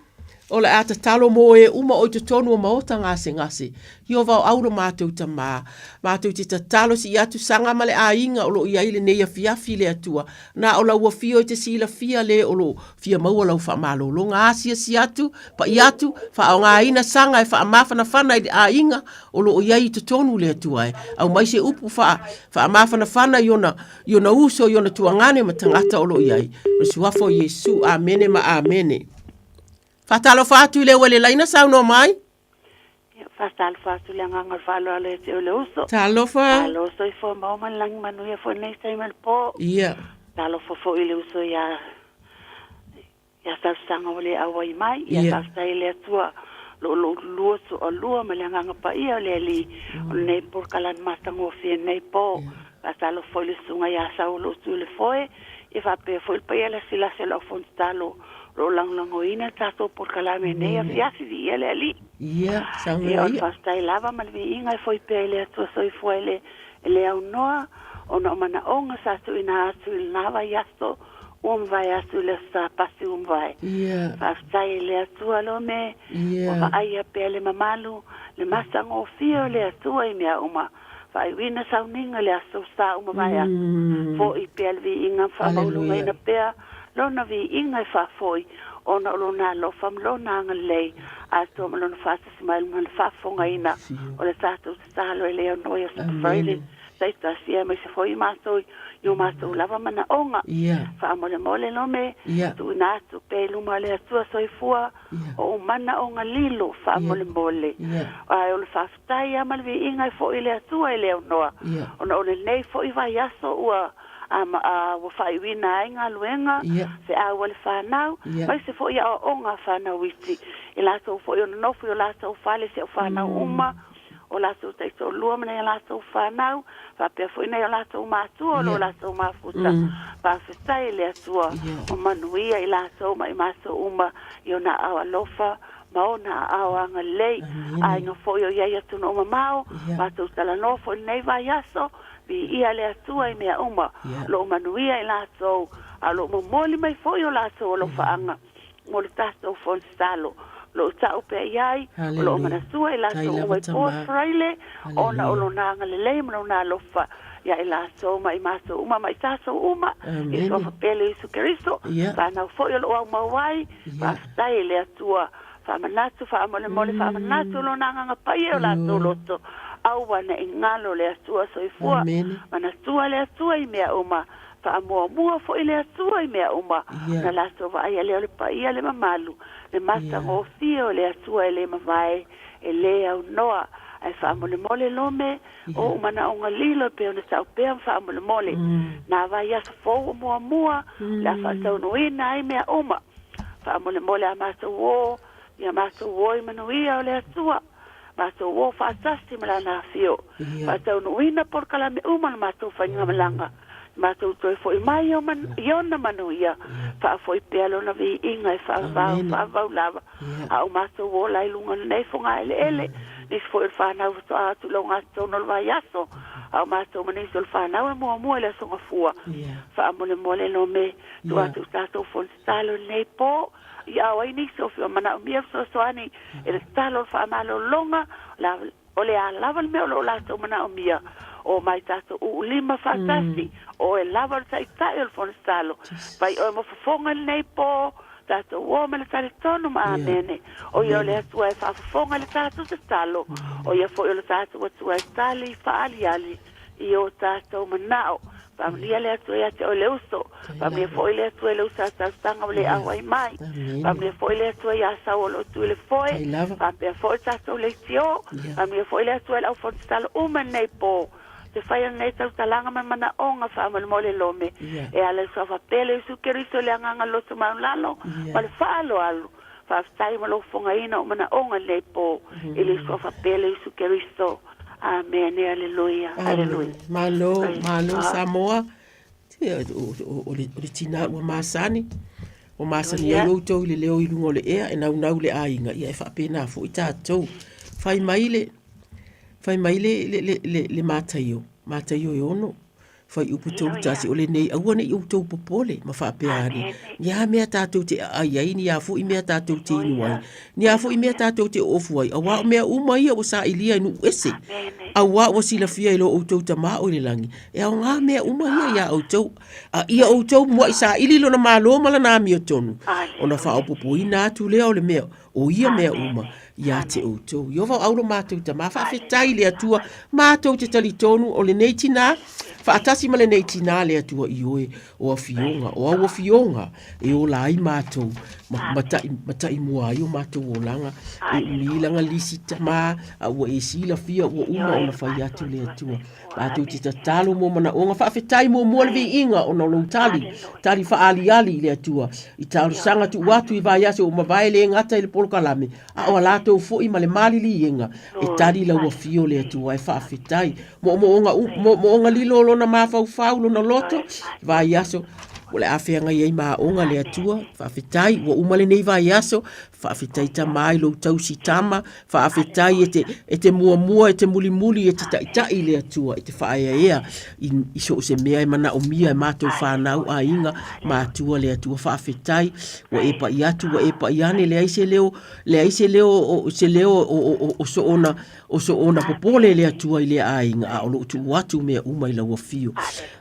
O le a tatalo mō e uma o i totonu o maota gasegase. Ieova o au lo matou Tamā. Matou te tatalo sii atu saga ma le aiga o lo o i ai lenei afiafi le Atua. Na o lau afio i te silafia le o lo fia maua lau faamalologa. Asiasi atu, pa'i atu, faaaogaina saga e faamafanafana i le aiga o lo o i ai i totonu le Atua e. Aumai se upu faa, faamafanafana i ona, i ona uso, i ona tuagane ma tagata o lo o i ai. O le Suafa o Iesu. Amene ma amene. Faatalofa atu i le ua i le laina saunoa mai. Ia, faatalofa atu le agaga o le faaaloalo ia te oe le uso. Talofa. Malo soifua maua ma le lagi manuia foi lenei taimi o le po. Ia. Talofa foi i le uso ia ia Talosaga ua le auai mai. Ia Ia. faafetai i le Atua lo o lua toalua ma le agaga paia o le Alii o lenei polokalame matagofie lenei po. Faatalofa foi i le susuga ia Saulo Tuilefoe, ia faapea foi le paia lasilasi o le aufonotalo o lo o lagolagoina le tatou polokalame i lenei afiafi. Viia le Alii. Ia, saunoa Ia, o le ia. faafetai lava ma le viiga e foi pea i le Atua Soifua e le, e le aunoa ona o manaoga sa tuuina atu i lena vaiaso ua mavae atu i le Aso Sapati ua mavae. Ia. Faafetai i le Atua Lome, Ia. ua vaaia pea le mamalu, le matagofie o le Atua i mea uma. Faaiuina sauniga i le aso sa uma vae atu, fo'i pea le viiga ma faamaualugaina pea Lona viiga e faafoi, ona o Lona alofa ma Lona agalelei, atoa ma Lona faatasi mai ma le faafofogaina o le tatou tatalo e le aunoa ia Friday taitasi aemaise foi matou i o matou lava manaoga. Faamolemole Lome, tuuina atu pea i luma o le Atua Soifua o ou manaoga lilo, faamolemole. Ae o le faafetai lava ma le viiga e foi i le Atua e le aunoa, ona o lenei foi vaiaso ua ua faaiuina ai galuega, feau a le fanau, aemaise foi aoaoga a fanau iti, i latou foi o nonofo i o latou fale, si au fanau uma, o latou taitoalua ma nai a latou fanau, faapea foi nai o latou matua o lo latou mafuta. Faafetai i le Atua o manuia i latou ma i matou uma i ona aao alofa ma ona aao agalelei. Aiga foi o i ai atunuu mamao, matou talanoa foi i lenei vaiaso, viia le Atua i mea uma, o lo o manuia i latou, a o lo o momoli mai foi o latou alofaaga mo le tatou Fono Tatalo. O lo o tau pea i ai, o lo o manatua i latou uma i Port Fraile, ona o lona agalelei ma lona alofa ia i latou ma i matou uma ma i tatou uma, i le Suafa pele o Iesu Keriso, fanau foi o lo o aumau ai, faafetai i le Atua, faamanatu, faamolemole, faamanatu lona Agaga Paia i o latou loto, aua ne i galo le Atua Soifua, manatua le Atua i mea uma, Faamuamua foi le Atua i mea uma, ona latou vaaia lea o le paia, le mamalu, le matagofie o le Atua e le mavae, e le aunoa. Ae faamolemole Lome, o ou manaoga lilo e pei ona tau pea ma faamolemole. Na vaiaso fou o muamua, o le a faataunuuina ai mea uma. Faamolemole a matou ō, ia matou ō i manuia o le Atua. Matou o faatasi ma Lana afio, faataunuuina polokalame uma o le matou faigamalaga, matou toe foi mai i Ona manuia, faafoi pea Lona viiga e faavavau faavavau lava, a o matou ola i luga o lenei fogaeleele, nisi foi o le fanau faatoa atu i le ogatotonu o le vaiaso, a o matou ma nisi o le fanau e muamua i le Aso Gafua. Faamolemole Lome, tuu atu i tatou fono tatalo i lenei po. I ao ai nisi o manaomia fesoasoani e le tatalo o le faamalologa, o le a lava le mea o lo o latou manaomia, o mai tatou uulima faatasi, o oe lava o le Taitai o le Fono Tatalo. Fai oe ma fofoga i lenei po, tatou o ma le talitonu ma amene. O ia o le Atua e faafofoga i le tatou tatalo, o ia foi o le tatou Atua e tali faaaliali i o tatou manao. Faamanuia le Atua ia te oe le uso. Faamanuia foi le Atua i le uso a tausaga ua le auai mai. Faamanuia foi le Atua ia Sau o lo o tu i le foe. Faapea foi le tatou leitio. Faamanuia foi le Atua i le aufono tatalo uma i lenei po. Te fai o lenei tautalaga ma manaoga faamolemole Lome. E ala i le Suafa pele o Iesu Keriso i le agaga loto maualalo ma le faaaloalo. Faafetai mo lou fofogaina o manaoga i lenei po i le Suafa pele o Iesu Keriso. Amene, aleluia, aleluia. Malo, malo Samoa. O le tinā ua masani, ua masani ai outou i le leo i luga o le ea e naunau le aiga, ia e faapena foi tatou. Fai mai le, fai mai le, le, le, le, le Mataio, Mataio e 6, fuaiupu 31, o lenei, aua ne i outou popole ma faapea ane, ni a mea tatou te aai ai, ni a foi mea tatou te inu ai, ni a foi mea tatou te oofu ai, auā o mea uma ia ua sailia e nuu ese, auā ua silafia e lo outou Tama o i le lagi, e aogā mea uma ia iā outou. A ia outou muaʻi saili lona Malo ma lana amiotonu, ona faaopoopoina atu lea o le mea, o ia mea uma ia te outou. Ieova o au lo matou Tama, faafetai i le Atua, matou te talitonu o lenei tinā, faatasi ma lenei tinā le Atua ioe, o afioga, o au afioga e ola ai matou, ma, ma, tai, ma taimua ai o matou olaga, e umi laga lisi tamā, a ua e silafia ua uma ona fai atu le Atua. Matou te tatalo mo manaoga, faafetai muamua le viiga ona o lou tali, tali faaaliali i le Atua, i talosaga tuu atu i vaiaso ua mavae le gata i le polokalame, a o a latou foi ma le maliliega e tali lau afio le Atua e faafetai. Moomooga, moomooga lilo o lona mafaufau, lona loto, vaiaso o le a feagai ai ma aoga le Atua, faafetai ua uma lenei vaiaso, Faafetai Tama i lou tausi tama, faafetai e te, e te muamua, e te mulimuli, e te taitai le Atua, e te faaeaea i, i so o se mea e manaomia e matou fanau, aiga, matua le Atua. Faafetai ua e pai atu, ua e pai ane, leai se leo, leai se leo, o, se leo o, o, o, o soona, o soona popole le Atua i lea aiga, a o loo tuu atu mea uma i lau afio.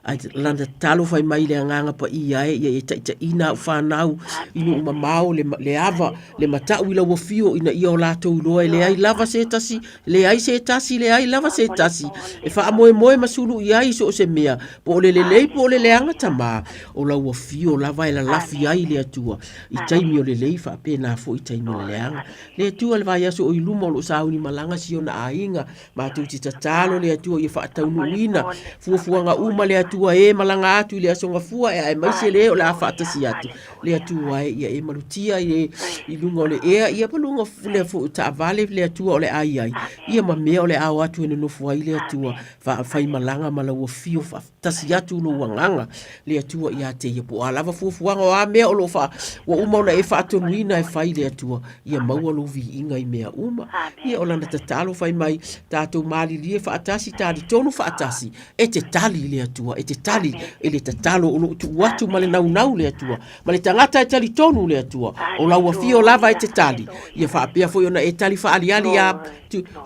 Ae lana tatalo fai mai le Agaga Paia e, ia e taitaiina au fanau i nuu mamao le, le ava, le matau i lau afio ina ia o latou iloa e leai lava se tasi, leai se tasi, leai lava se tasi e faamoemoe ma sulu i ai i so o se mea, po o le lelei po o le leaga Tama, o lau afio lava e lalafi ai le Atua i taimi o lelei faapena foi i taimi o le leaga. Le Atua le vaiaso o i luma o lo o sauni malaga si ona aiga, Matou te tatalo le Atua ia faataunuuina fuafuaga uma le Atua e malaga atu i le Aso Gafua e aemaise le o le a faatasi atu le Atua e ia e malutia i, i luga o le ea ia ma luga le foi taavale le Atua o le a i ai ia ma mea o le a o atu e nonofo ai le Atua faafaimalaga ma lau afio tasi atu lou agaga le Atua ia te ia. Po o a lava fuafuaga o a mea o lo o faa, ua uma ona e faatonuina e fai le Atua, ia maua lou viiga i mea uma. Ia o lana tatalo fai mai, tatou malilie faatasi, talitonu faatasi, e te tali le Atua, e te tali i le tatalo o lo o tuu atu ma le naunau le Atua. Ma le tagata e talitonu le Atua, o lau afio lava e te tali. Ia faapea foi ona e tali faaaliali iā,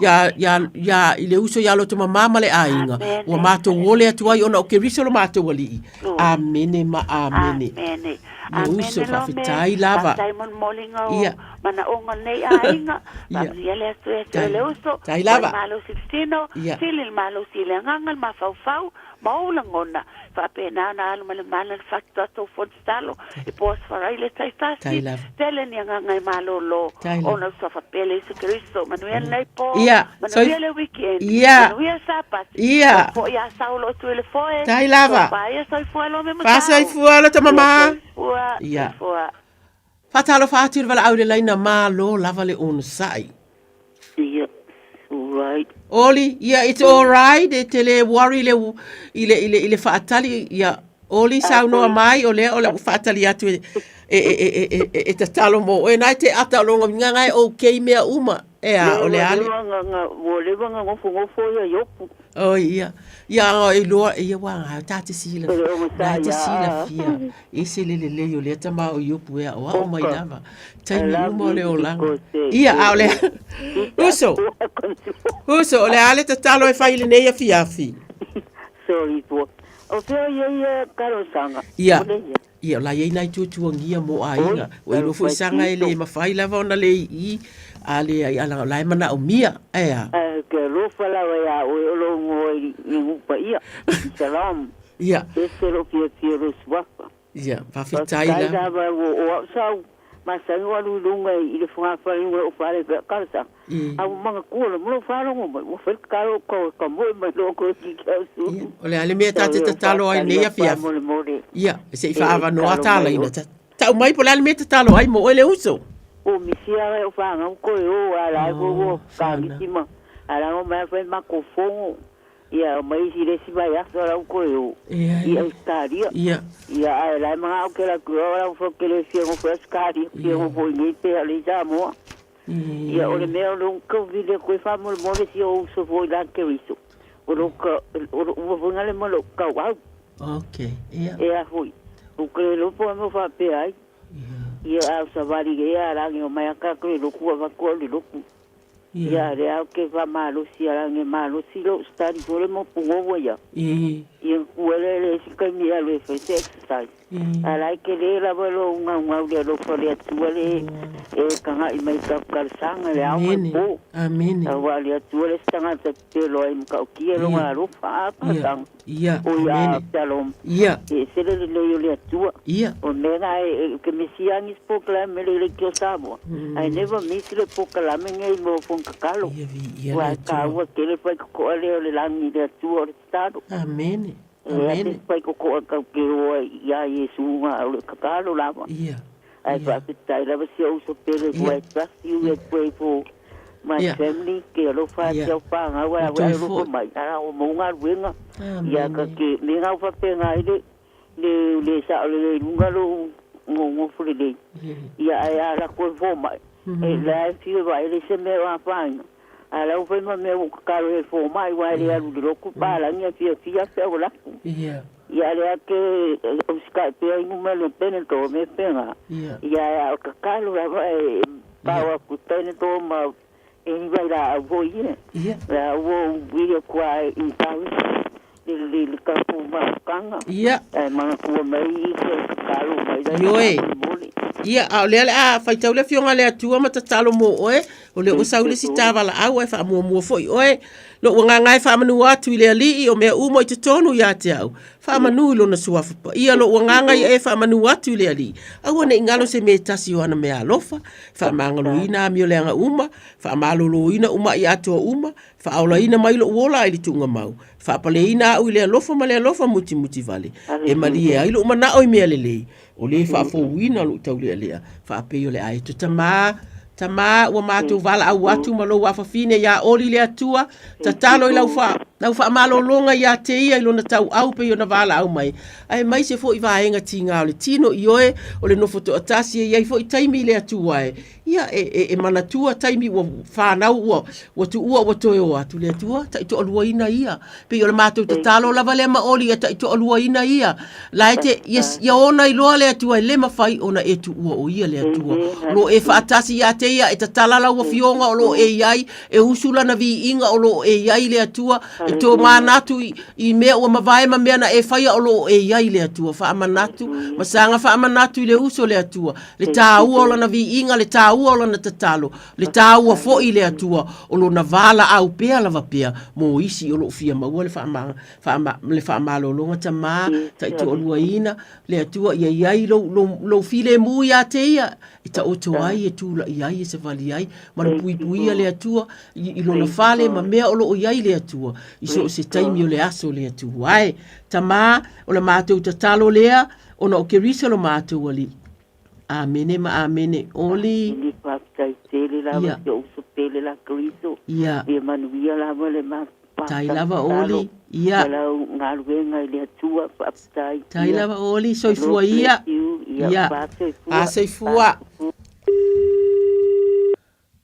iā, iā, iā, i le uso iā Lotomamā ma le aiga, ua matou ole atu ai ona o Keriso lo matou Alii. Amene ma amene. Amene. Le uso, faafetai lava. Faafetai mo le moliga o Ia. manaoga o lenei aiga. Ia. Faamanuia le Atua ia te oe Tai. le uso. Tai lava. Ua i malosi i le tino, Ia. sili le malosi i le agaga, le mafaufau, ma ou lagona, faapena ona alu ma le mana le fatu tatou fono tatalo i po aso farai le taitasi, tele ni agaga e malolo ona o suafa pele Iesu Keriso. Manuia lenei po, manuia le weekend, manuia le Sapati, foi a saulo atu i le foe, tofa ia soifua lo me matau. Faasoifua lo tamama. Soifua, soifua. Faatalofa atu i le valaau i le laina malo lava le onosai. Ia, alright. Oli, ia, it's alright, e te le worry le, i le, i le, i le faatali, ia, Oli, saunoa mai, o lea o le faatali atu e, e, e, e, e, e, e tatalo mo oe, nai te ata o longa winga ngai okay mea uma, e a, o le ale. Ua leva na nofonofo ia Iopu. Oh, ia, ia, o iloa, ia, ua ngā, tā te sila, nā te sila fia. Ese le lelei o lea tama o Iopu e aʻoaʻo mai lava. Taimi uma o le olaga. Ia, a o le... Uso! Uso, o le a le tatalo e fai i lenei afiafi? Sorry, tua. O fea ia ia talosaga? Ia, ia, o la i ai nai tuatuagia mo aiga. Ua iloa foi saga e le mafai lava ona le i i, a le ai, ala o la e manaomia, e a. Ae ke alofa lava iā oe o lou igoa i nuu paia. Shalom. Ia. Ese lou fiafia o lou suafa. Ia, faafetai lava. Faafetai lava ua o au sa ou masani ou alu i luga i le fogafale i lou fale pea talosaga. A ua manatua lava lou faalogo mai ua fai le tatalo ou ka moe mai loa koe ki ke au su. Ia, o le a le mea ta te tatalo ai nei afiafi? Ia, se i faaavanoa talaina. Tau mai po o le a le mea e tatalo ai mo oe le uso? Ua misia ai o fanau koe o a la e ua ua kagiti ma a la o mai fai matou fono. Ia, omai isi le isi vaiaso a la ua toe o i Ausetalia. Ia, ae la e manao ke alu atu o la ua ke le fia nofo i Ausetalia, fia nofo i inei pe a o lea i Samoa. Ia, o le mea o lea ua tau vili atu ai faamolemole si ou uso foi la Keriso, o lo ka, o lou ua foi gale ma lou tauau. Okay, ia. E a foi, ou te le iloa po o a mea o faapea ai. Ia, a o savali ea a lagi omai a tatou i le lotu avatu au i le lotu. Ia, lea ou te faamalosi a lagi e malosi lou study foi lea mo punou ia. Ia, na lea le isi taimi e alu e fai se exercise. A la e tele lava lou gaugau i le alofa o le Atua le e taga'i mai i tatou talosaga i le ao ma le po. Aua o le Atua le isi tagata e pepelo ai matautia lona alofa a talosaga. Oi a Absalom, e ese le lelei o le Atua. O le mea lena e, ou te misia lava nisi polokalame i le Leitio Samoa. I never miss le polokalame lenei mo Fono Tatalo. Aua e taua tele le faitotoa lea o le lagi i le Atua o le tatalo. E leai se faitotoa tatou te o ai ia Iesu na o le tatalo lava. Ae faafetai lava si ou uso pele for I trust you and pray for my family ke alofa atu au fanau ae au e alofa mai a o mau galuega ia ka ke me ngau faapena ai le le le sao lelei i luga lou nonofo lelei ia ae a lako e fomai e la e fia vaai le se mea o afaina a la ua fai ma mea ua tatalo e fomai aua e le alu i le lotu palagi a fiafia pe ua lako ia lea ke usikai pea i numa le Panadol me pena ia a o tatalo lava e pao atu Panadol ma e ni vailaau foi e la ua ou vili atu lava i Paris le le le tatou mafutaga ae manatua mai i se tatalo mai la Ioe. Ia, a o lea o le a faitau le Afioga a le Atua ma tatalo mo oe, o lea ua sau le isi tavalaau ae faamuamua foi oe. Lou agaga e faamanu atu i le Alii o mea uma i totonu ia te au. Faamanu i lona suafa paia lou agaga ia e faamanu atu i le Alii. Aua ne i galo se mea e tasi o ana meaalofa, faamagaloina amioleaga uma, faamaloloina umaʻi atoa uma, faaolaina mai lou ola i le tuuga mau, faapaleina au i le alofa ma le alofa mutimuti vale, e malie ai lou manao i mea lelei, o lē faafouina lou taulealea, faapei o le a e to tamā, Tamā, ua matou valaau atu ma lou afafine iā Oli le Atua, tatalo i lau faa, lau faamalologa iā te ia i lona tauau pei ona valaau mai, aemaise foi vaega tigā o le tino, ioe, o le nofo toatasi e i ai foi taimi i le Atua e, Ia, e, e, e manatua taimi ua whānau, ua, ua tuua, ua toe o atu le Atua, taitoaluaina ia. Pei o le mātou tatalo lava lea ma Oli, ia taitoaluaina ia. La e te, ia, ia ona iloa le Atua e le mawhai ona e tuua o ia le Atua. O lo e whaatasi ia te ia, e tatala lau afioga o lo e iai, e usu lana viiga o lo e iai le Atua, e tō manatu i, i mea ua mavae ma mea na e whaia o lo e iai le Atua. Whaamanatu, ma sanga whaamanatu i le usu o le Atua. le tāua o lana viiga, le tāua o lana tatalo, le tāua foi i le Atua o lona valaau pea lava pea mō isi o loo fia maua le faama, faama, le faamalologa tamā, taitoaluaina, le Atua ia i ai lou, lou, lou filemu iā te ia, e taoto ai, e tula'i ai, e savali ai, ma le puipuia le Atua i, i lona fale ma mea o loo i ai le Atua, i so o se taimi o le aso le Atua. Ae, tamā, o le matou tatalo lea, Ona o Keriso lo matou Alii. Amene ma amene. Oli. Amene, faafetai tele lava Ia. si ou uso pele la Keriso. Ia. Ia manuia lava le ma Tai lava Oli. Ia. Ma lau galuega i le Atua. Faafetai. Tai Ia. lava Oli. The Soifua Lord bless ia. you. Ia. Ia. Fa soifua. A soifua. Fa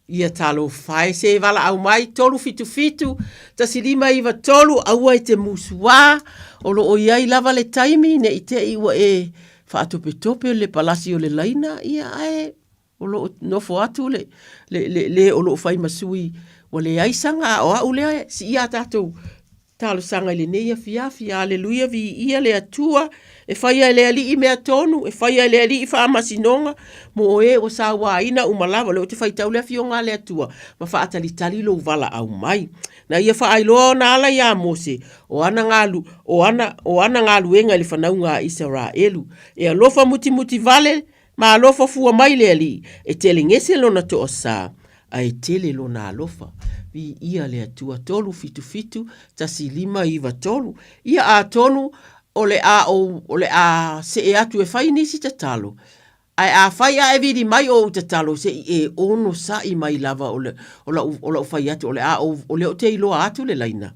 Ia talofa e se valaau mai 377 1593 aua e te musuā o lo o i ai lava le taimi ne i te i ua e faatopetope le palasi o le laina ia ae o lo o nofo atu le le le, le o lo o fai ma sui ua leai saga a o au lea siia a tatou Talosaga i lenei afiafi, Aleluia, viia le Atua, e faia e le Alii mea tonu, e faia e le Alii faamasinoga, mo e ua sauaina uma lava, o lea ou te faitau le afioga a le Atua, ma faatalitali lou valaau mai. Na ia faailoa ona ala iā Mose, o ana galu, o ana, o ana galuega i le fanauga a Isaraelu. E alofa mutimuti vale, ma alofa fua mai le Alii, e telegese lona toasā, ae tele lona alofa. Viia le Atua 3 7 7 1 5 9 3. Ia atonu o le a ou, o le a see atu e fai nisi tatalo. Ae afai a e vili mai o ou tatalo se i e onosaʻi mai lava o le, o lau, o lau fai atu o le a ou, o lea ou te iloa atu le laina.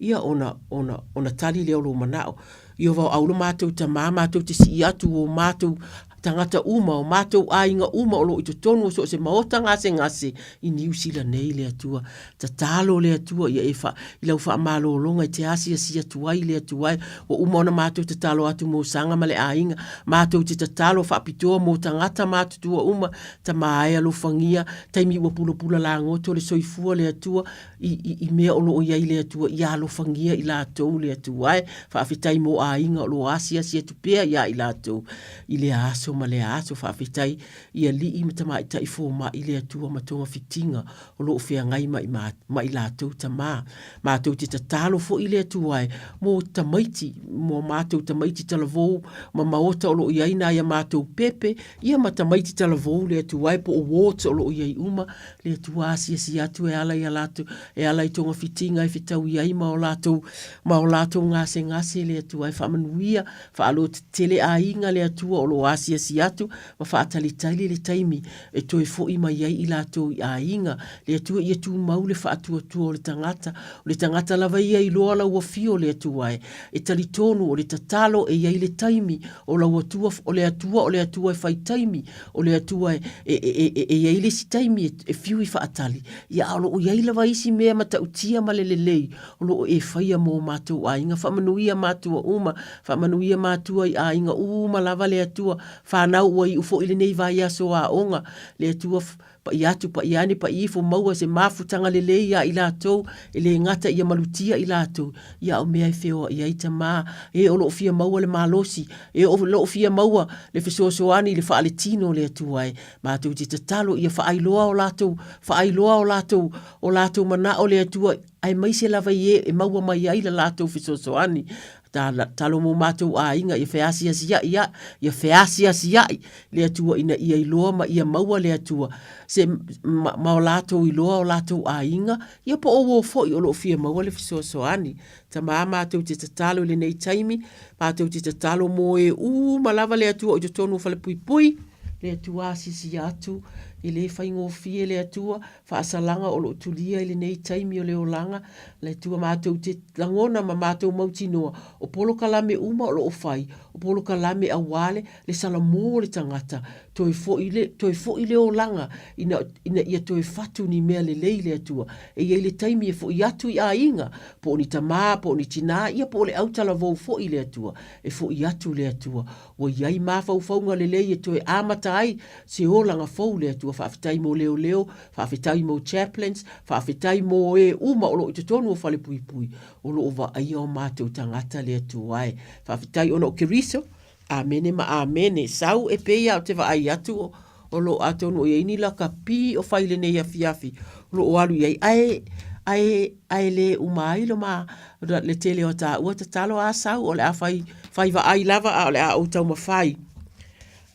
Ia ona, ona, ona tali lea o lou manao. Ieova o auro matou tamā, matou te sii atu o matou tagata uma, o matou aiga uma o lo o i totonu o so o se maota gasegase i Niu Sila nei, le Atua. Tatalo le Atua ia e fa, i lau faamalologa e te asiasi atu ai, le Atua e. Ua uma ona matou tatalo atu mo Saga ma le aiga, matou te tatalo faapitoa mo tagata matutua uma, Tamā e alofagia, taimi ua pulapula lagoto le soifua le Atua, i, i, i mea o lo o i ai le Atua, ia alofagia i latou le Atua e. Faafetai mo aiga o lo o asiasi atu pea iā i latou i lea aso ma lea aso. Faafetai i alii ma tamaitai fomai le Atua ma togafitiga o lo o feagai ma i, ma i latou tamā. Matou te tatalo foi le Atua e mō tamaiti, mō matou tamaiti talavou ma maota o lo o i ai nai a matou pepe, ia ma tamaiti talavou le Atua e po o wards o lo o i ai uma Le Atua asiasi atu e ala i a latou, e ala i togafitiga e fetaui ai ma o latou, ma o latou gasegase le Atua e faamanuia, faalotetele aiga le Atua o lo o asiasi atu ma faatalitali le taimi e toe foi mai ai i latou i aiga. Le Atua ia tumau le faatuatua o le tagata, o le tagata lava ia iloa lau afio le Atua e, e talitonu o le tatalo e i ai le taimi o lau Atua, o le Atua o le Atua e fai taimi O le Atua e, e, e, e, e i ai le isi taimi e, e fiu i faatali, ia a o lo o i ai lava isi mea matautia ma le lelei o lo o e faia mō mātou aiga. Faamanuia matua uma, faamanuia matua i aiga uma lava le Atua. Whānau ua iu foi lenei vaiaso aoga, le Atua paʻi atu, paʻi ane, paʻi ifo, maua se mafutaga lelei iā i latou, e le gata ia malutia i latou, ia a o mea e feoaʻi ai tamā, e o lo o fia maua le malosi, e o lo o fia maua le fesoasoani i le faaletino o le Atua e matou te tatalo ia faailoa o latou, faailoa o latou, o latou manao le Atua, aemaise lava i e e maua mai ai le latou fesoasoani. Talo mo matou aiga ia feasiasiaʻi aʻe, ia feasiasiaʻi le Atua ina ia iloa ma ia maua le Atua se ma, ma o latou iloa o latou aiga, ia po o uō foi o lo o fia maua le fesoasoani. Tamā matou te tatalo i lenei taimi, matou te tatalo mō e uma lava le Atua o i totonu o Falepuipui, le Atua asiasi atu, e le faigofie le Atua, faasalaga o lo o tulia i lenei taimi o le olaga, le Atua matou te lagona ma matou mautinoa, o polokalame uma o lo o fai, o polokalame auā le, le salamō o le tagata, toe foi le, toe foi le olaga ina, ina ia toe fatu ni mea lelei le Atua. E i ai le taimi e foi atu i aiga, po o ni tamā, po o ni tinā, ia po o le autalavou foi le Atua, e foi atu le Atua. Ua i ai mafaufauga lelei e toe amata ai se olaga fou le Atua. Faafetai mo leoleo, faafetai mo chaplains, faafetai mo e uma o lo o i totonu o Falepuipui o lo o vaaia o matou tagata le Atua e. Faafetai ona o Keriso. Amene ma amene. Sau e pei a o te vaai atu o, o lo o atonu o i ai ni lakapi o fai i lenei afiafi o lo o alu i ai, ae, ae, ae le uma ai lo ma, le tele o taua tatalo a sau o le a fai, fai vaai lava a o le a ou taumafai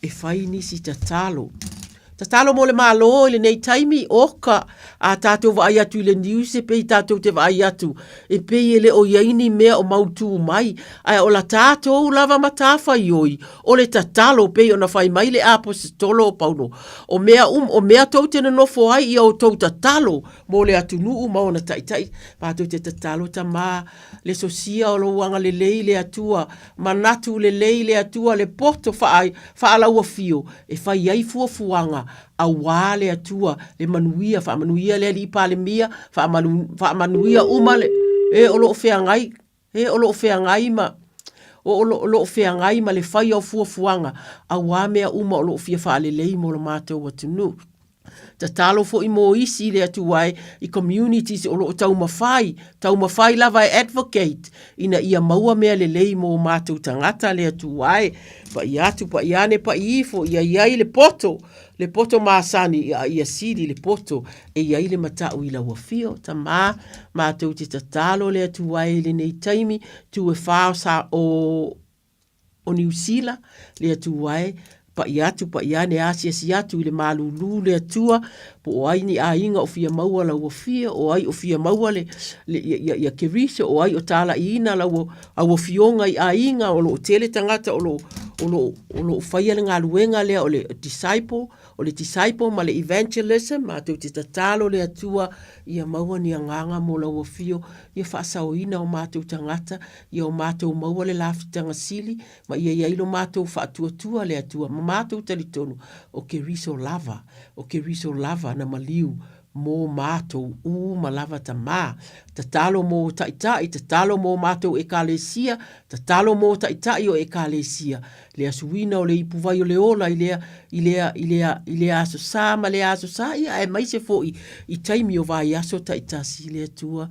e fai nisi tatalo. Tatalo mo le Malo i lenei taimi, oka, a tatou vaai atu i le news e pei tatou te vaai atu e pei e le o i ai ni mea o mautū mai, ae o la tatou lava matafaioi o le tatalo pei ona fai mai le Aposetolo o Paulo, o mea um, o mea tou te nonofo ai ia outou tatalo mo le atunuu ma ona taitai. Matou te tatalo Tamā, le sosia o lou agalelei le Atua, manatu lelei le Atua le poto faa, faalauafio e fai ai fuafuaga auā le Atua le manuia, faamanuia le Alii Palemia, faamalu, faamanuia uma le, e o lo o feagai, e o lo o feagai ma, o lo, o lo o feagai ma le faia o fuafuaga auā mea uma o lo o fia faalelei mo lo matou atunuu. Tatalo foi mo isi le Atua e i communities o lo o taumafai, taumafai lava e advocate ina ia maua mea lelei mo matou tagata le Atua e. Paʻi atu, paʻi ane, paʻi ifo, ia i ai le poto, le poto masani, ia, ia sili le poto e i ai le mataʻu i lau afio. Tamā, matou te tatalo le Atua e i lenei taimi, tu e wha o sa, o, o Niu Sila, le Atua e, paʻi atu, paʻi ane, asiasi atu i le malūlū le Atua, po o ai ni aiga o fia maua lau afia, o ai o fia maua le, le ia, ia, ia Keriso, o ai o tālaʻiina lau au afioga i aiga, o lo o tele tagata o lo, o lo o lo o faia le galuega lea o le disciple, o le disciple ma le evangelism, matou te tatalo le Atua ia maua ni agaga mo lau afio, ia faasaoina o matou tagata, ia o matou maua le lafitaga sili, ma ia i ai lo matou faatuatua le Atua ma matou talitonu o Keriso lava, o Keriso lava na maliu mō mātou uma lava Tamā. Tatalo mō Taitai, tatalo mō mātou Ekalesia, tatalo mō Taitai o Ekalesia. Le asuina o le ipuvai o le ola i lea, i lea, i lea, i lea aso sa ma lea aso sa, ia aemaise foi i taimi o vaiaso taitasi le Atua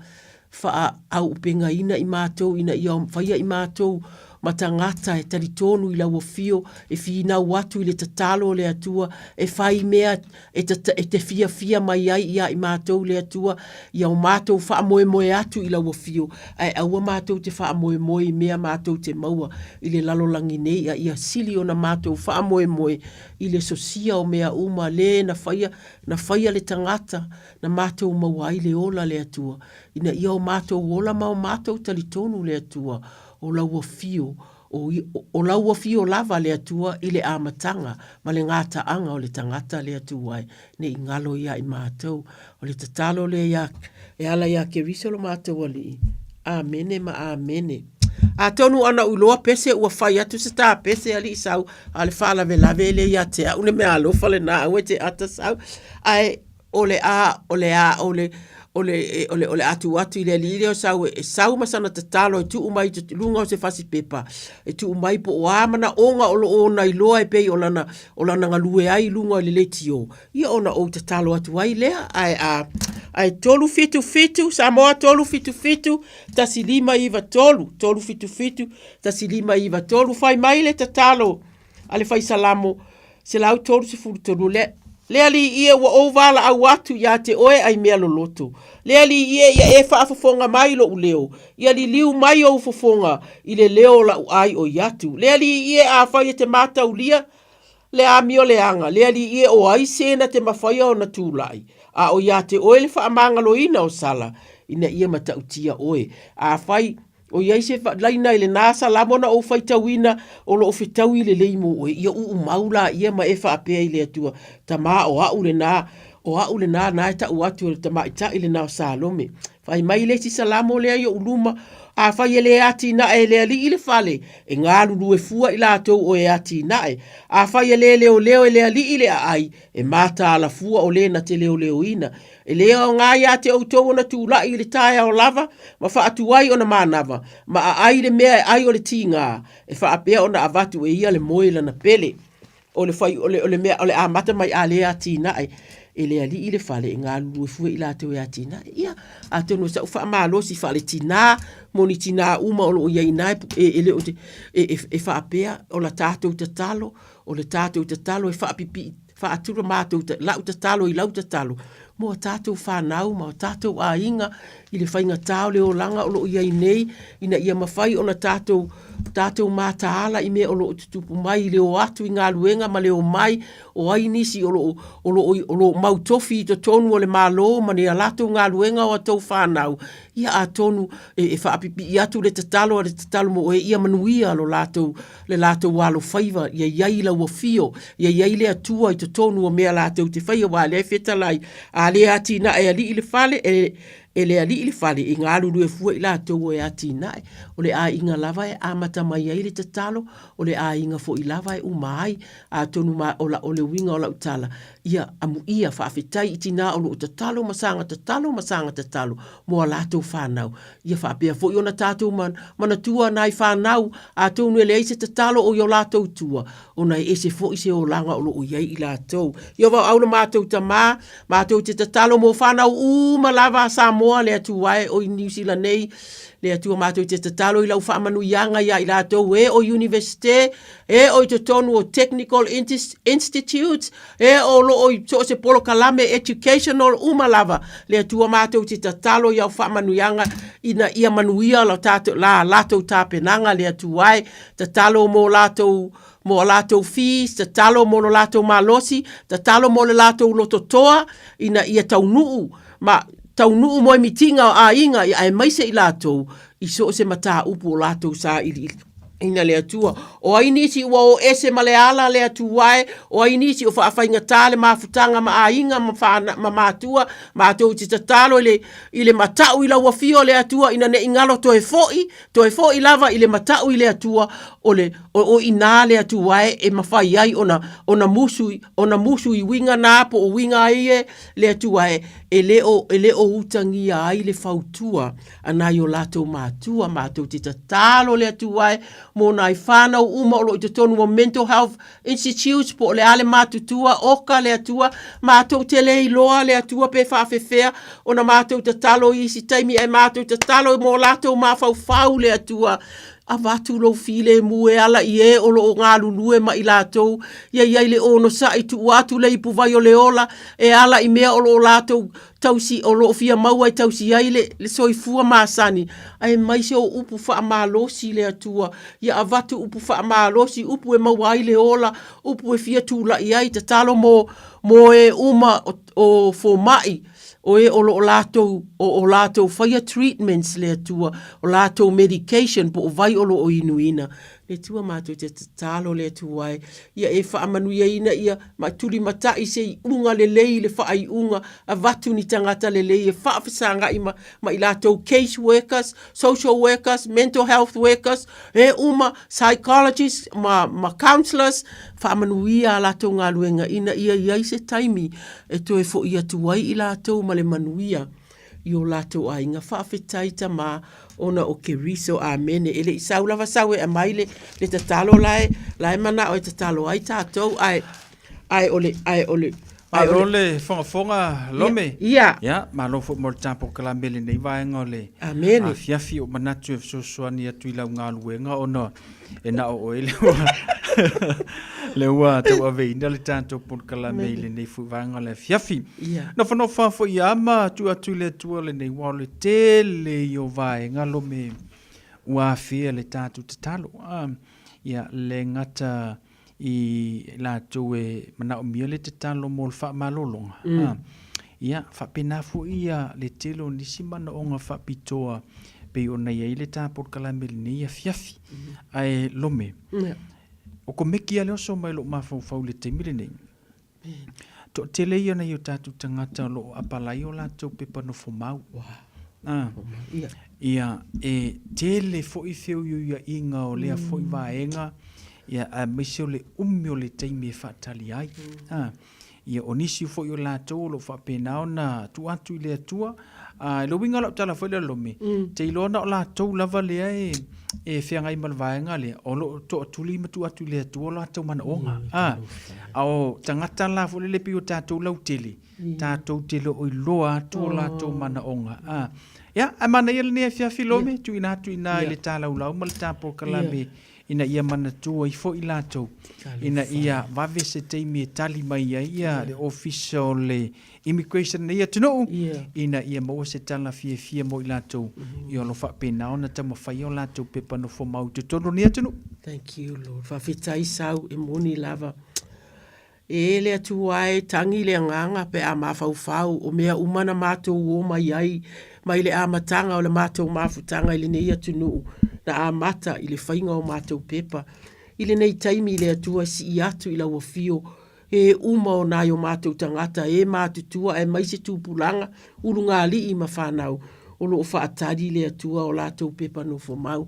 faaauupegaina i matou ina ia faia i matou ma tagata e talitonu i lau afio, e finau atu i le tatalo o le Atua, e fai mea e, e te fiafia mai ai ia i matou le Atua, ia o matou faamoemoe atu i lau afio, ae aua matou te faamoemoe i mea matou te maua i le lalolagi nei, a ia sili ona matou faamoemoe i le sosia o mea uma le na faia, na faia le tagata, na matou maua ai le ola le Atua, ina ia o matou ola ma o matou talitonu le Atua, o lau afio, o, o lau afio lava le Atua i le amataga ma le gataaga o le tagata le Atua e, ne i galo ia i matou. O le tatalo lea ia, e ala ia Keriso lo matou Alii. Amene ma amene. Atonu ana ou iloa pese ua fai atu se tā pese alii sau, a o le faalavelave e le ia te au le mea alofa lena aua e te ata sau. Ae o le a, o le a, o le, o le, o le, o le a tuu atu i le alii lea o sau e sau ma sana tatalo e tuu mai i luga o se fasi pepa, e tuu mai po o a manaoga o lo o ona iloa e pei o lana, o lana galue ai i luga o le leitio, ia ona ou tatalo atu ai lea. Ae a, ae 377, Samoa 377 1593, 377 1593, fai mai le tatalo a le fai Salamo 133, le, le Alii e ua ou valaau atu ia te oe ai mea loloto. Le Alii e ia e faafofoga mai lou leo, ia liliu mai ou fofoga i le leo o lau ai oi atu. Le Alii e afai e te mataulia le amio leaga, le Alii e o ai se na te mafaia ona tulai, a o ia te oe le faamagaloina o sala, ina ia matautia oe. Afai O i ai se laina i lena Salamo na ou faitauina, o loo fetaui lelei mo oe, ia uu mau laia ma e faapea i le Atua, Tamā, o a'u lena, o a'u lena na e ta'u atu e le tamaitai lena o Salome. Fai mai le isi Salamo lea i oʻu luma, Afai e le atinae e le Alii le fale, e galulue fua i latou o e atinae. Afai e le leoleo e le Alii le aai, e mataala fua o le na te leoleoina. E le aoga ia te outou ona tulai i le taeao lava ma faatuai ona manava, ma aai le mea e ai o le tiga, e faapea ona avatu e ia le moe lana pele. O le fai, o le, o le mea, o le amata mai a le atinae e le alii le fale e galulue fua i latou e atinae. Ia, atonu o sa'u faamalosi faaletinā mo ni tinā uma o lo o i ai ina e, e, e le o te, e, e, e faapea o la tatou tatalo, o le tatou tatalo e faapipii Faatula matou lau tatalo i lau tatalo mo a tatou fanau ma o tatou aiga i le faigata o le olaga o lo o i ai nei ina ia mafai ona tatou tatou mataala i mea o lo o tutupu mai i le o atu i galuega ma le omai o ai nisi o lo o o lo o o lo o mau tofi i totonu o le Malo ma ni a latou galuega o a tou fanau ia atonu e, e faapipii atu le tatalo a le tatalo mo oe ia manuia lo latou le latou alofaiva, ia i ai lau afio, ia i ai le Atua i totonu o mea latou te faia, aua o lea e fetalai, a le atinae e alii le fale, e, e le alii le fale, e galulue fua i latou o e atinae. O le aiga lava e amata mai ai le tatalo, o le aiga foi lava e uma ai. Atonu ma, o, la, o le uiga o lau tala, ia amuia, faafetai i tinā o lo o tatalo ma saga tatalo ma saga tatalo mo a latou fanau. Ia faapea foi ona tatou manatua nai fanau, atonu e leai se tatalo o i o latou tua, ona e ese foi se olaga o lo o i ai i latou. Ia vaoau lo matou Tamā, matou te tatalo mo fanau uma lava a Samoa, le Atua e o i Niu Sila nei, le Atua matou te tatalo i lau faamanuiaga ia i latou e o Universite, e o i totonu o Technical Institutes, E o lo o i so o se polokalame educational uma lava, le Atua matou te tatalo i au faamanuiaga ina ia manuia la tatou, la latou tapenaga, le Atua e, tatalo mo latou, mo a latou fees, tatalo mo lo latou malosi, tatalo mo le latou lototoa ina ia taunuu ma taunuu moemitiga o aiga aemaise i latou i so o se mataupu o latou sailiili. Ina le Atua. O ai nisi ua o ese ma le ala le Atua e, o ai nisi o faafaigatā le mafutaga ma aiga ma, whana, ma mātua, mātou i te tatalo i le, i le matau i lau afio le Atua ina ne i ngalo toe fo'i, toe fo'i lava i le matau i le Atua, o le, o, o inā le Atua e, e mawhai ai ona, ona musu, ona musu i winga nā po o winga ai e le Atua e, e le o, e le o utagia ai le fautua a nai o latou matua, matou te tatalo le Atua e mō nai whānau uma o lo o i totonu o Mental Health Institutes po o le a le matutua, oka le Atua, matou te le iloa le Atua pe faafefea ona matou tatalo i isi taimi ae matou tatalo mō latou mafaufau le Atua. Avatu lou filemu e ala i e o lo o galulue ma i latou, ia i ai le onosai, tuu atu le ipuvai o le ola e ala i mea o lo o latou tausi o lo o fia maua e tausi ai le, le soifua masani, aemaise o upu faamalosi le Atua, ia avatu upu faamalosi, upu e maua ai le ola, upu e fia tulai ai, tatalo mo, mo e uma o, o fomai, o e o lo o latou, o, o latou faia treatments le Atua, o latou medication po o vai o lo o inuina. Le Atua matou te tatalo le Atua e, ia e faamanuiaina ia ma tulimatai se iuga lelei i le faaiuga, avatu ni tagata lelei e faafesagai ma, ma i latou case workers, social workers, mental health workers, e uma, psychologists ma, ma counsellors, faamanuia a latou galuega ina ia i ai se taimi e toe fo'i atu ai i latou ma le manuia i o latou aiga. Faafetai Tama ona o Keriso. Amene. E le i sau lava sau e aumai le, le tatalo la e, la e manao e tatalo ai tatou, ae, ae o le, ae o le, ae o Malo le fogafoga Lome. Ia. Ia, malo foi mo le tapokalame i lenei vaega o le Amene. afiafi o manatu e fesoasoani atu i lau galuega ona e na o oe le ua le ua tauaveina le tatou polokalame i lenei foi vaega o le afiafi. Ia. Nofonofa foi ia ma tuu atu i le Atua lenei ua o le tele i o vaega lome ua afea le tatou tatalo. Ah, ia le gata i latou e manaomia le tatalo mo le faamalologa. Ah, ia, faapena foi ia le tele o nisi manaoga faapitoa pei ona i ai le ta polokalame i lenei afiafi. Ae Lome, o komeki a le oso mai lou mafaufau i le taimi lenei. Toatele ia o nai o tatou tagata o lo o apalai o latou pepa nofomau. Ah, ia, e tele foi feuiuiaiga o lea foi vaega, ia, aemaise o le umi o le taimi e faatali ai. Ah, ia, o nisi foi o latou o lo o faapena ona tuu atu i le Atua. Ah, i le uiga o lau tala foi lea Lome, te iloa na o latou lava lea e, e feagai ma le vaega lea, o lo o toatuli ma tuu atu i le Atua o latou manaoga. Ah, a o tagata la foi lele pei o tatou lautele, tatou te le o iloa atu o latou manaoga. Ah, ia, ae manaia lenei afiafi Lome, tuuina atu i ina i le talaulau ma le tapolokalabe ina ia manatua ai foi latou, ina ia vave se taimi e tali mai ai ia le Ofisa o le Immigration i lenei atunuu, ina ia maua se tala fiafia mo i latou, ia o lo o faapena ona taumafaia o latou pepa nofomau i totonu o lenei atunuu. Thank you Lord. Faafetai Sau e moni lava. E le Atua e, tangi le agaga pe a mafaufau o mea uma na matou o mai ai mai le amataga o le matou mafutaga i lenei atunuu na amata i le faiga o matou pepa. I lenei taimi le Atua sii atu i lau afio e uma o nai o matou tagata e matutua aemaise tupulaga, ulugalii ma fanau o lo o faatali le Atua o latou pepa nofomau.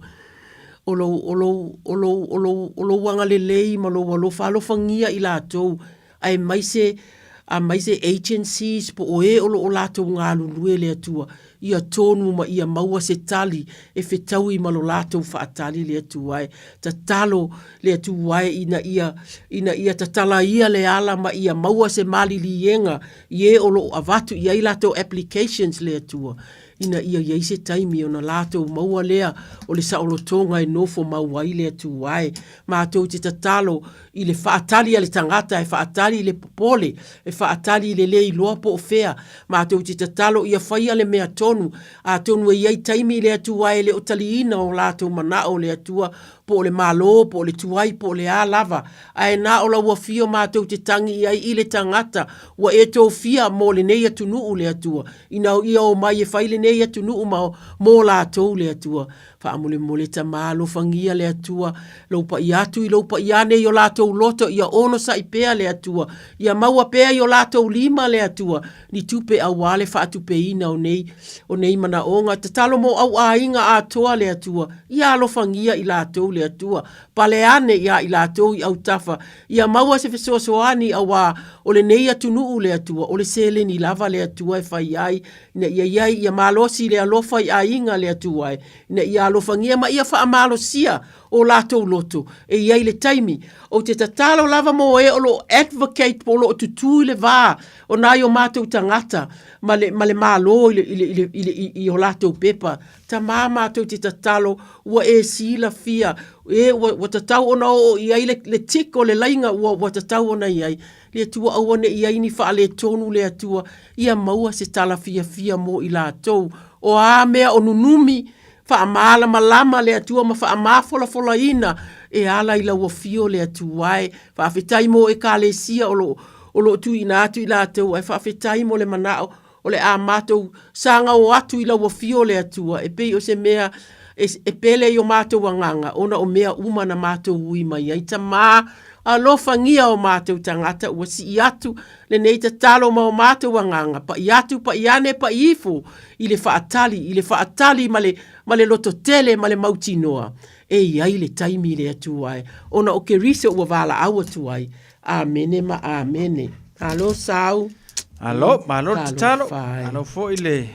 O lou, o lou, o lou, o lou, o lou agalelei ma lou alofa, alofagia i latou, aemaise, aemaise agencies po o e o lo o latou galulue le Atua, ia tonu ma ia maua se tali e fetaui ma lo latou faatali le Atua e. Tatalo le Atua e ina ia, ina ia tatalaia le ala ma ia maua se maliliega i e o lo o avatu i ai latou applications le Atua, ina ia i ai se taimi ona latou maua lea o le saolotoga e nofo mau ai le Atua e. Matou te tatalo i le faatali a le tagata e faatali i le popole, e faatali i le le iloa po o fea. Matou te tatalo ia faia le mea tonu, atonu e i ai taimi i le Atua e le o taliina o latou manao o le Atua po o le Malo, po o le tuai, po o le a lava. Ae na o lau afio matou te tagi i ai i le tagata ua e tofia mo lenei atunuu le Atua, ina ia omai e fai lenei atunuu ma mo latou le Atua. Faamolemole Tama alofagia le Atua, lou paia atu i lou paia ane i o latou loto ia onosai pea le Atua, ia maua pea i o latou lima le Atua, ni tupe auā le faatupeina o nei, o nei manaoga. Tatalo mo au aiga atoa le Atua, ia alofagia i latou le Atua, pale ane iā i latou i autafa, ia maua se fesoasoani auā o lenei atunuu le Atua, o le seleni lava le Atua e fai ai, ina ia i ai ia malosi le alofa i aiga le Atua e, ina ia alofagia ma ia faamalosia o latou loto e i ai le taimi. Ou te tatalo lava mo e o lo o advocate po o lo o tutū i le va o nai o matou tagata ma le, ma le Malo i le, i le, i le, i le, i, i o latou pepa. Tamā matou te tatalo ua e silafia e ua, ua tatau ona oo i ai le, le tick o le laiga ua, ua tatau ona i ai. Le Atua aua ne i ai ni faaletonu le Atua, ia maua se tala fiafia mo i latou. O a mea o nunumi, faamalamalama le Atua ma faamafolafolaina e ala i lau afio le Atua e. Faafetai mo Ekalesia o lo, o lo o tuuina atu i latou, ae faafetai mo le manao o le a matou sagao atu i lau afio le Atua e pei o se mea e, e pele i o matou agaga ona o mea uma na matou ui mai ai. Tamā, alofagia o matou tagata ua sii atu lenei tatalo ma o matou agaga, pa'i atu, pa'i ane, pa'i ifo i le faatali, i le faatali ma le, ma le lototele ma le mautinoa e i ai le taimi le Atua e, ona o Keriso ua valaau atu ai. Amene ma amene. Alo sau. Alo, malo le tatalo. Alo foi le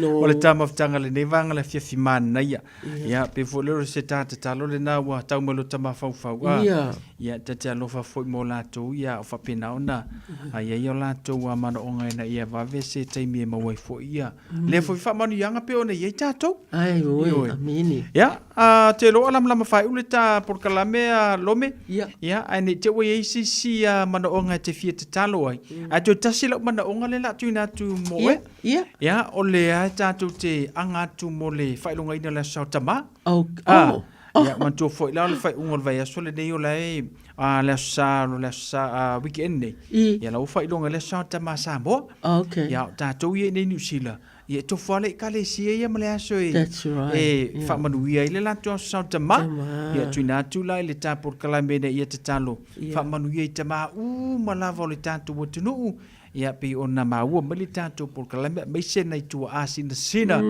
o le tamafutaga lenei vaega le afiafi manaia. Ia, pe foi lea o se ta tatalo lena ua tau mai lo tamafaufau. Ah. Ia, ta te alofa foi mo latou, ia, o faapena ona a i ai o latou manaoga ina ia vave se taimi e maua ai foi ia. Lea foi faamanuiaga pei ona i ai tatou. Ai, oi, amene. Ia, a te loa lamalama faaiu le ta polokalame a Lome. Ia. Ia, ae nei te ua i ai se isi manaoga e te fia tatalo ai. Ae toe tasi lau manaoga lea o le a tuuina atu mo oe. Ia. Ia, o lea tatou te aga atu mo le faailogaina o le Aso Tama. Oh, oh. Ia, manatua foi la o le faaiuga o le vaiaso lenei o la e le Aso Sa, o le Aso Sa weekend nei. Ia, la ua faailoga le Aso Tama Samoa. Okay. Ia, o tatou ia i nei Niu Sila, ia e tofu lava le ekalesia ia ma le aso e, That's right. e yeah. faamanuia ai le latou Aso Sa o Tama. Tama. Ia, tuuina atu la i le ta polokalame ina ia tatalo Yeah. faamanuia i tama uma lava o le tatou atunuu. Ia, pei ona maua mai le tatou polokalame aemaise nai tuaa sinasina.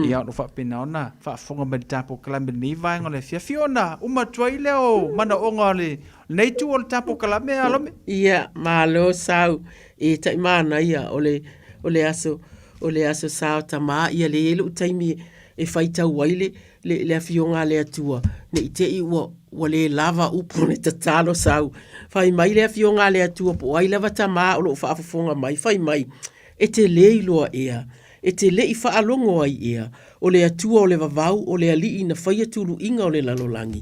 Ia, o lo o faapena ona faafofoga mai i le ta polokalame i lenei vaega o le afiafi ona uma atu ai lea o manaoga o lenei itu o le ta polokalame a Lome. Ia, malo sau. E tai manaia o le, o le aso, o le aso Sa o Tamā, ia lea e i ai lou taimi e faitau ai le, le, le Afioga a le Atua, ne i te i ua, ua le lava upu o le tatalo sau. Fai mai le Afioga a le Atua po o ai lava tamā o lo o faafofoga mai, fai mai, E te lē iloa ea, e te le i faalogo ai ea, o le Atua o le vavau, o le Alii na faia tuluiga o le lalolagi.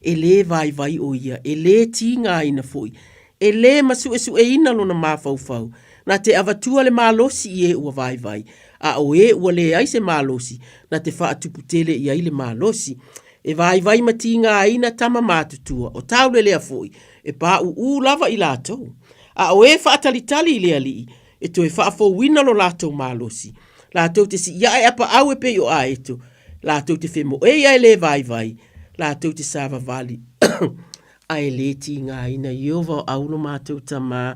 E lē vaivai o ia, e lē tigaina foi, e lē masuesueina lona mafaufau, na te avatua le malosi i e ua vaivai, a o e ua leai se malosi, na te faatupu tele i ai le malosi. E vaivai ma tigaina tama matutua, o taulelea foi, e paʻuʻū lava i latou. A o e faatalitali i le Alii, e toe faafouina lo latou malosi. Latou te siʻiaʻe apaʻau e pei o aeto, latou te femoei ae lē vaivai, latou te savavali ae lē tigaina. Ieova o au lo matou Tamā,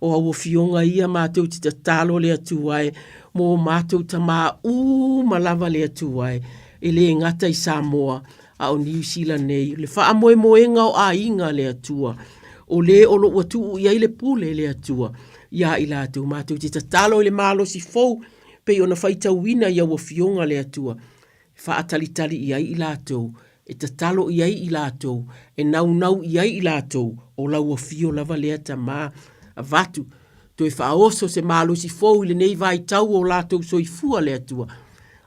o au afioga ia matou te tatalo le Atua e, mo matou tamā uma lava le Atua e, e lē gata i Samoa, a o Niu Sila nei, le faamoemoega o aiga le Atua, o lē o lo ua tuu i ai le pule le Atua iā i latou. Matou te tatalo i le malosi fou pei ona faitauina i au afioga le Atua, e faatalitali i ai i latou, e tatalo i ai i latou, e naunau i ai i latou, o lau afio lava lea Tamā. Avatu, toe faaoso se malosi fou i lenei vaitau o latou soifua le Atua,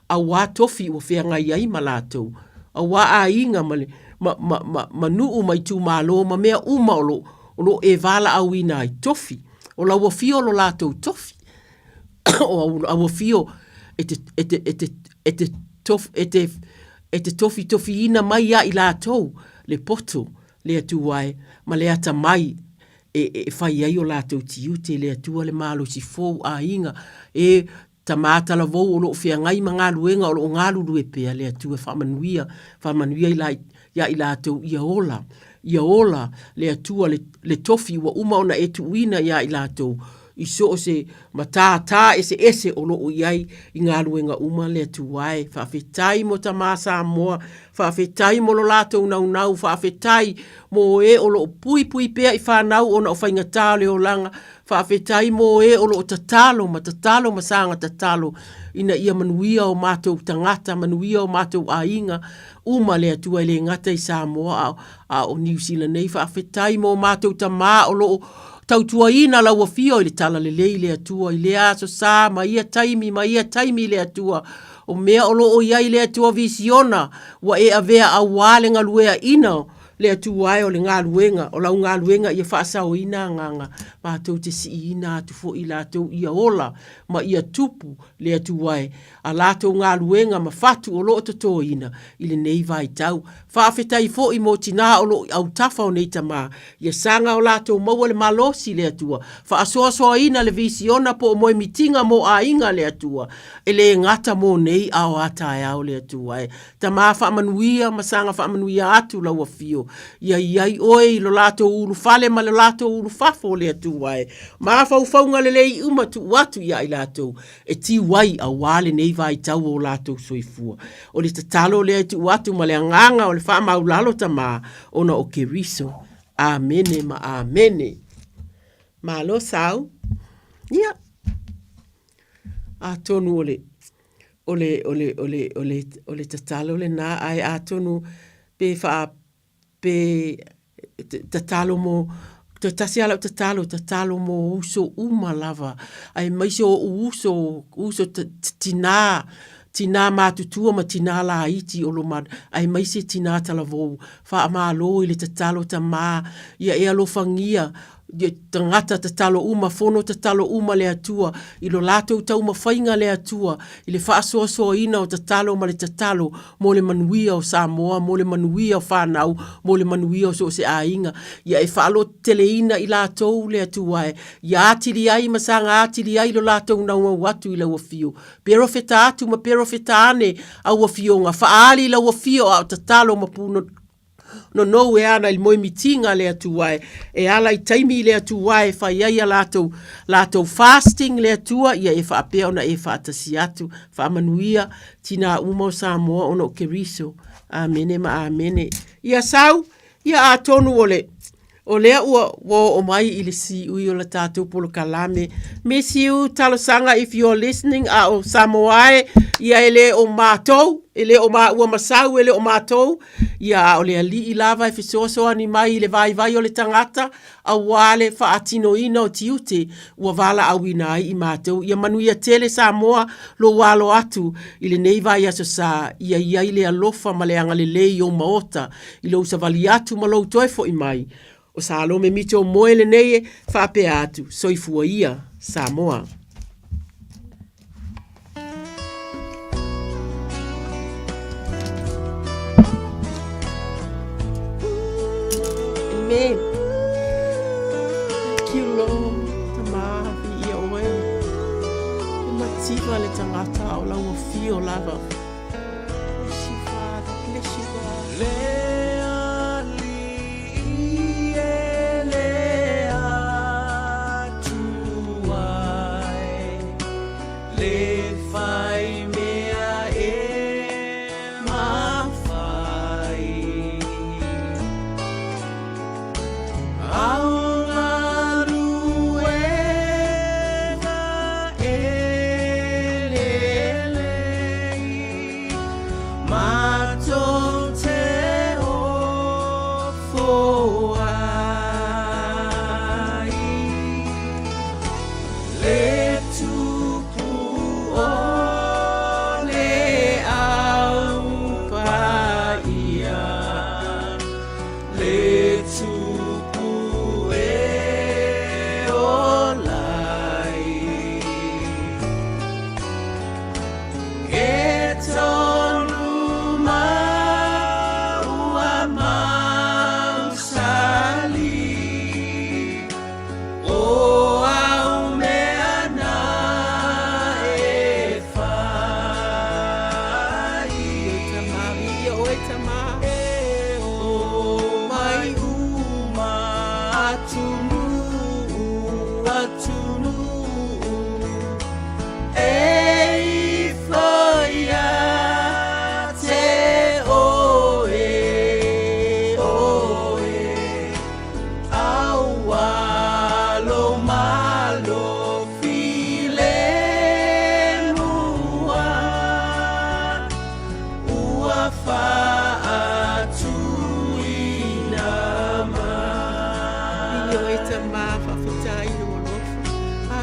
auā tofi ua feagai ai ma latou, auā aiga ma, le, ma, ma, ma, ma nuu ma itumalo ma mea uma o lo, o lo e valaauina ai tofi. O lau afio lo latou tofi. o au, au afio e te, e te, e te, e te, tof, e te, e te tofitofiina mai ia i latou le poto le Atua e, ma le atamai e, e fai ai o latou tiute le Atua le malosi fou aiga e. Tamā talavou o lo o feagai ma galuega o lo o galulue pea, le Atua e faamanuia, faamanuia i la, iā i latou ia ola, ia ola le Atua le, le tofi ua uma ona e tuuina iā i latou i so o se matātā eseese o lo o i ai i galuega uma le Atua e. Faafetai mo Tamā Samoa, faafetai mo lo latou naunau, faafetai mo e o lo o puipui pea i fanau ona o faigata o le olaga, Faafetai mō e o lo o tatalo ma tatalo ma saga tatalo ina ia manuia o matou tagata, manuia o matou aiga uma le Atua e le gata i Samoa a, a o Niu Sila nei. Faafetai mō matou tamā o lo o tautuaina lau afio i le talalelei le Atua i lea aso sa ma ia taimi ma ia taimi le Atua o mea o lo o i ai le Atua visiona ua e avea auā le galueaina Le Atua e o le galuega, o lau galuega ia faasaoina agaga, matou te siiina atu foi i latou ia ola ma ia tupu, le Atua e, a latou galuega ma fatu o lo o totoina i lenei vaitau. Faafetai foi mo tinā o lo o i autafa o nei tamā, ia saga o latou maua le malosi, le Atua, faasoasoaina le visiona po o moemitiga mo aiga, le Atua, e le gata mo nei a o a taeao, le Atua e. Tamā faamanuia ma saga faamanuia atu lau afio, ia i ai oe i lo latou ulufale ma lo latou ulufafo o le Atua e mafaufauga lelei uma tuu atu iā i latou e tiu ai auā lenei vaitau o o latou soifua. O le tatalo lea e tuu atu ma le agaga o le faamaulalo Tamā ona o Keriso. Amene ma amene. Malo sau. Ia. Atonu o le o le, o le, o le, o le, o le tatalo lenā, ae atonu pe wha, pe tatalo mo, toe tasi lava lau tatalo, tatalo mo uso uma lava, aemaise o ou uso, uso tinā, tinā matutua ma tinā laiti o lo ma, aemaise tinā talavou, faamalo i le tatalo tamā, ia e alofagia, Tagata tatalo uma, fono tatalo uma le Atua, i lo latou taumafaiga le Atua, i le faasoasoaina o tatalo ma le tatalo mo le manuia o Samoa, mo le manuia o fanau, mo le manuia o so o se aiga. Ia e faalototeleina i latou le Atua e, ia atili ai ma saga atili ai lo latou naunau atu i lau afio. Perofeta atu ma perofeta ane au afioga, faaali lau afio a o tatalo ma punonou. Nonou e ana i le moemitiga a le Atua e, e ala i taimi i le Atua e fai ai a latou, latou fasting le Atua, ia e faapea ona e faatasi atu. Faamanuia tinā uma o Samoa ona o Keriso. Amene ma amene. Ia sau, ia atonu o le, o lea ua, ua oo mai i le siui o la tatou polokalame. Miss you, talosaga if you're listening, a o Samoa e, ia e le o matou, e le o maua ma sau, e le o matou, Ia, a o le Alii lava e fesoasoani mai i le vaivai o le tagata, auā le faatinoina o tiute ua valaauina ai i matou. Ia manuia tele Samoa lou alo atu i lenei vaiaso sa, ia i ai le alofa ma le agalelei i ou maota, i lou savali atu ma lou toe foi mai. O Salome Mito Moe lenei e faapea atu, Soifua ia, Samoa. Amen. Thank you, Lord. Tamā, viia oe. E mativa le tangata o lau afio lava. Bless you, Father. Bless you, God. Le alii e le Atua e, le whai mea e mawhai. Au ngaruega e lelei.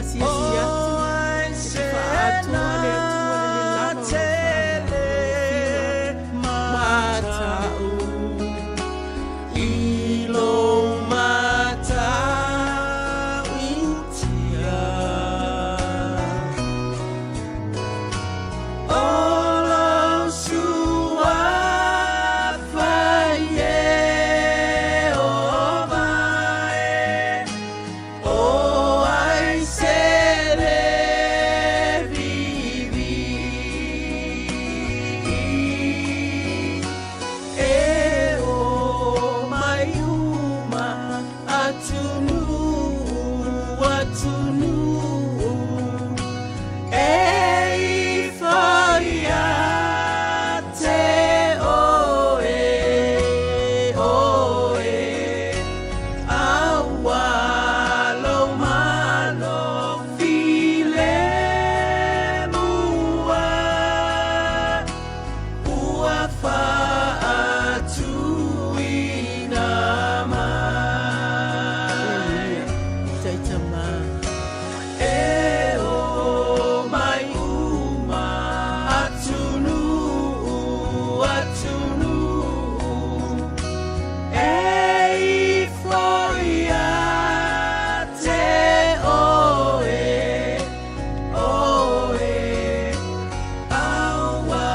asiasi atu e te faaatoa le Atua le le lava o lau mata'u i lou matautia. O lou suafa Ieova e, o ai se le viivii. E o mai uma atunuu, atunuu, e ifo ia te oe, oe, auā lou malo filemu ua faatuina mai. Taitama. E o mai uma atunuu, atunuu, e ifo ia te oe, oe, auā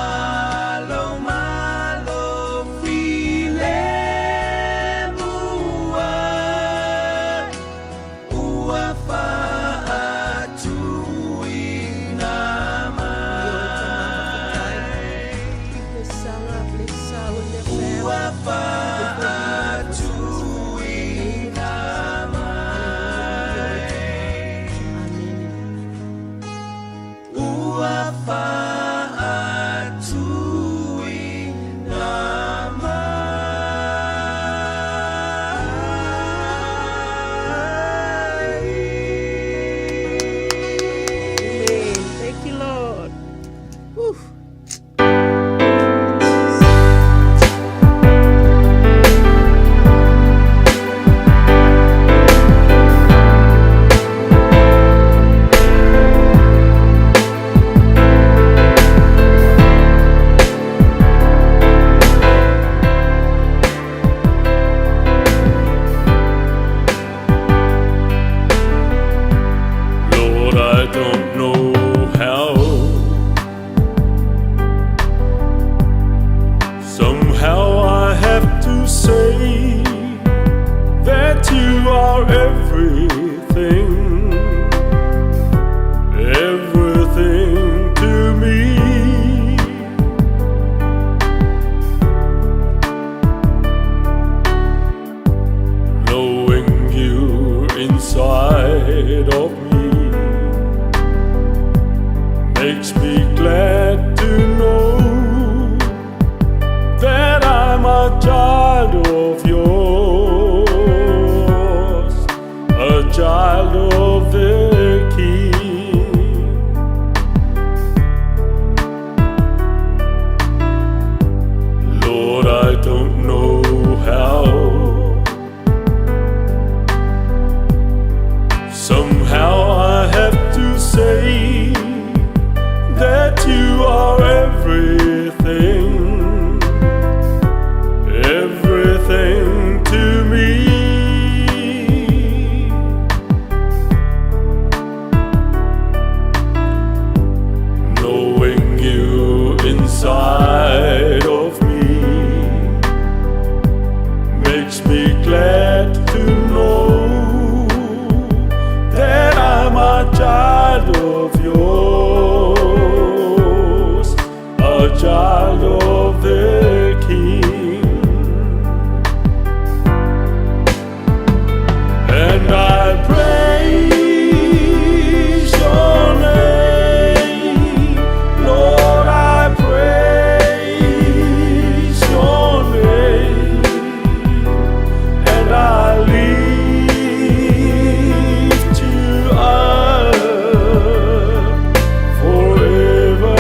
lou malo filemu ua faatuina mai. Ua faatuina mai. Ua faatuina mai. Amen. Thank you, Lord. Whew. Lord, I don't know how. Somehow I have to say that you are everything, everything to me. Knowing you inside of me makes me glad to know that I'm a child of yours, a child of the King. Lord, I don't know how. Somehow I have to say that you are everything, everything to me. Knowing you inside of me makes me glad to know that I'm a child of yours, a child of the King. And I praise your name, Lord, I praise your name, and I lift you up forever.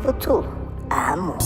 93 Amo.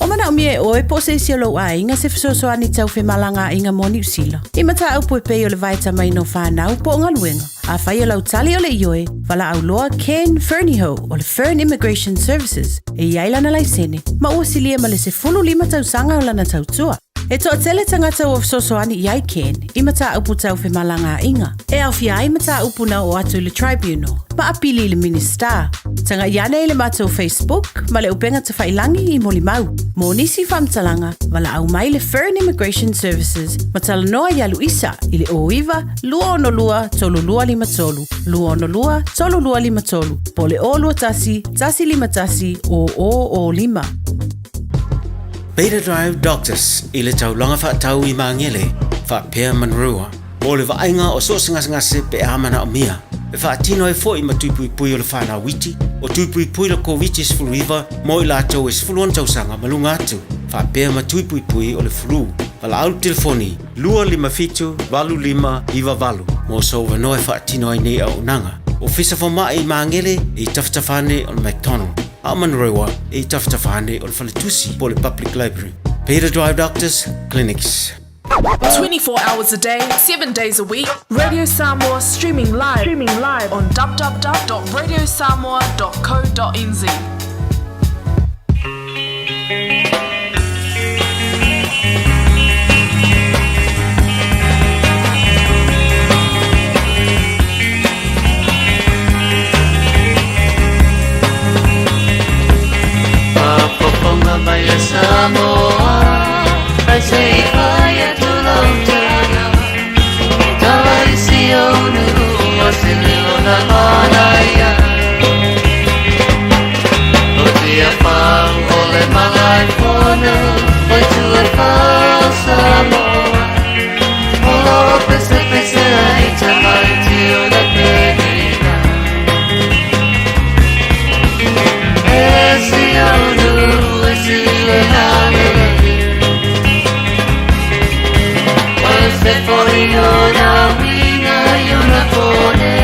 O manaʻomia e ʻoe po o se isi o lou ʻaiga se fesoasoani tau femalagaaiga mo Niu Sila. I mataupu e pei o le vaetamaina o fanau po o galuega. Afai o lau tali o le ioe, valaau loa Ken Fernihough o le Fern Immigration Services e i ai lana laisene ma ua silia ma le 15 tausaga o lana tautua. E toatele tagata ua fesoasoani i ai Ken i mataupu tau femalagaaiga e aofia ai mataupu na oo atu i le Tribunal ma apili i le Minisita. Tagai ane i le matou Facebook ma le upega tafailagi i molimau. Mo nisi faamatalaga, valaau mai le Fern Immigration Services ma talanoa iā Luisa i le 09 262 3253, 262 3253, po o le 021 151 0005. Beta Drive Doctors i le taulaga faatau i Magele, faapea Manurewa, mo le vaaiga o so o se gasegase pe a manaomia. E faatino ai foi ma tui puipui o le fanau iti, o tui puipui le Koviti-19 mo i latou e 16 tausaga ma luga atu, faapea ma tui puipui o le flu. Valaau le telefoni 257 8598 mo sou avanoa e faatino ai nei auaunaga. Ofisa Fomai i Magele e i tafatafa ane o le McDonald, a o Manurewa e i tafatafa ane o le Faletusi po o le Public Library. Beta Drive Doctors Clinics. 24 hours a day, 7 days a week. Radio Samoa streaming live, streaming live on www.radiosamoa.co.nz. Faafofoga mai e Samoa, Ai se i fai atu lau tala, E tala i si ou nuu o se leo na manaia. O Tiafau o le Malaefono, O itu e fā o Samoa, O lo o pesepese ai tamaiti o le penina. E si ou nuu e si le lalelei, O se foi ona uiga i ona pone.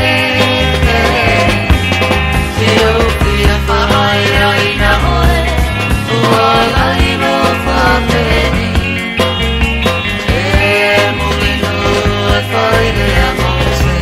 Si ou fia faaaiaina oe, ua lailo faapeni. E Mulinuu e fai lea mo se.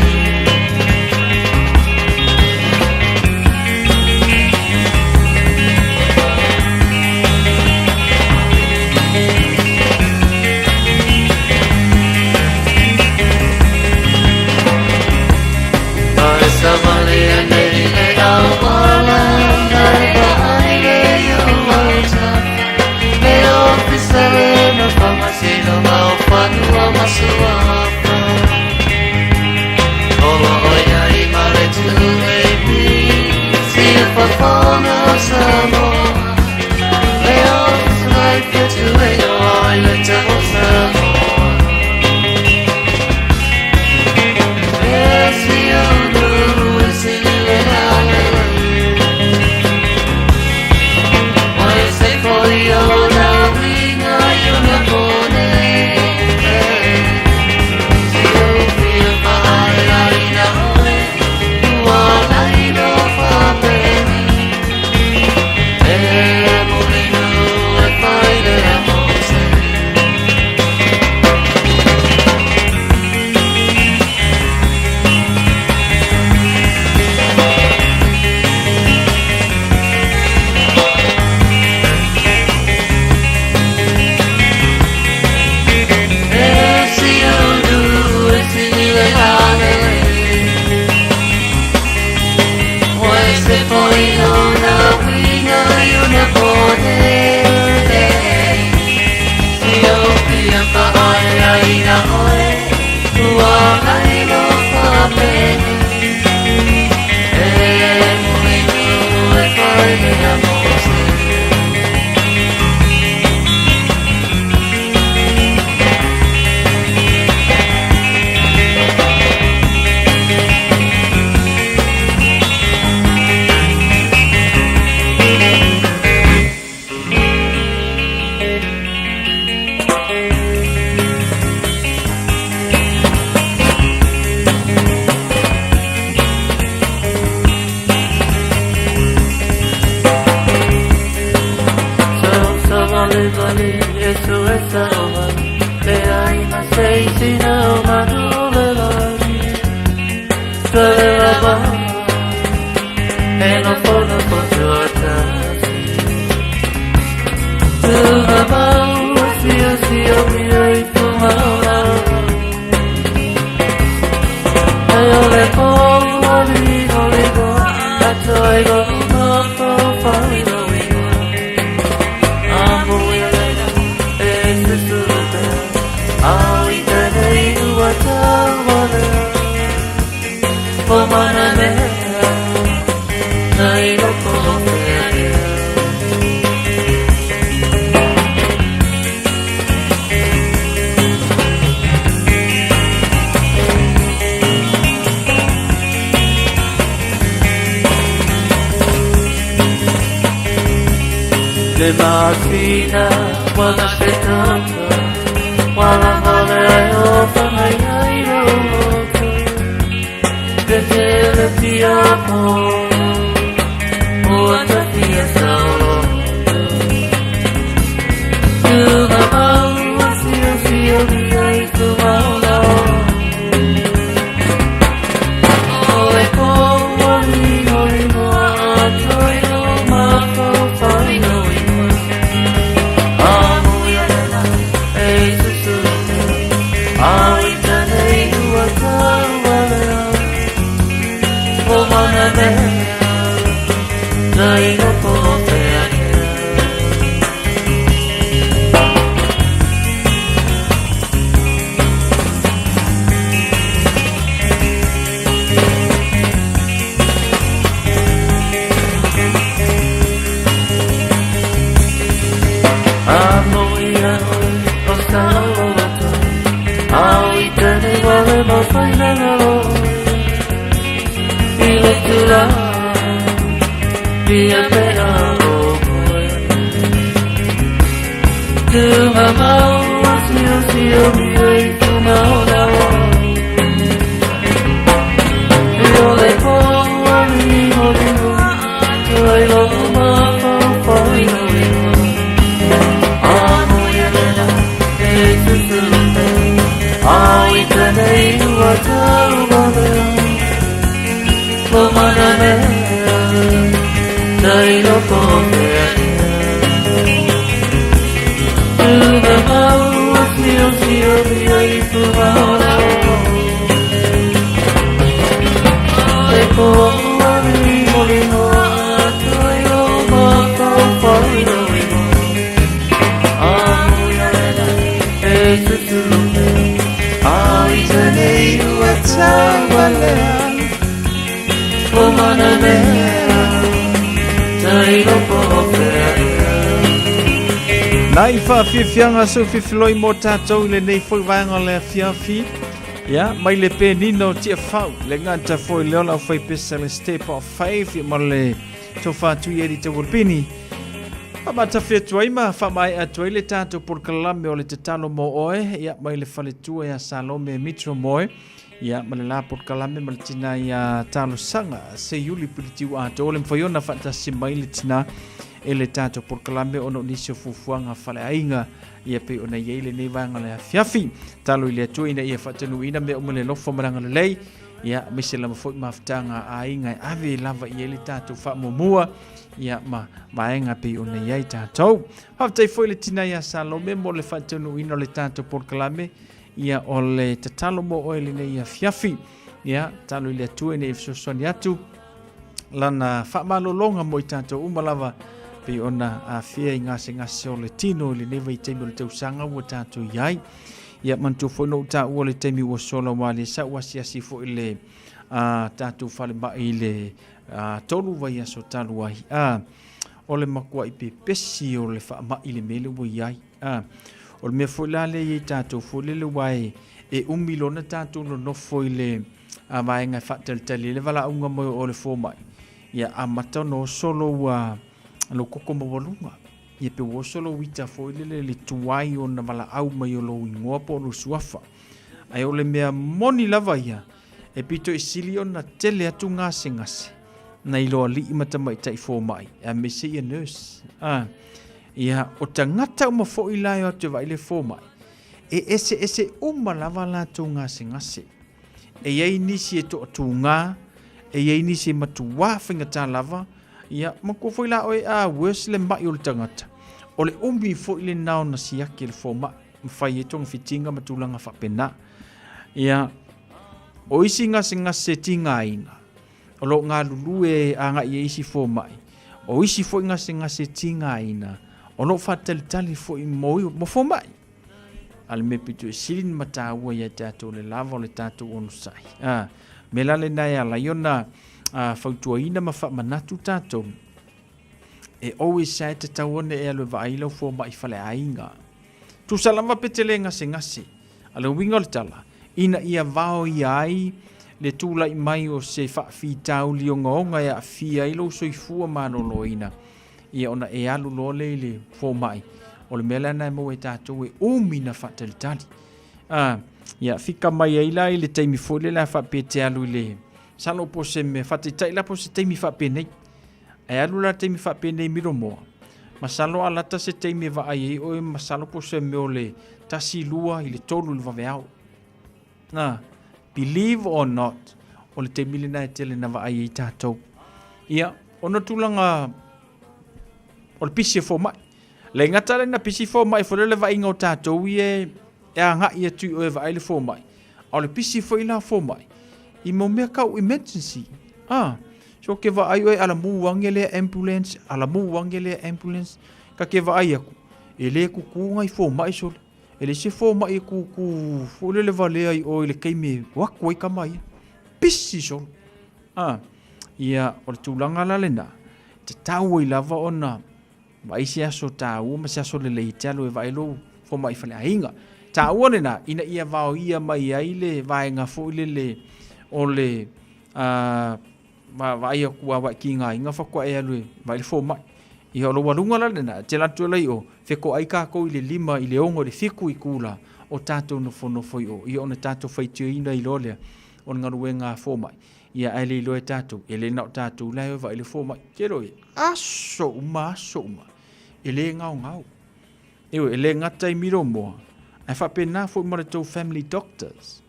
Le masina wana se tata Wala male ai o whangai ai roto Te tele pia po O ata pia saolo Tuna mau a sio sio mi ai tu maola O le koa lino lino a atoi no mafau no iwa Amo ia lela e susuru Ai tane ua tau alea O mana mea Tai loko o te ake. Amo ia oe o saoloto Ao i tene wale mo whainanga oe I le tula Pia pea o koe Tuma mau a sio sio mi ei tuma ona o I o le poa limo limo Tuai lo mafau whai no iwa Amo ia lela e susuru Ao i tene ua tau walea Lo mana mea Tai loko o te ake Tuna mau a sio sio mi ai tuma ona o Le poa limo limo Tuai lo mafau whai no iwa Amo ia lela e susuru Ao i tene ua tau walea O mana mea Tai loko o te ake. Nai whaafiafianga sau fifiloi mo tātou i lenei foi vaega o le afiafi. Ia, mai le penina o Tiafau, le gata foi le ola o fai pesa le Step of Faith, ia ma le tofa tui e rita Wolpini. Faamatafi atu ai ma faamaea atu ai le tatou polokalame o le tatalo mo oe, ia, mai le faletua ia Salome Mitro Moe, ia, ma le la polokalame ma le tina ia Talosaga Seiuli Pilitiu atoa le mafai ona faatasi mai le tina e le tatou polokalame ona o nisi o fuafuaga faleaiga ia pei ona i ai lenei vaega o le afiafi. Talo i le Atua ina ia faatanuuina mea uma le alofa ma le agalelei, ia, aemaise lava foi mafutaga a aiga e ave lava i ai le tatou faamuamua, ia, ma vaega pei ona i ai tatou. Faafetai foi le tina ia Salome mo le faataunuuina o le tatou polokalame, ia, o le tatalo mo oe lenei afiafi. Ia, talo i le Atua ina ia fesoasoani atu lana faamalologa mo i tatou uma lava pei ona afea i gasegase o le tino i lenei vaitaimi o le tausaga ua tatou i ai. Ia, manatua foi na ou taua le taimi ua sola aua lea sa ou asiasi foi i le tatou falemai i le 3 vaiaso talu ai. O le matuai pepesi o le faamai i le mea lea ua i ai. O le mea foi la lea i ai tatou foi lele aua e umi loa ona tatou nonofo i le vaega e faatalitali ai le valaauga mai o le fomai, ia amata ona oso lou, lou koko maualuga. Ia pe ua oso lou ita foi lele i le tuai ona valaau mai o lou igoa po o lou suafa. Ae o le mea moni lava ia, e pito i sili ona tele atu gasegase nai lo alii ma tamaitai fomai, aemaise ia nurse. Ia, o tagata uma foi la e o atu e vaai le fomai, e eseese uma lava latou gasegase. E i ai nisi e toatuga, e i ai nisi e matuā faigata lava, ia, matua foi la oe a worse le mai o le tagata. O le umi foi lena ona siaki e le fomai, ma fai ai togafitiga ma tulaga faapena. Ia, o isi gasegase tigaina, o lo o galulue agai i ai isi fomai, o isi foi gasegase tigaina, o lo o faatalitali foi mo, mo fomai. A le mea pito e sili ona mataua ia tatou le lava o le tatou onosai. A, mea la lena e ala ai ona fautuaina ma faamanatu tatou, e always sa e tatau ona e alu e vaai lau fomai faleaiga. Tusa lava pe te le gasegase. A le uiga o le tala, ina ia vaoia ai le tulai mai o se faafitauli ogaoga e aafia ai lou soifua maloloina. Ia ona e alu loa lea i le fomai, o le mea la lena e maua e tatou e umi na faatalitali. A, ia fika mai ai la i le taimi foi lele a faapea e te alu i le, masalo po o se mea, faataitai la po o se taimi faapenei. Ae alu la le taimi faapenei i Milomoa, masalo a lata se taimi e vaai ai oe, masalo po o se mea o le 1, 2 i le 3 i le vaveao. Na, believe or not, o le taimi lena e tele na vaai ai tatou. Ia, ona tulaga o le pisi e fomai. Le gata le na pisi fomai foi le vaaiga o tatou ia e agai atu i oe e vaai le fomai. A o le pisi foi la fomai, i mau mea tau emergency. Ah, so ke vaai oe alamu ange lea ambulance, alamu ange lea ambulance, ka ke vaai aku, e le kuku ngai fomai sole. E leai se fomai e kūkū foi lele valea i o i le taimi e o atu ai tama ia. Pisi solo. A, ia, o le tulaga la lena, tatau ai lava ona vaai se aso taua ma se aso lelei e te alu e vaai lou fomai faleaiga. Taua lena, ina ia vaoia mai ai le vaega foi lele o le uh, vaai atu a wai ki ngā inga whakoa e alu e vai le fomai. Ia o lou aluga la lena, te alu atu la i o, fetoai kākou i le 5, i le 6, i le 7 i kula o tātou nofonofo i o. Ia ona tātou faitioina i loa lea o le galuega a fomai. Ia ae le iloa e tātou, e le na o tātou la e o e vaai le fomai. Telo ia, aso uma, aso uma, e le gaogao. Ioe, e le gata i Miromoa, ae faapena foi ma le tou family doctors.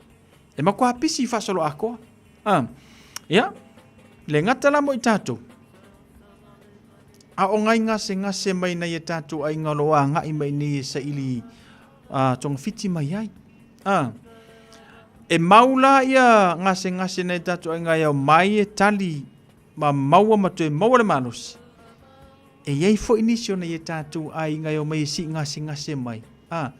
E matua pisi faasoloatoa. Ah, ia, le gata la mo i tātou. A o ngai gasegase mai nai e tātou aiga o lo o agai mai nei e saili togafiti mai ai. Ah, e mau la ia gasegase nai tātou aiga e ao mai e tali ma maua ma toe maua le malosi. E i ai foi nisi o nai e tātou aiga e omai e sii gasegase mai, ā,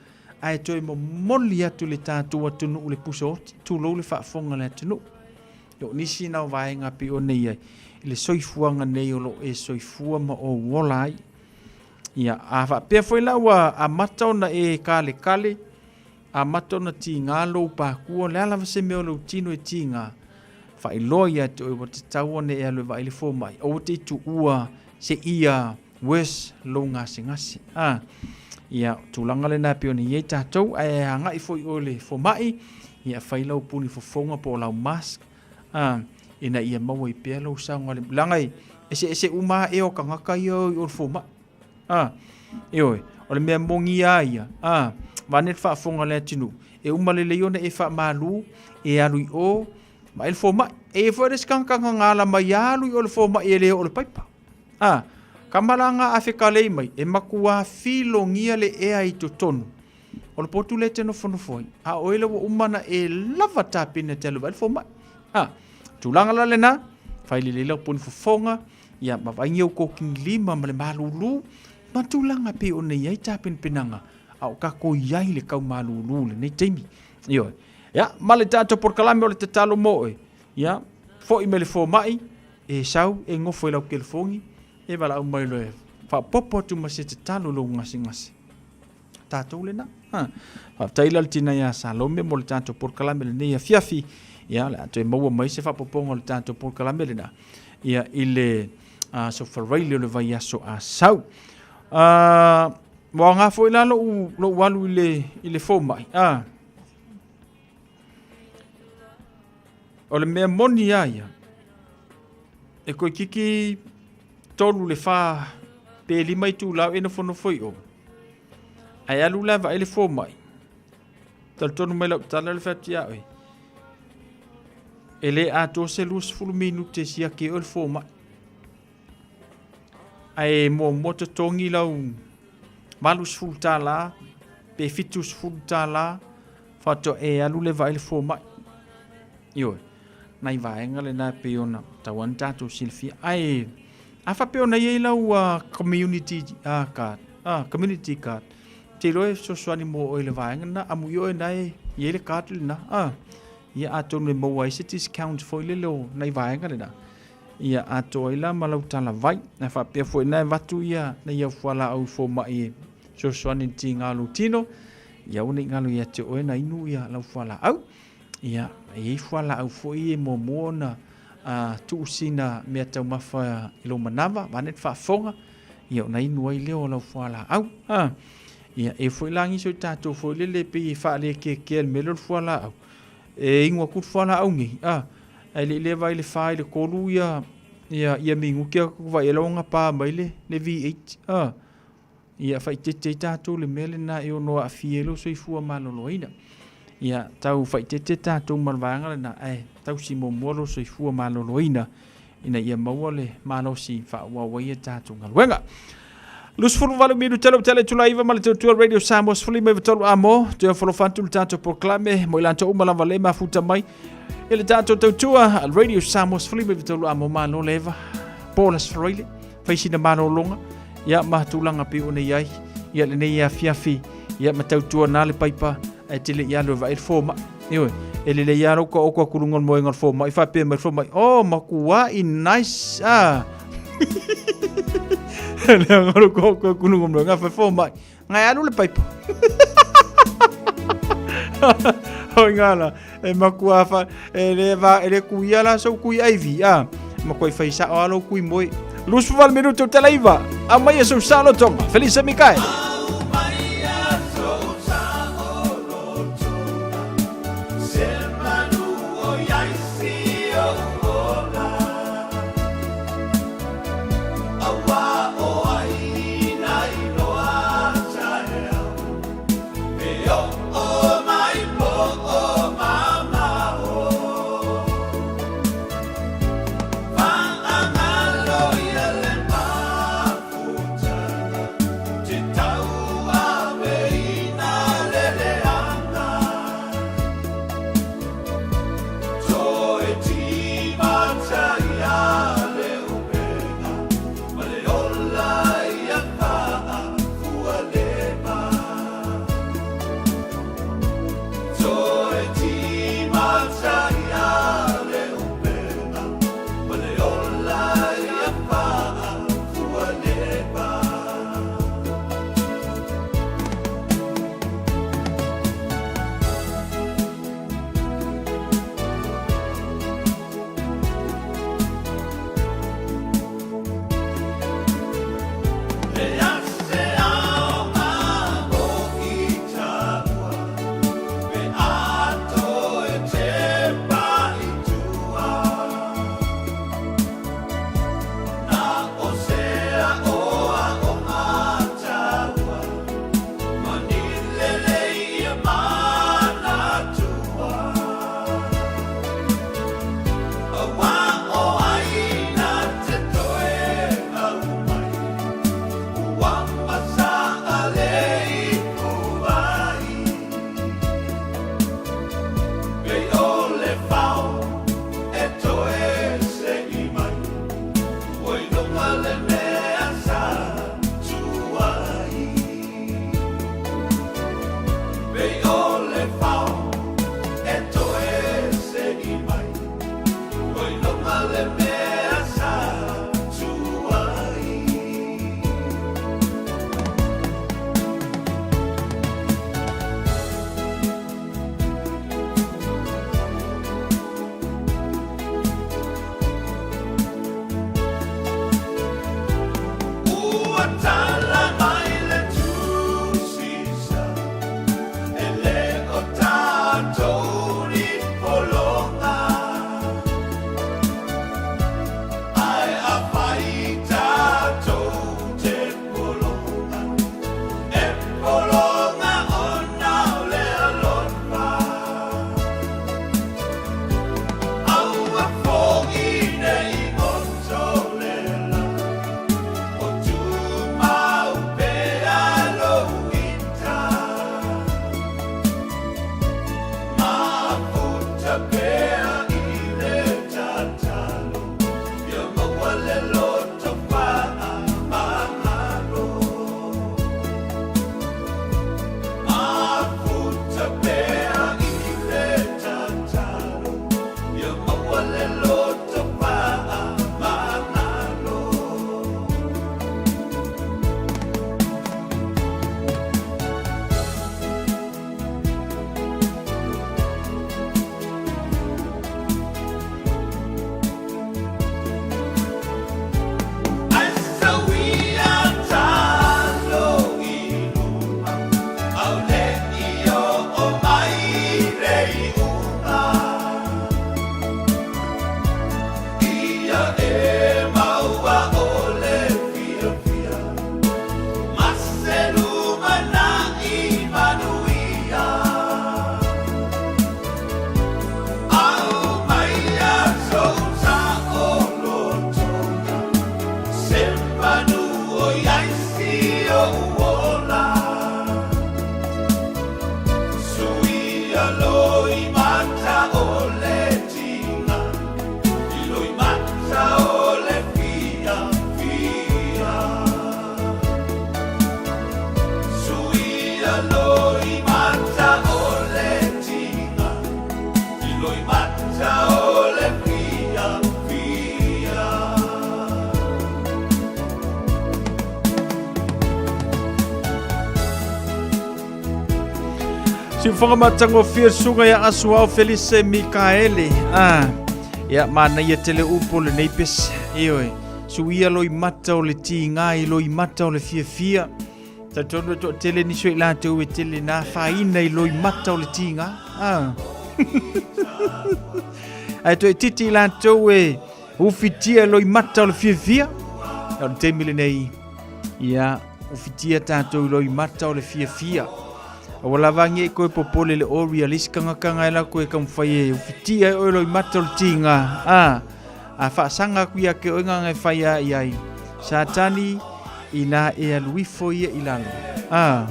ae toe momoli atu le tātou atunuu le pusa oti, tulou le faafofoga a le atunuu. O nisi na o vaega pei ona i ai, i le soifuaga nei o lo o e soifua ma ou ola ai. Ia, a faapea foi la ua amata ona e kalekale, amata ona tiga lou pakua, o le a lava se mea o lou tino e tiga, faailoa ia te oe ua tatau ona e alu e vaai le fomai, aua te i tuua se ia worse lou gasegase. A, ia, tulaga lena e pei ona i ai tatou, ae agai foi oe i le fomai, ia fai lau puni fofoga po o lau mask, a, ina ia maua ai pea lou saogalemu. Leaga e eseese uma lava ea o tagata ia i o le fomai. A, ioe, o le mea moni lava ia, a, vaeane le faafofoga a le atunuu, e uma lelei ona e faamalu, e alu i o, vaai le fomai. E i ai foi le isi tagata na gagala mai alu i o le fomai e le oo i le paipa. A, kama la nga afekalei mai, e matua filogia le ea i totonu o le potu lea e te nofonofo ai, a o oe lea ua uma ona e lava tapena e te alu e vaai le fomai. A, tulaga la lena, fai lelei lau puni fofoga, ia ma vaai ou kōkini lima ma le malūlū, ma tulaga pei ona i ai tapenapenaga a o kākou i ai le kau malūlū i lenei taimi. Ioe. Ia, ma le tatou polokalame o le tatalo mo oe, ia, foi mai le fomai, e sau, e gofo i lau telefoni, e valaau mai loa e faaopoopo atu ma se tatalo i lou gasegase. Tatou lena. Ha. Faafetai la le tina iā Salome mo le tatou polokalame lenei afiafi. Ia, o le a toe maua mai se faaopoopoga o le tatou polokalame lena. Ia, i le aso Faraile o le vaiaso Asau. Ua aoga foi la lou, lou alu i le, i le fomai. Ah. O le mea moni a ia, e toeitiiti 3 le 4 pe 5 itula o e nofonofo i o, ae alu la e vaai le fomai, talitonu mai lau tala le fai atu ia oe, e le atoa se 20 minute e siaki ai oe le fomai. Ae muamua totogi lau $80 pe $70 faatoa e alu lea e vaai le fomai. Ioe, nai vaega lena e pei ona tatau ona tatou silafia. Ae a faapea ona i ai lau community card, community card, ou te iloa e fesoasoani mo oe i le vaega lena, amuia oe na e i ai le card lena. Ia atonu e maua ai se discount foi lele o nai vaega lena. Ia atoa ai la ma lau talavai. Ae faapea foi na e avatu ia nai au fualaau i fomai e fesoasoani i le tiga o lou tino, ia aua ne i galo ia te oe na inu ia lau fualaau. Ia, e i ai fualaau foi e muamua ona tuu sina meataumafa i lou manava, vaeane le faafofoga, Ia ona inu ai lea o lau fualaau. A, ia e foi la nisi o tatou foi lele pei e faalekekea le mea lea o le fualaau. E inu atu le fualaau nei, a, ae le i leva ai le 4 i le 3 ia ia ia minute atu vaai ai la pa mai le le V8, a. Ia faaeteete ai tatou i le mea lena e ono aafia ai lou soifua maloloina. Ia tau faaeteete tatou ma le vaega lena, ae tausi muamua lou soifua maloloina ina ia maua le malosi faaauau ai a tatou galuega. 28 minute lou tele itula 9 ma le tautua Radio Samoa 153 amo toe afolofa atu le tatou polokalame mo i latou uma lava le mafuta mai i le tatou tautua Radio Samoa 153 amo malo le eva Paula Sfroile fai sina malologa ia ma tulaga pei ona i ai ia lenei afiafi ia ma tautua na le paipa ae te le i alu e vaai le fomai. Ioe, e lelei lava lou taoto atu i luga o le moega o le fomai faapea mai le fomai, oh matuai nice ah. Leaga o lou taoto atu i luga o le moega fai fomai, ngai alu le paipa. Oi ngala, e matua fa, e le va, e le kuia la sou kui aivi, ah. Makuai fai sao alo kui moe. 28 minuto o tela iva. A mai e sou salo tonga. Felice Mikael. Siufoga matagofie le susuga ia Asuao Felise Mikaele. Ah, ia manaia tele upu o lenei pese. Ioe, suia loimata o le tiga i loimata o le fiafia. Talitonu e toatele nisi o i latou e tele na afaina i loimata o le tiga. Ah. Ae toaitiiti i latou e ufitia i loimata o le fiafia. O le taimi lenei, ia, ufitia tatou i loimata o le fiafia. Aua lava nge i koe popole le ori a le isi kagakaga e la koe taumafai e ufitia ai oe loimata o le tiga. Ah. A faasaga aku ia te oe gaga e fai a i ai. Satani, inā e alu ifo ia i lalo. Ah.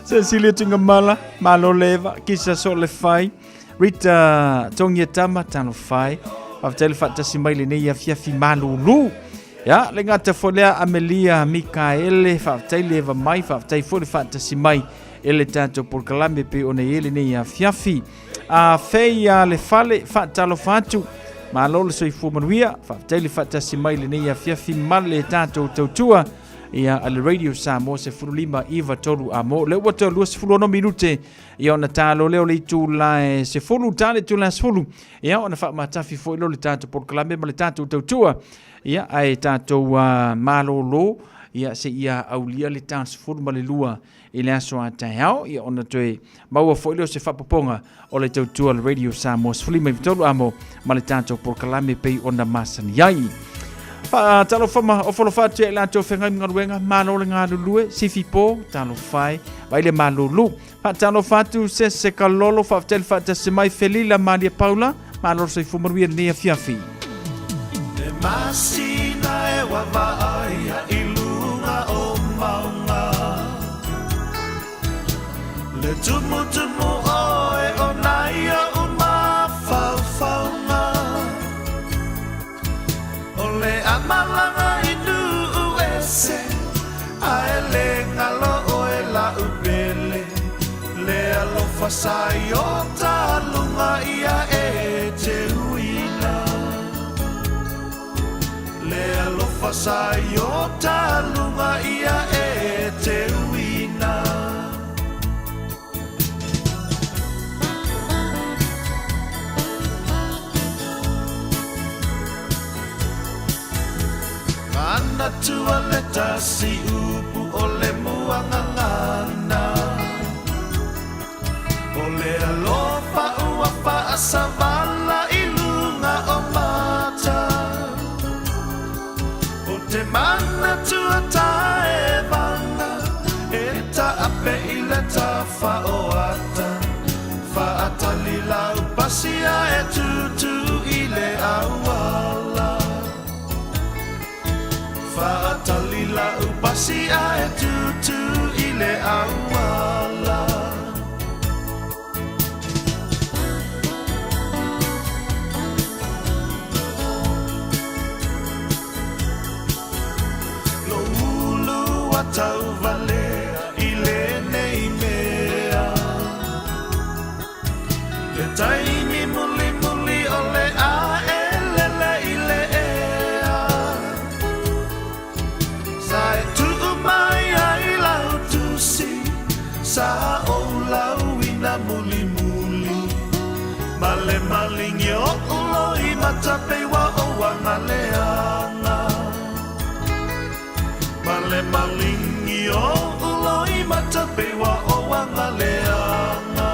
Cecilia Tingamala, Malo Leva, Kisa So Le Fai, Rita Tongia Tama, Talo Fai, Faafetai le faatasi mai lenei afiafi malulu. Ia, le gata foi lea Amelia Mikaele, faafetai le eva mai, faafetai foi le faatasi mai e le tatou polokalame pei ona i ai lenei afiafi. A fei a le fale, faatalofa atu. Malo le soifua manuia, faafetai le faatasi mai lenei afiafi ma le tatou tautua ia a le Radio Samoa 15 iva tolu a mo. Le ua toe 26 minute ia ona talo lea o le itula e 10 ta le itula e 10 ia ona faamatafi foi lea o le tatou polokalame ma le tatou tautua ia ae tatou malolo ia seia aulia le ta 12 i le aso a taeao ia ona toe maua foi lea o se faapopoga o le tautua le Radio Samoa 13 amo ma le tatou polokalame pei ona masani ai. Talofa ma ofolofa atu ia i latou feagai ma galuega, malo le galulue, sifi po, talofa e, vai le malulu. Faatalofa atu Sese Kalolo, faafetai le faatasi mai Felila Malia Paula, malo le soifua manuia lenei afiafi. Le masina e waavaai i luga o mauga Le tumutumu oe o nai oʻu mafaufauga O le a malaga i nuu ese Ae le galo oe la'u pele Le alofa sa i o taluga ia e te uina Le alofa sa i o taluga ia e te uina. Manatua le tasi upu o le muagagana O le alofa ua faasavala i luga o mata O te manatua taevaga E taape i le tafa o ata Faatali lau pasia e tutu i le auala Faatali lau pasia e tutu i le auala Lou ulu ua tauvalea i lenei mea Le taimi mulimuli o le a e lele i le ea Sa e tuu mai ai lau tusi Sa ou lauina mulimuli Ma le maligi oʻu loimata pei ua ou agaleaga Ma le maligi oʻu loimata pei ua ou agaleaga.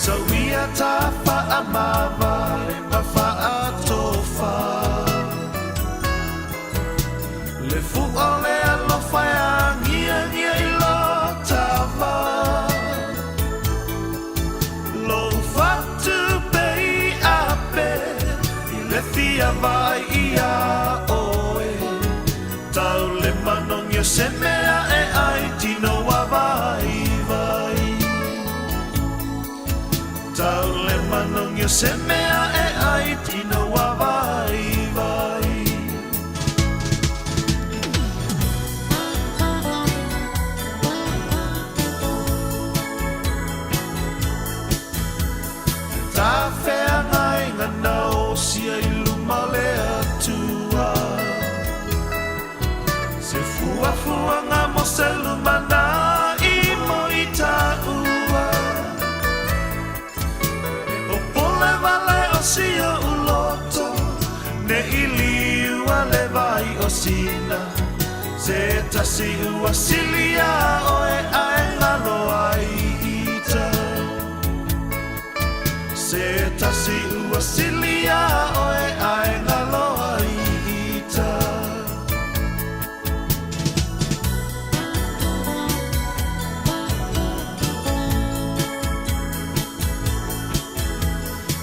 Sau ia ta faamavae ma faatofa Le fua o le alofa e agiagia i lo tava Lou fatu pei ape i le fia vaai ia oe Tau le manogi o se mea e ai tino ua vaivai Tau le manogi o se mea e ai tino ua vaivai Le tafeagaiga nau se lumanai mo i taua. O pole wale o si o uloto, ne iliu a le vai o sina. Se tasi ua silia oe ae ngalo ai ita. Se tasi ua silia oe ae ngalo ai ita.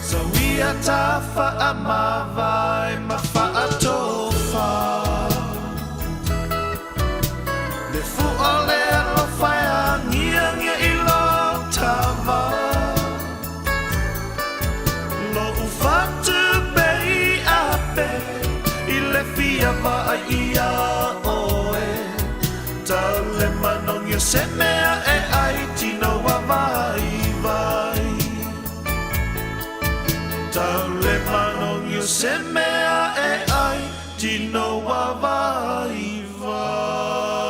Sawia ta whaamawai ma whaatofa. Le fua le alofa e angia ngia i lo tava. Lo ufatu pei ape i le fia vaai ia oe. Tau le manongi o se mea e ai tino wa vai vai. Tau le manongi o se mea e ai tino wa vai vai.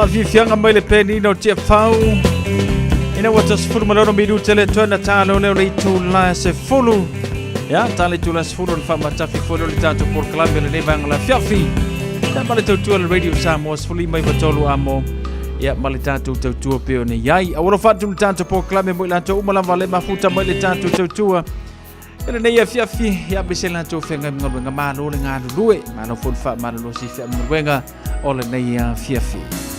Faafiafiaga mai le penina o Tiafau. Ina ua 16 minute le toe na tālo leo le itula e 10. Ia, tā le itula 10 na faamatafi foi leo le tatou polokalame o lenei vaega o le afiafi. Ia ma le tautua le Radio Samoa 15 i amo. Ia ma le tatou tautua pei ona i ai. Aua alofa atu le tatou polokalame mo i latou uma lava le mafuta mai le tatou tautua. I lenei afiafi, ia ma se latou feagai ma galuega, malo le galulue, malo foi le faamalolosi i feagaluega o lenei afiafi.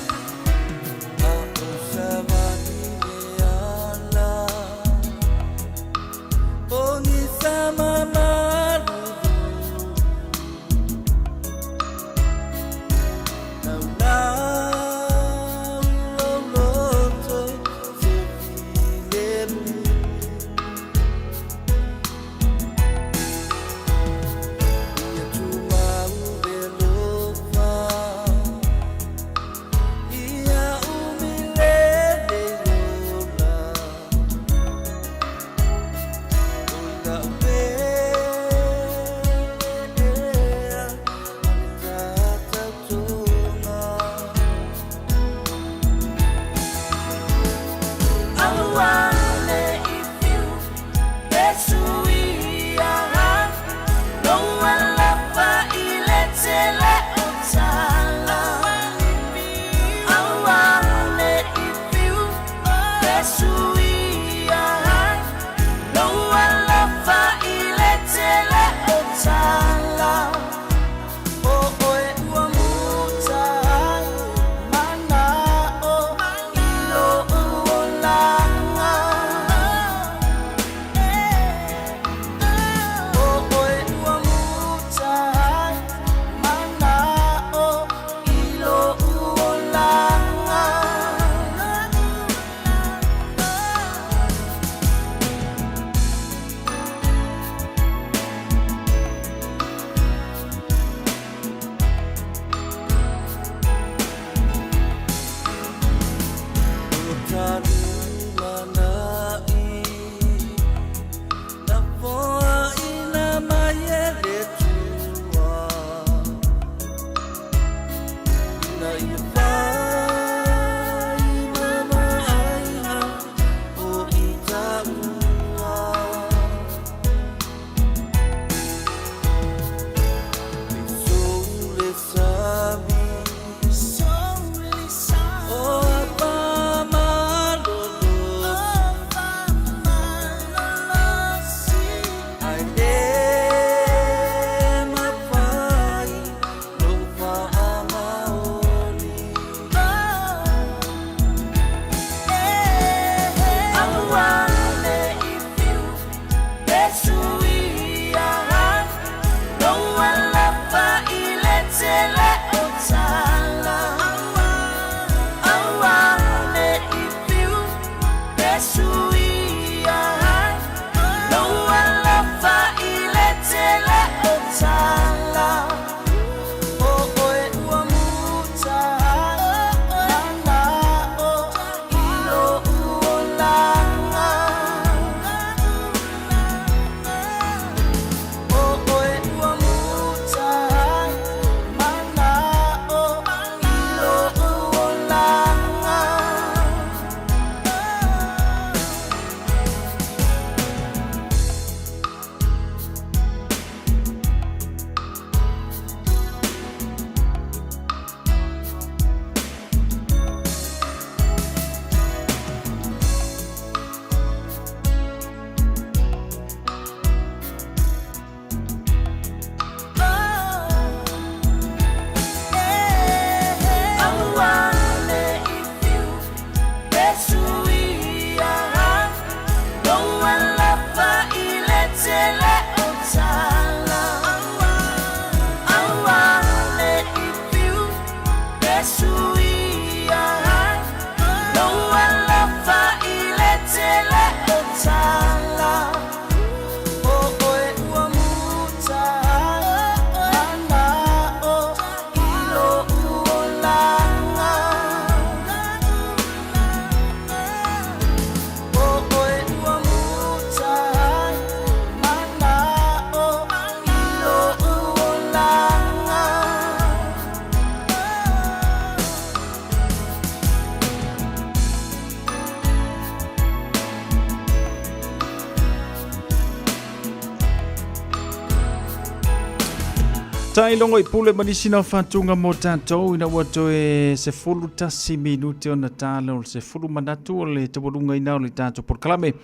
Faafetai logo i pule ma nisi na faatuga mo tatou ina ua toe 11 minute ona tala o le 10 manatu o le taualugaina o le tatou polokalame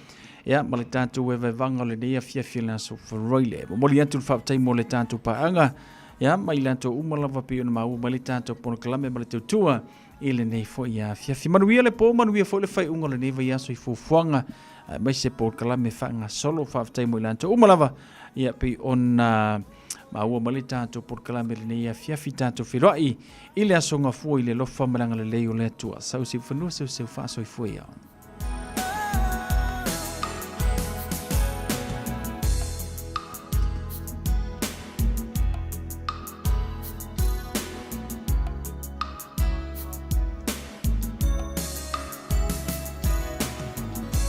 ia ma le tatou evaevaga o lenei afiafi o le aso Faraile. Momoli atu le faafetai mo le tatou paaga ia ma i latou uma lava pei ona maua mai le tatou polokalame ma le tautua i lenei foi afiafi. Manuia le po, manuia foi le faaiuga o lenei vaiaso i fuafuaga aemaise polokalame faagasolo. Faafetai mo i latou uma lava ia pei ona maua mai le tatou polokalame lenei afiafi tatou feiloai i le aso gafua i le alofa ma le agalelei o le Atua. Sau seu fanua seu seu faasoifua ia.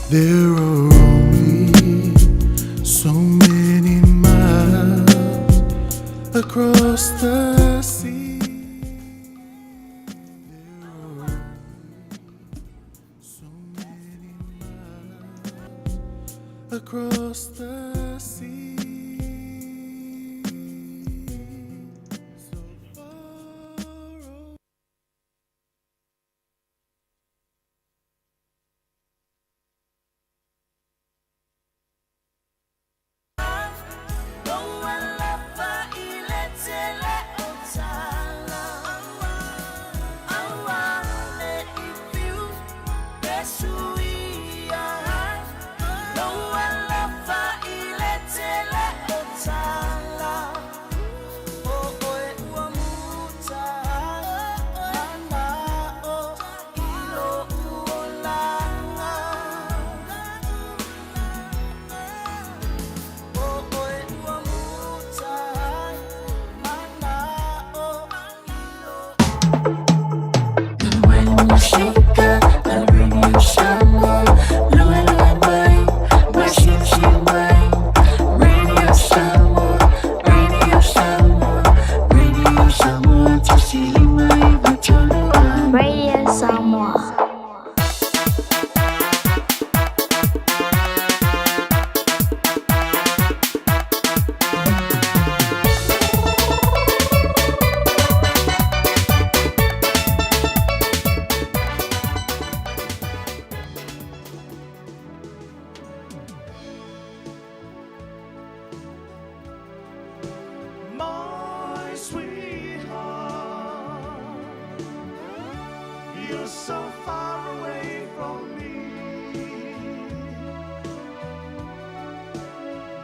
There are only so many miles across the sea. There are only so many miles across the sea. So far away. Radio Samoa. My sweetheart, you're so far away from me.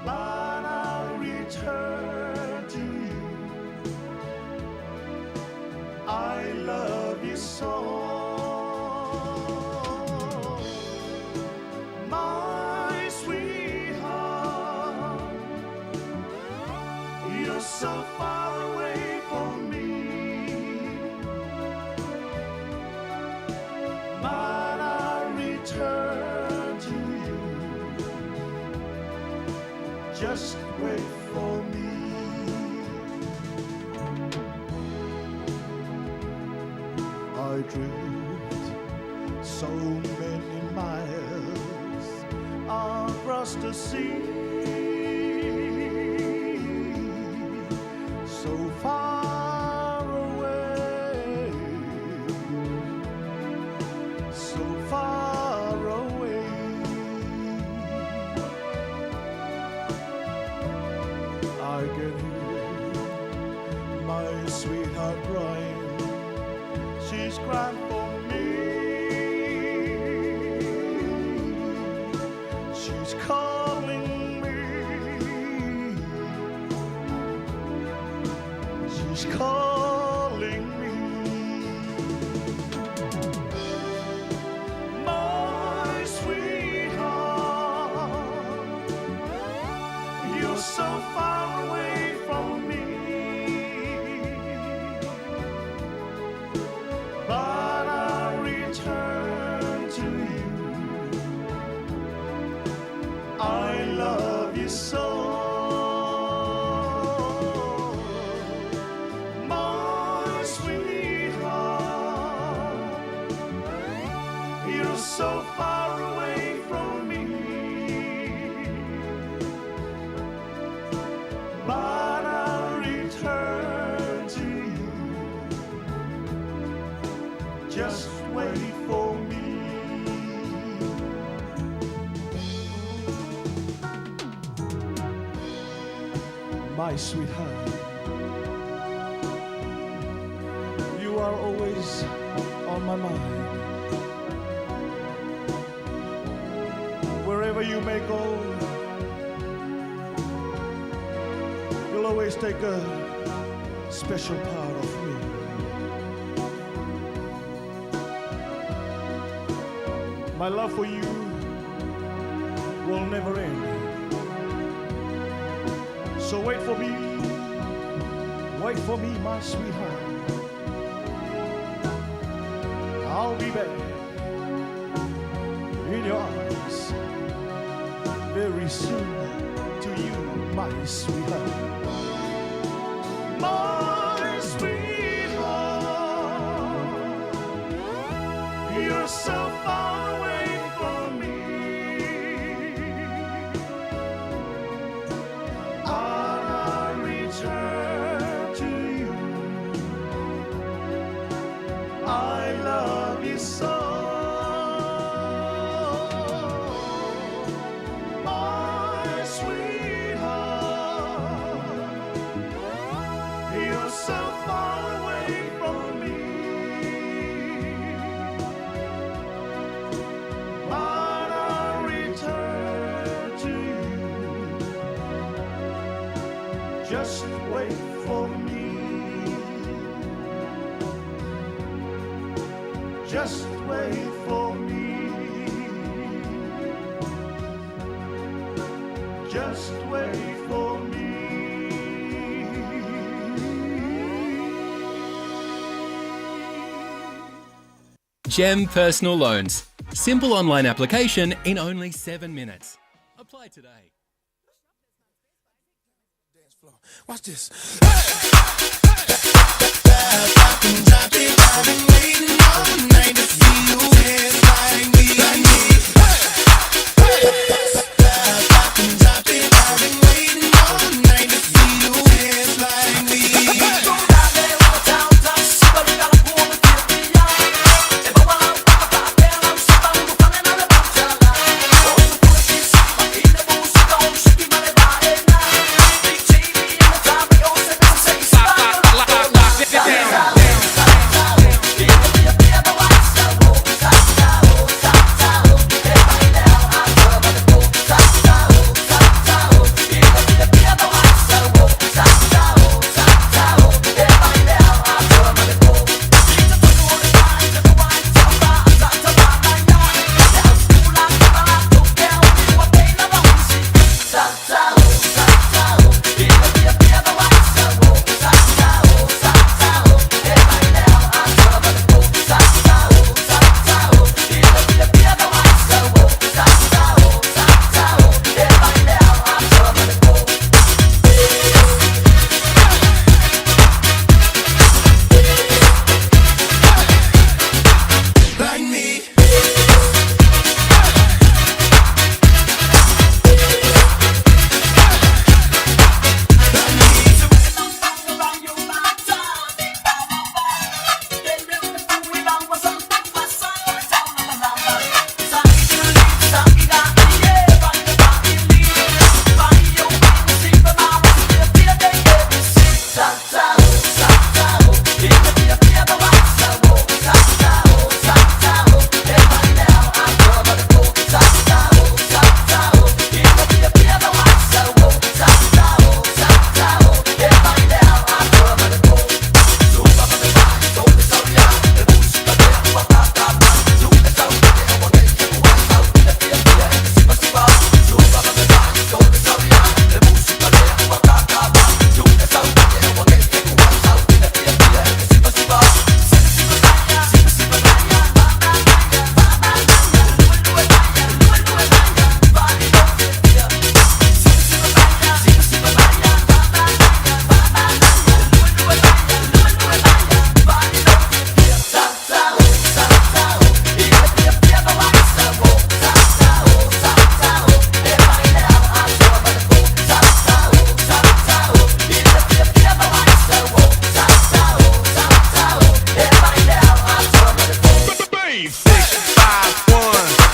But I'll return to you. I love you so. My sweetheart, you're so far away from me. But I'll return to you. Just wait for me. I drift so many miles across the sea. So far away, so far away. I can hear my sweetheart crying. She's crying for me. She's calling me. She's calling me. My sweetheart, you're so far away from me. But I'll return to you. I love you so. My sweetheart, you're so far away from me. But I'll return. wait for me. My sweetheart, you are always on my mind. Wherever you may go, you'll always take a special part of me. My love for you will never end. So wait for me, wait for me, my sweetheart. I'll be back in your arms very soon to you, my sweetheart. My sweetheart, you're so far away from me. I'll return to you. I love you so. My sweetheart, you're so far away from me. But I'll return to you. Just wait for me. Just wait for me. Just wait for me. Gem Personal Loans. Simple online application in only 7 minutes. Apply today. Watch this. I've been waiting all night to see you dance like me. I've been waiting all night to see you dance like me. Lock it down. 6, 5, 1.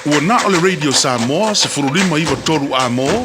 Ua na o le Radio Samoa 1593 amo.